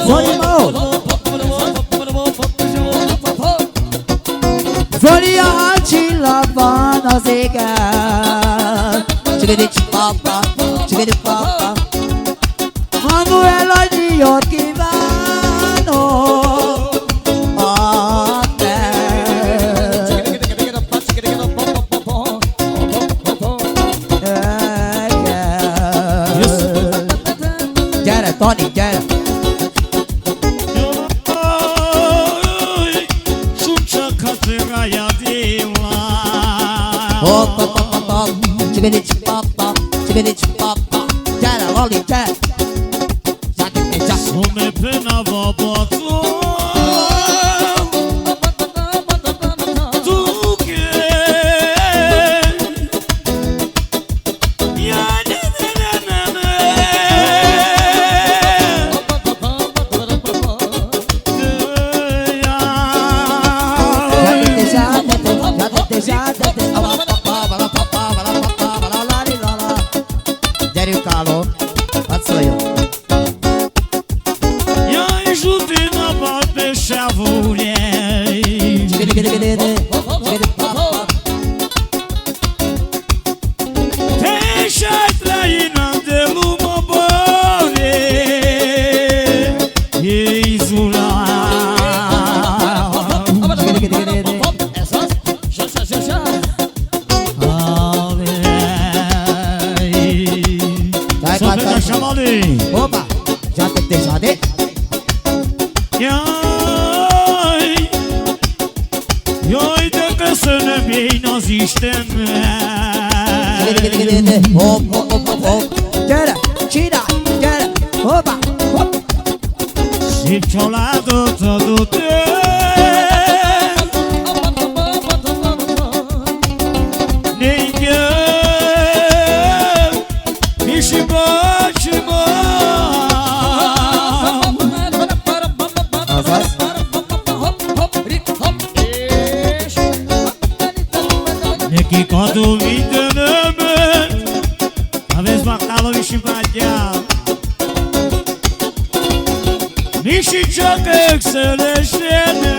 Zoli mo. Zoli a haci la bana zega. Chigidi chipapa, chigidi papa. Manuela di Yorkivano. Amen. Gera, Toni, gera. Hop, hop, hop, hop, hop. Chibidi, chipapa, chibidi, chipapa. Gera, Loli, gera. Some pena vabatu. Gera, Carlo. Ia, ajuda-me a bater a mulher. Deixa a traína de luma bore. Isula. Ave. Dai, so dai, dai, dai, dai. Opa, já te, te, já te. Ioi, ioi, de că să ne bine zicem. Hop, hop, hop, hop, hop. Gera, gira, gera. Opa, hop. Si ciolado todo te. Ninge. Mishi baci, ma. Azaz. Neki kodu mi döneme. Avez bakalo mishi baci. Mishi çok ekselişene.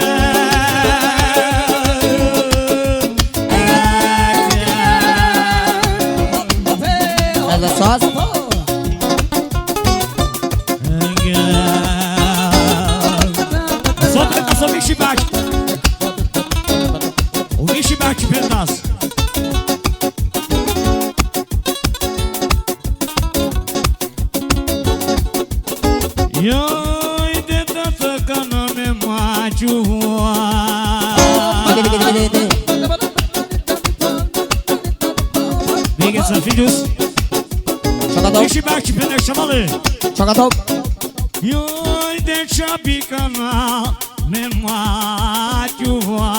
Azaz. Só, só Mishi baci. O Mishi baci pe nas. Ioi de tata ca n-am maciua. Bine să fii dus. Mishi baci pe ne șamale. Ioi de ceapica n-am maciua.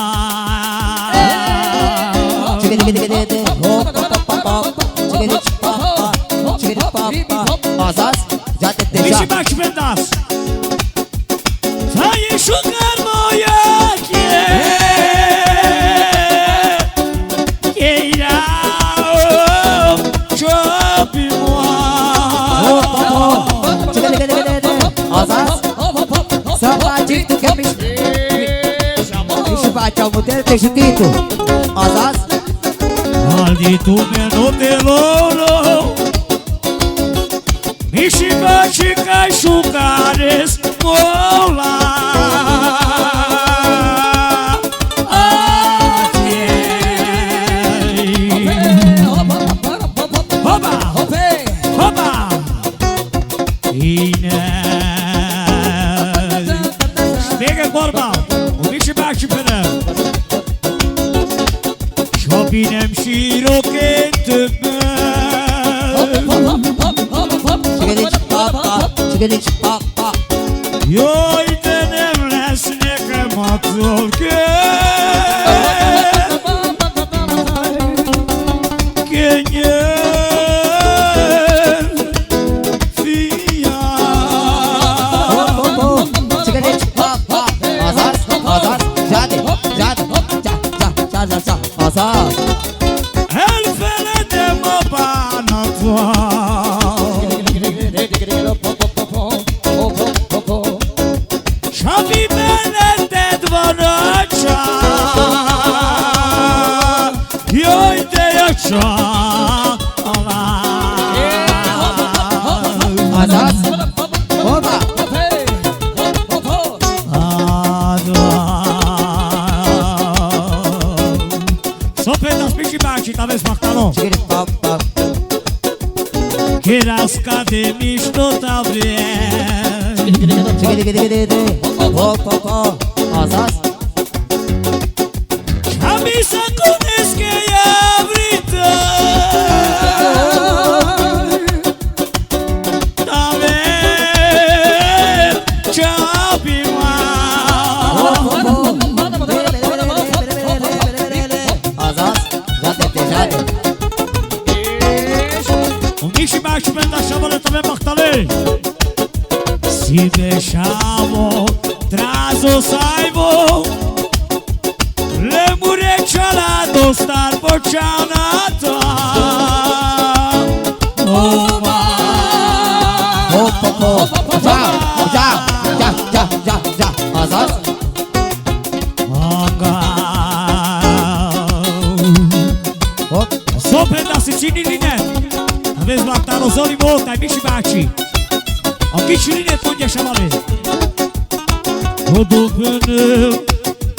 Chigidi, chigidi, chigidi, hop, hop, hop, hop. Chigidi, hop, hop, chigidi, hop, hop. Azaz, ia te, te, ia. Mishi baci pe nas. Să ieși un carmoiache. Cheira, ciopi moa. Hop, hop, hop. Chigidi, chigidi, chigidi. Azaz. Să faci tu că Mishi. Mishi baci, au multe pe juditu. Azaz. Al di tu meno te lolo. Mishi baci ca šukares mola. Hopa, hopa. Ine. Špege borba. O Mishi baci pe ne. Šopinem široke tebe. Čekaj, čekaj, pa, pa. Čekaj, čekaj, pa, pa. Joj, te ne vlesne ke moto. Porque quem é fiar. Azaz, azaz, jade, jade, ja, ja, ja, ja, ja, azaz. El fele de mo bana tua. Šavi mene te dvanoča, joj te joča. Azaz. Opa. Adva. So pe da spiši bači, ta ves maktalo. Čekaj, pa, pa. Keraska de mišto ta vre. Čekaj, čekaj, čekaj, čekaj. Hop, hop, hop. Azaz. Čabi sa koneske javrita. Ta ve čabi ma. Azaz, žate te, žate. Miši bači, penda šavale, ta ve maktale. Si bešavo drazo sajvo. Le mure čala do star počanata. Ova. Hop, hop, hop. Ja, ja, ja, ja, ja, ja. Azaz. Anga. Hop. So pe da si čini line. Vez maktalo zori mo, taj Miši bači. A ki čini line, to dje šavale. Odo pene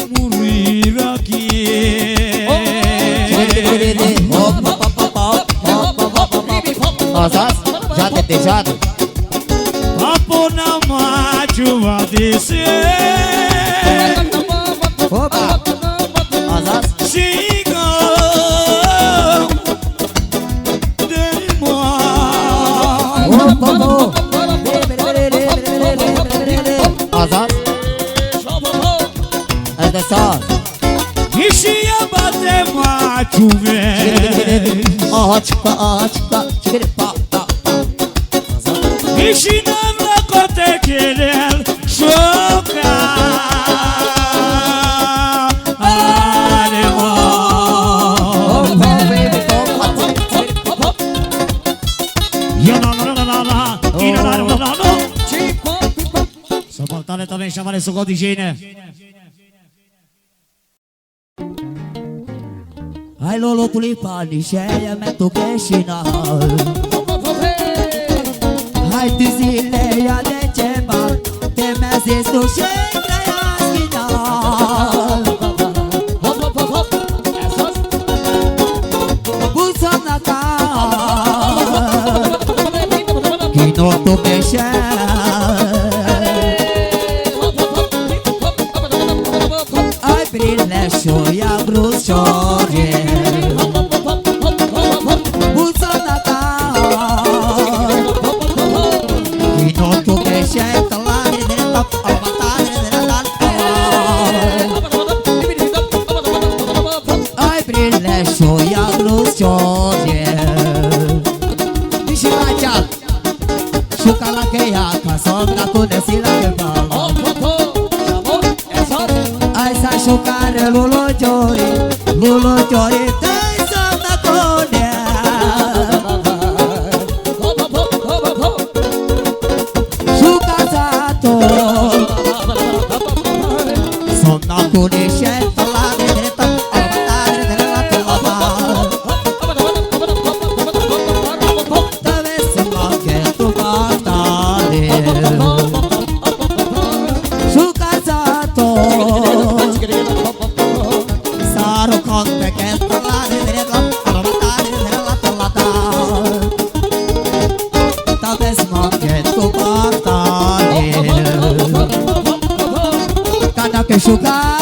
murira ki. Azaz, žate te, žate. Papo na maču vadise. Opa. Azaz. Sigo. Azaz. Azaz. Miši ja bate maču ve. Ačka, ačka, čekaj, pa, pa, pa. Miši nam lako te kerel šoka. Ajde, mo. Ja, na, na, na, na, na. Ina, na, na, na, na. So maktale, ta ve šavale, so godi žene. Aj lolo tulipani šeja me tu kešina. Aj ti zile ja de čeba, te me zis tu še kraja skina. Busa na ka, kino tu me še. Aj brile šoja brus čore. Busa na ka. Kino tu ke še tala ne ne tap, almata ne ne tap. Aj brile šoja brus čore. Miši bači. Šukar lake jaka, so na kune si lake palo. Aj sa šukar lulo čori, lulo čori, taj so na kune. Šukar sa to. So na kune še tala ne ne tap, almata ne ne tap. Šukar.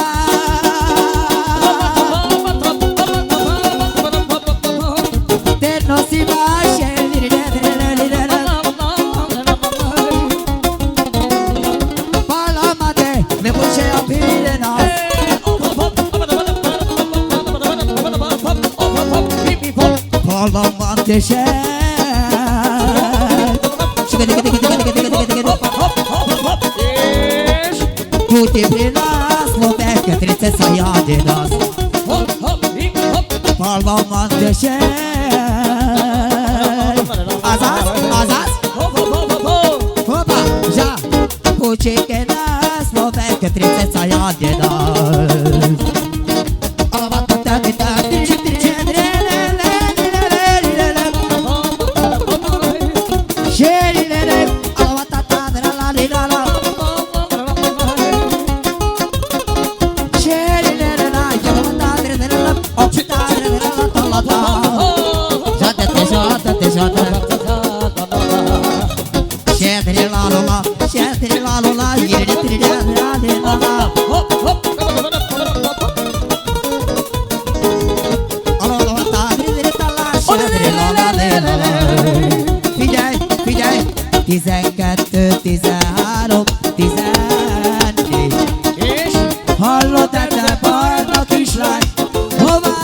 Palaman deşe. Kuti prinas, lo pe ke trece să ia de nas. Palaman deşe. Azaz, azaz. Hopa, ja. Pucichenas, lo pe ke trece să ia de nas. Figyelj, figyelj! Tizenkettő, tizenhárom, tizennégy. És? Hallod-e, te barna kislány, hová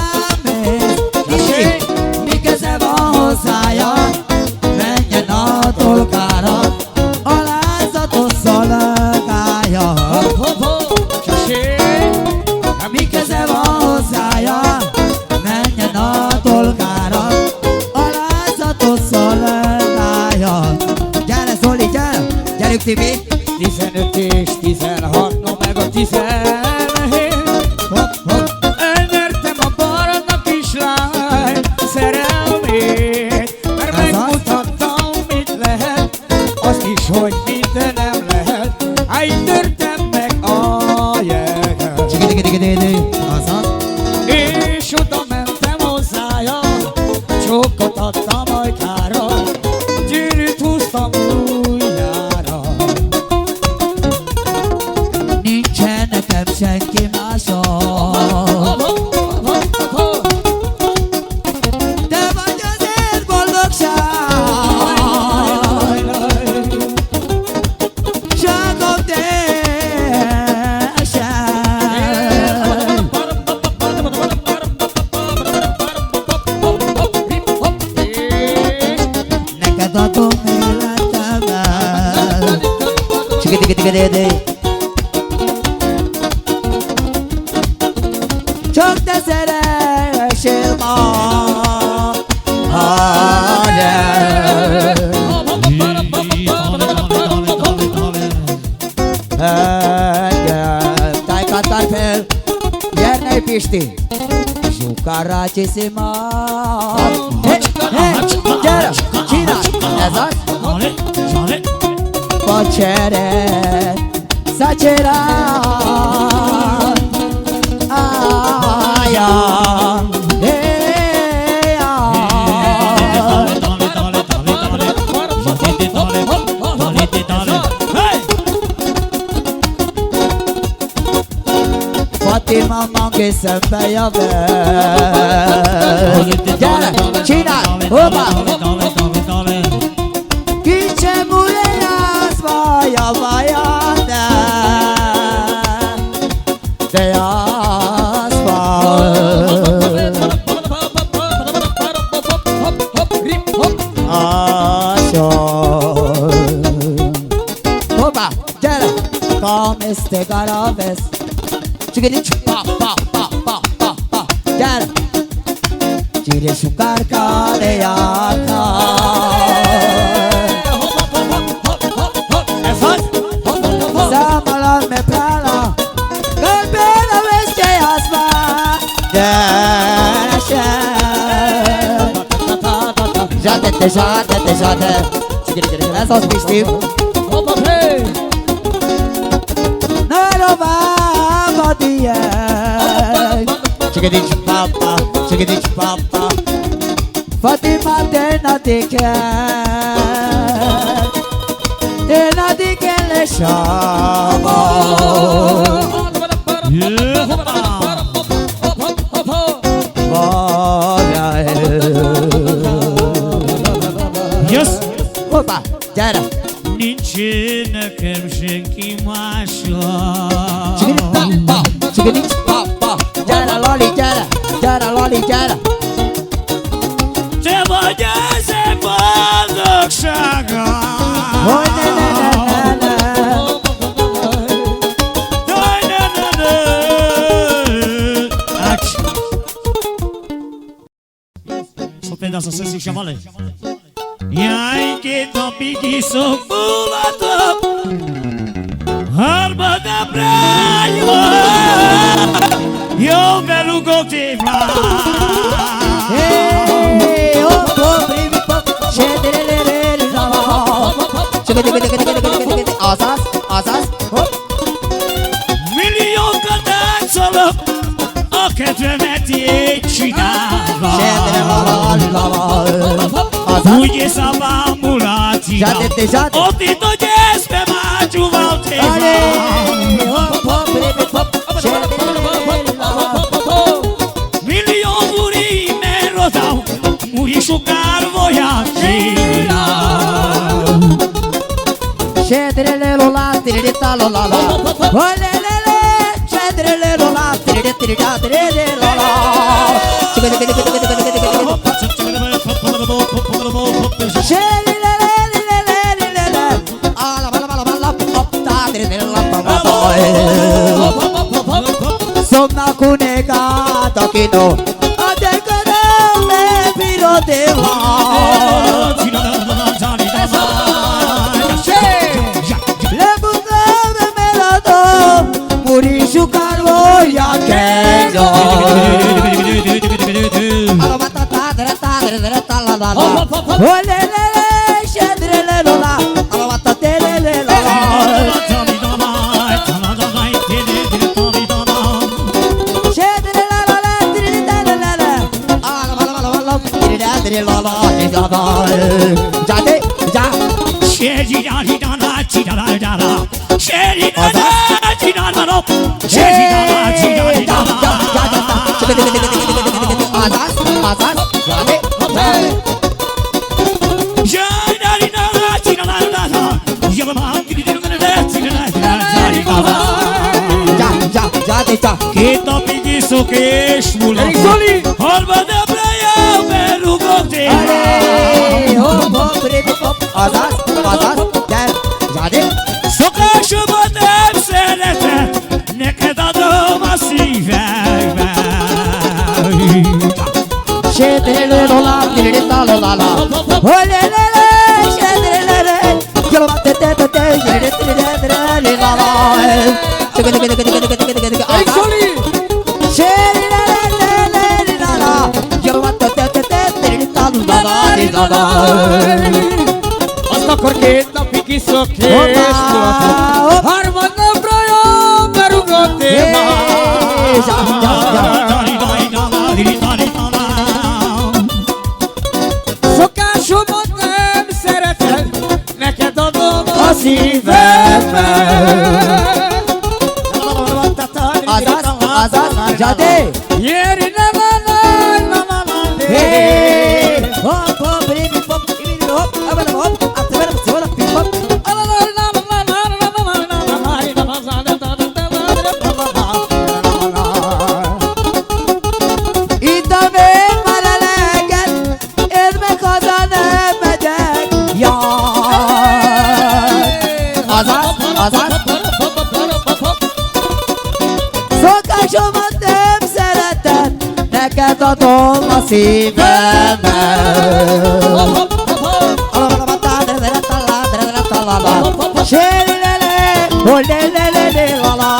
mész? Tessék? Mi köze van hozzája? Menjen a tolkára, alázatot szolgálja. Hopp, hopp, hopp, tessék. Mi köze van hozzája? Menjen a tolkára, alázatot szolgálja. Gyere, Zoli, gyere! Gyerünk, Tibi! Tizenöt és tizenhat, no meg a tizenhét. Hopp, hopp. Elnyertem a barna kislány szerelmét, mert megmutatta, mit lehet, azt is, hogy mit nem lehet. Ájtörtem meg a jeget. Azaz. És oda mentem hozzája, csókot adtam ajkára, gyűrűt húztam ujjára. Nincsen nekem senki másom. Te vagy az én boldogságom, tessék. Neked adom életemet. Csikidikidikididi. Csak te szeressél ma. Engem. Tájkát vár fel. Gyernei Pisti. Zsukarácsi Szima. Hé, hé, gyere, csináld. Ez az. Pacsere, szacsere. Ája. Hé, ja. Fatima mang és Szömpel Javer. Gyere, csináld! Hoppá! Kicsi mulejás vaja, vaja, de, de az van. Hoppá! Gyere! Come este garabes. Csikidicsi, pa, pa, pa. Gyere! Cire sucar care iartă. Să mă lasă pe prala, că pe la veste asma. Gyere, gyere. Joacă-te, joacă-te, joacă-te. Lasă-o să știm. Hopa, hei! Nă rova, Fatima. Csikidicsi, pa, pa, csikidicsi, pa, pa. Fatima, te n-adică, te n-adică leșama. Yes. Hopa, gyere. Nincsen nekem senkim másom. Tigidics, pa, pa. Gyere, Lali, gyere. Gyere, Lali, gyere. Te vagy az-e boldogsága. Hogy ne, ne, ne, ne, ne. Jaj, ne, ne, ne. Ács. Só pedaço assim, se chama ali. Jaj, két napig iszok, mulattam, harmadnapra jó berugok téma. Hey, hopp, hopp, ribi, hopp, sederelere, lala. Azaz, azaz, hopp. Milliókkal táncolok, a kedvemet jég csinálva. Sederelere, lala. Azaz. Úgy érzem, a mulattam. Zsát, zsát. Ott itt, hogy eszmem ágyúval téma. Hopp, hopp, ribi, hopp. Sederelere, lala. Millió muri me rodau, muri sukár voja kínál. Sederelere, lala, tiriri, ta, lala, la. Ho, le, le, le, sederelere, lala, tiriri, tiriri, ta, tiriri, lala. Sederelere, lala, lala, lala, lala. Sona ku nega takino, a de kere me piro deva. Le buta me merado, muri sukár voja kínál. Ole, le, le, sederelere, lala. Alabata, terere, lala. Sederelere, lala, terere, lala. Alabala, bala, bala, terere, terere, lala, lala. Zsát, zsát. Sederelere, lala, lala. Azaz, azaz, zsát. Zsát, zsát, zsát, zsát. Két napig iszok és mulattam. Harmadnapra jó berugok téma. Hopp, hopp, ribi, hopp. Azaz, azaz, gyere, zsát. Szokásomat nem szereted, neked adom a szívemet. Sederelere, lala, tiriri, ta, lala, la. Ho, le, le, le, sederelere. Gyalaba, te, te, te, te, sederelere, lala. Azaz. Sederelere, lala. Gyalaba, te, te, te, te, sederelere, ta, lala, lala. Azaz, kor ke Iszok és mulattam. Hoppá, hopp. Harmadnapra jó berugok téma. Hey, zsá, zsá, zsá. Szokásomat nem szereted, neked adom a szívemet. Azaz, azaz, zsát. Hey, hopp, hopp, ribi, hopp, ribi, hopp, abana, hopp, atabana, zona, pip, hopp. Itt a vérem, meleged, én meg haza nem megyek. Jaj. Azaz, azaz. Szokásomat nem szereted, neked adom a szívemet. Sérülele, hol le, le, le, le, la, la.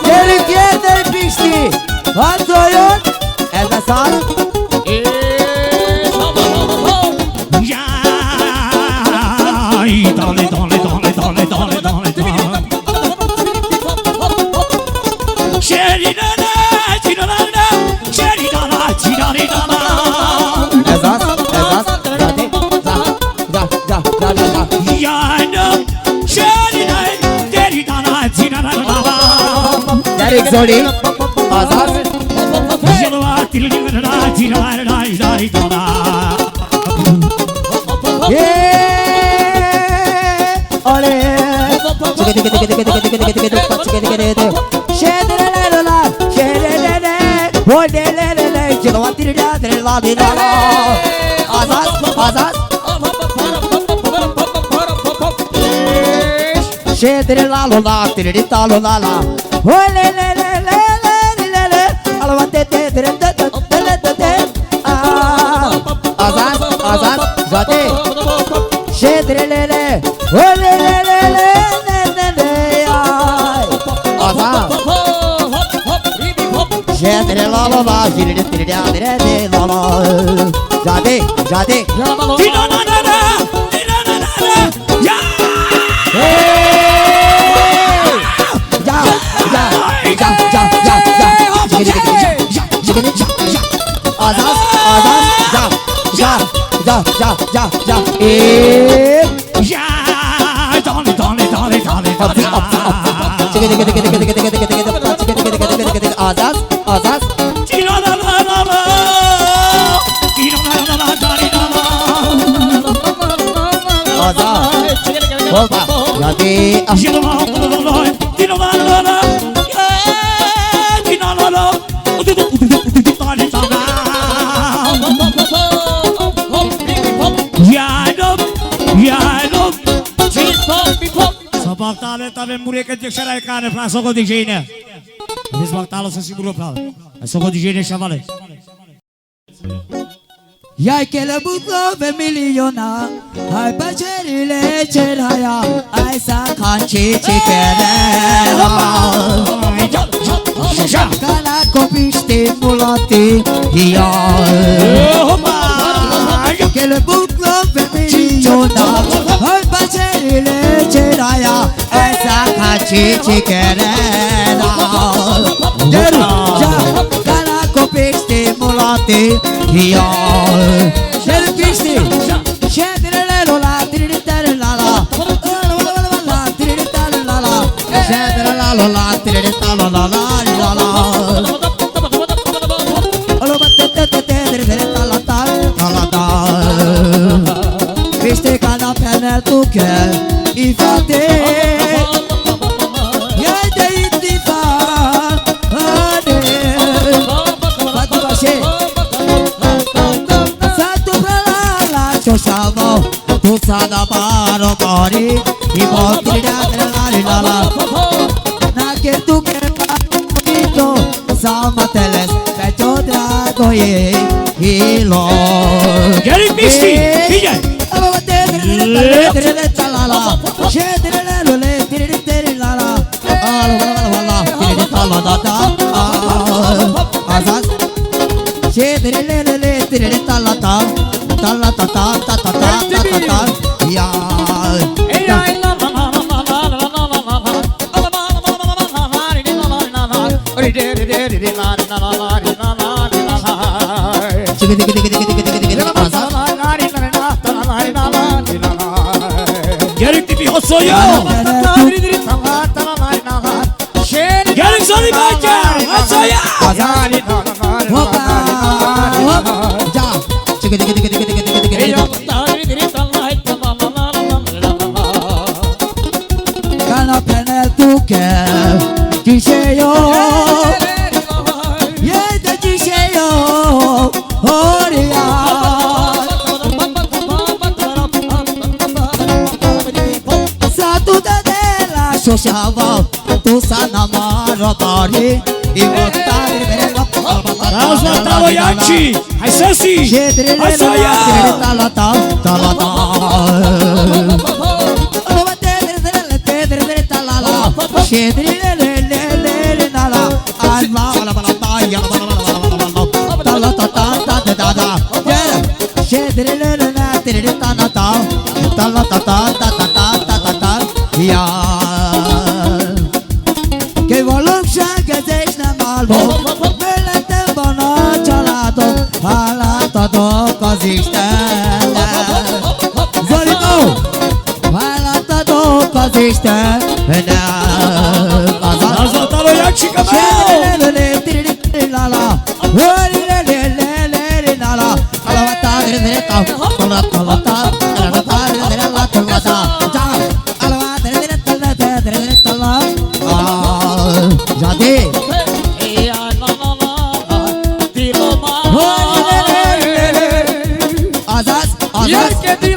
Gyerünk érni, Pisti! Harcoljon! Ez a szar! Jaj, dali, dali, dali. Zoli. Azaz. Ole. Azaz, azaz. Shedere la lo la, tiriri ta lo la la. Ho le le le le le le le. Alo wa te te tere te te te te te te. Ah. Azaz, azaz, zate. Shedere le le. Ho le le le le le le le. Ay. Azaz. Shedere la lo la, tiriri tiriri tiriri la la. Zate, zate. Tina na na na. Tina na na na. Ya! Hey! Ya, ya, ya, ya, ya, ya. Azaz, azaz, ya, ya, ya, ya, ya, ya. Eh. Ya, dale, dale, dale, dale, dale. Azaz, azaz. Azaz. Hopa. Jadi, ah. Sabak tale tale mure ke jek sharai kane pra soko di jene. Dis bak talo sa si buro pra. Soko di jene shavale. Yai kele butlo ve miliona, ai pacheri le cheraya, ai sa kanchi chikere. Kala kopi stimulati, ya. Kele butlo ve miliona, ai pacheri le cheraya, ai sa kanchi chikere. Deru, ya, kala kopi stimulati, ya. Deru pisti. Shedere le lo la, tiriri tare la la. La, la, la, la, la, tiriri tare la la. Shedere la lo la, tiriri tare la la, la la. Alo ba te te te te, tiriri tare la ta, ta la ta. Pisti kana pene tu ke, i fate. Ya de i ti fa, ane. Fatu ba she. Sa tu pra la la, so sa mo. Tu sa na baro bari, i mo ti da la la la la. Na ke tu ke ma ti to, sa ma teles, pe cho drago ye, i lo. Geri pisti, pije. Geri tipi hosoyo. Geri sori baca hosoyo. Hopa, hopa. Ja. Kana pene tu ke, kiseyo. Ye de kiseyo. Oria. Sa tu de la so shava. Tu sa na maro bari. I mo tari. Razo talo yanchi. Ai sesi. Ai saya. Tala ta, tala ta. Ya. Ke volum sha ke zes na malbo, mele te bono chalado, hala todo koziste. Zorito, hala todo koziste. Razo talo yanchi kama. Jadi. Azaz, azaz. Jadi.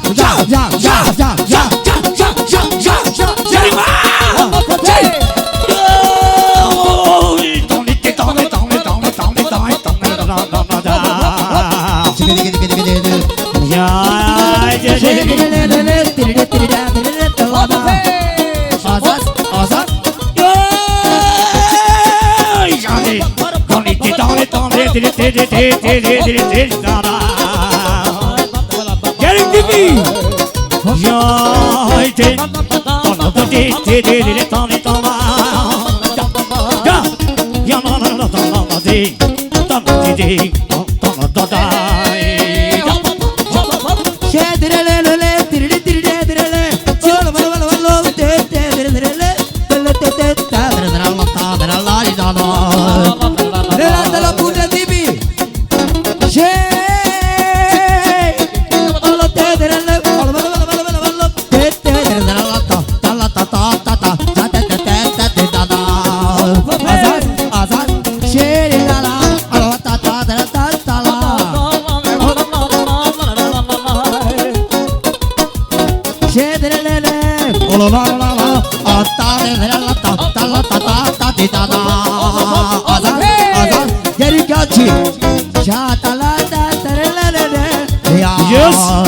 Ja, ja, ja, ja, ja. Yes.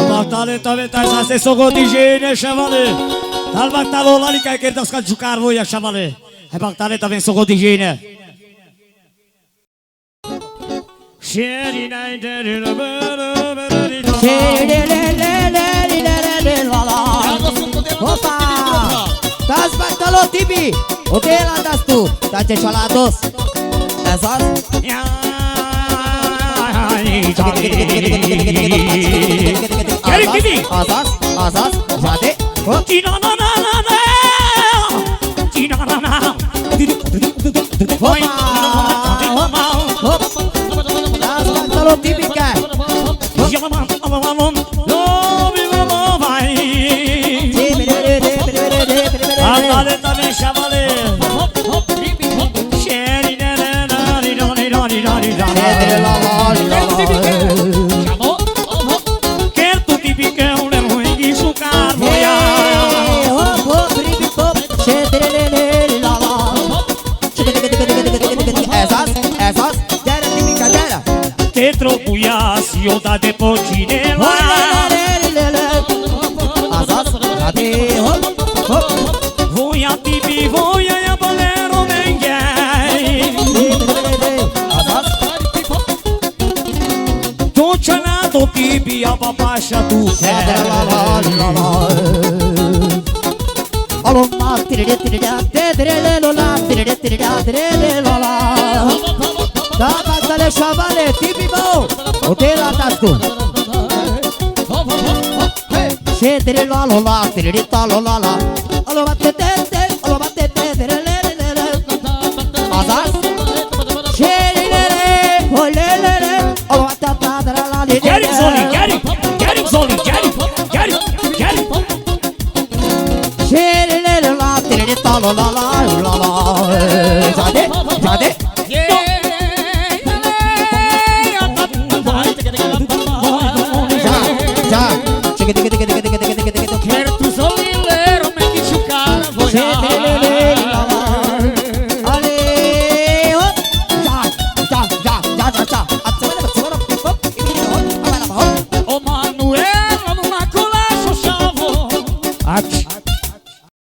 Bactale, tave ta e sasé sogodijene, chavale. Tal bactalo lali, ka kerdeu dascal jucar voia, chavale. E bactale tave sogodijene. Opa! Das bactalo tibi. Ote la das tu. Tache chalados. Asas. Geri tibi. Asas, asas, jade. Hop. Opa! Hop. Hop. Das bactalo tibi ka. Hop. Kerto tibi ka, un le ruim de sucar, voia. Hop, hop, ribi, hop. Asas, asas, jera, tibi ka, jera. Te trobuia, ciudad de Pochinela. Asas, jade, hop, hop. Voia tibi, voia ya bolero mengai. Asas. Dochanado tibi a babasha tu. Alo ma tiriri tiriri, tiriri lo la, tiriri tiriri, tiriri lo la. Da bactale chavale, tibi bo. Ote la das tu. She tiriri la lo la, tiriri ta lo la la. Alo ma te te te, alo ma te te, tiriri le le le le. Asas. She le le le, ho le le le. Alo ma ta ta ta la la le le. Geri, Zoli, geri, geri, Zoli, geri, geri, geri. She le le le la, tiriri ta lo la la, la la. Jade, jade. Ja, ja.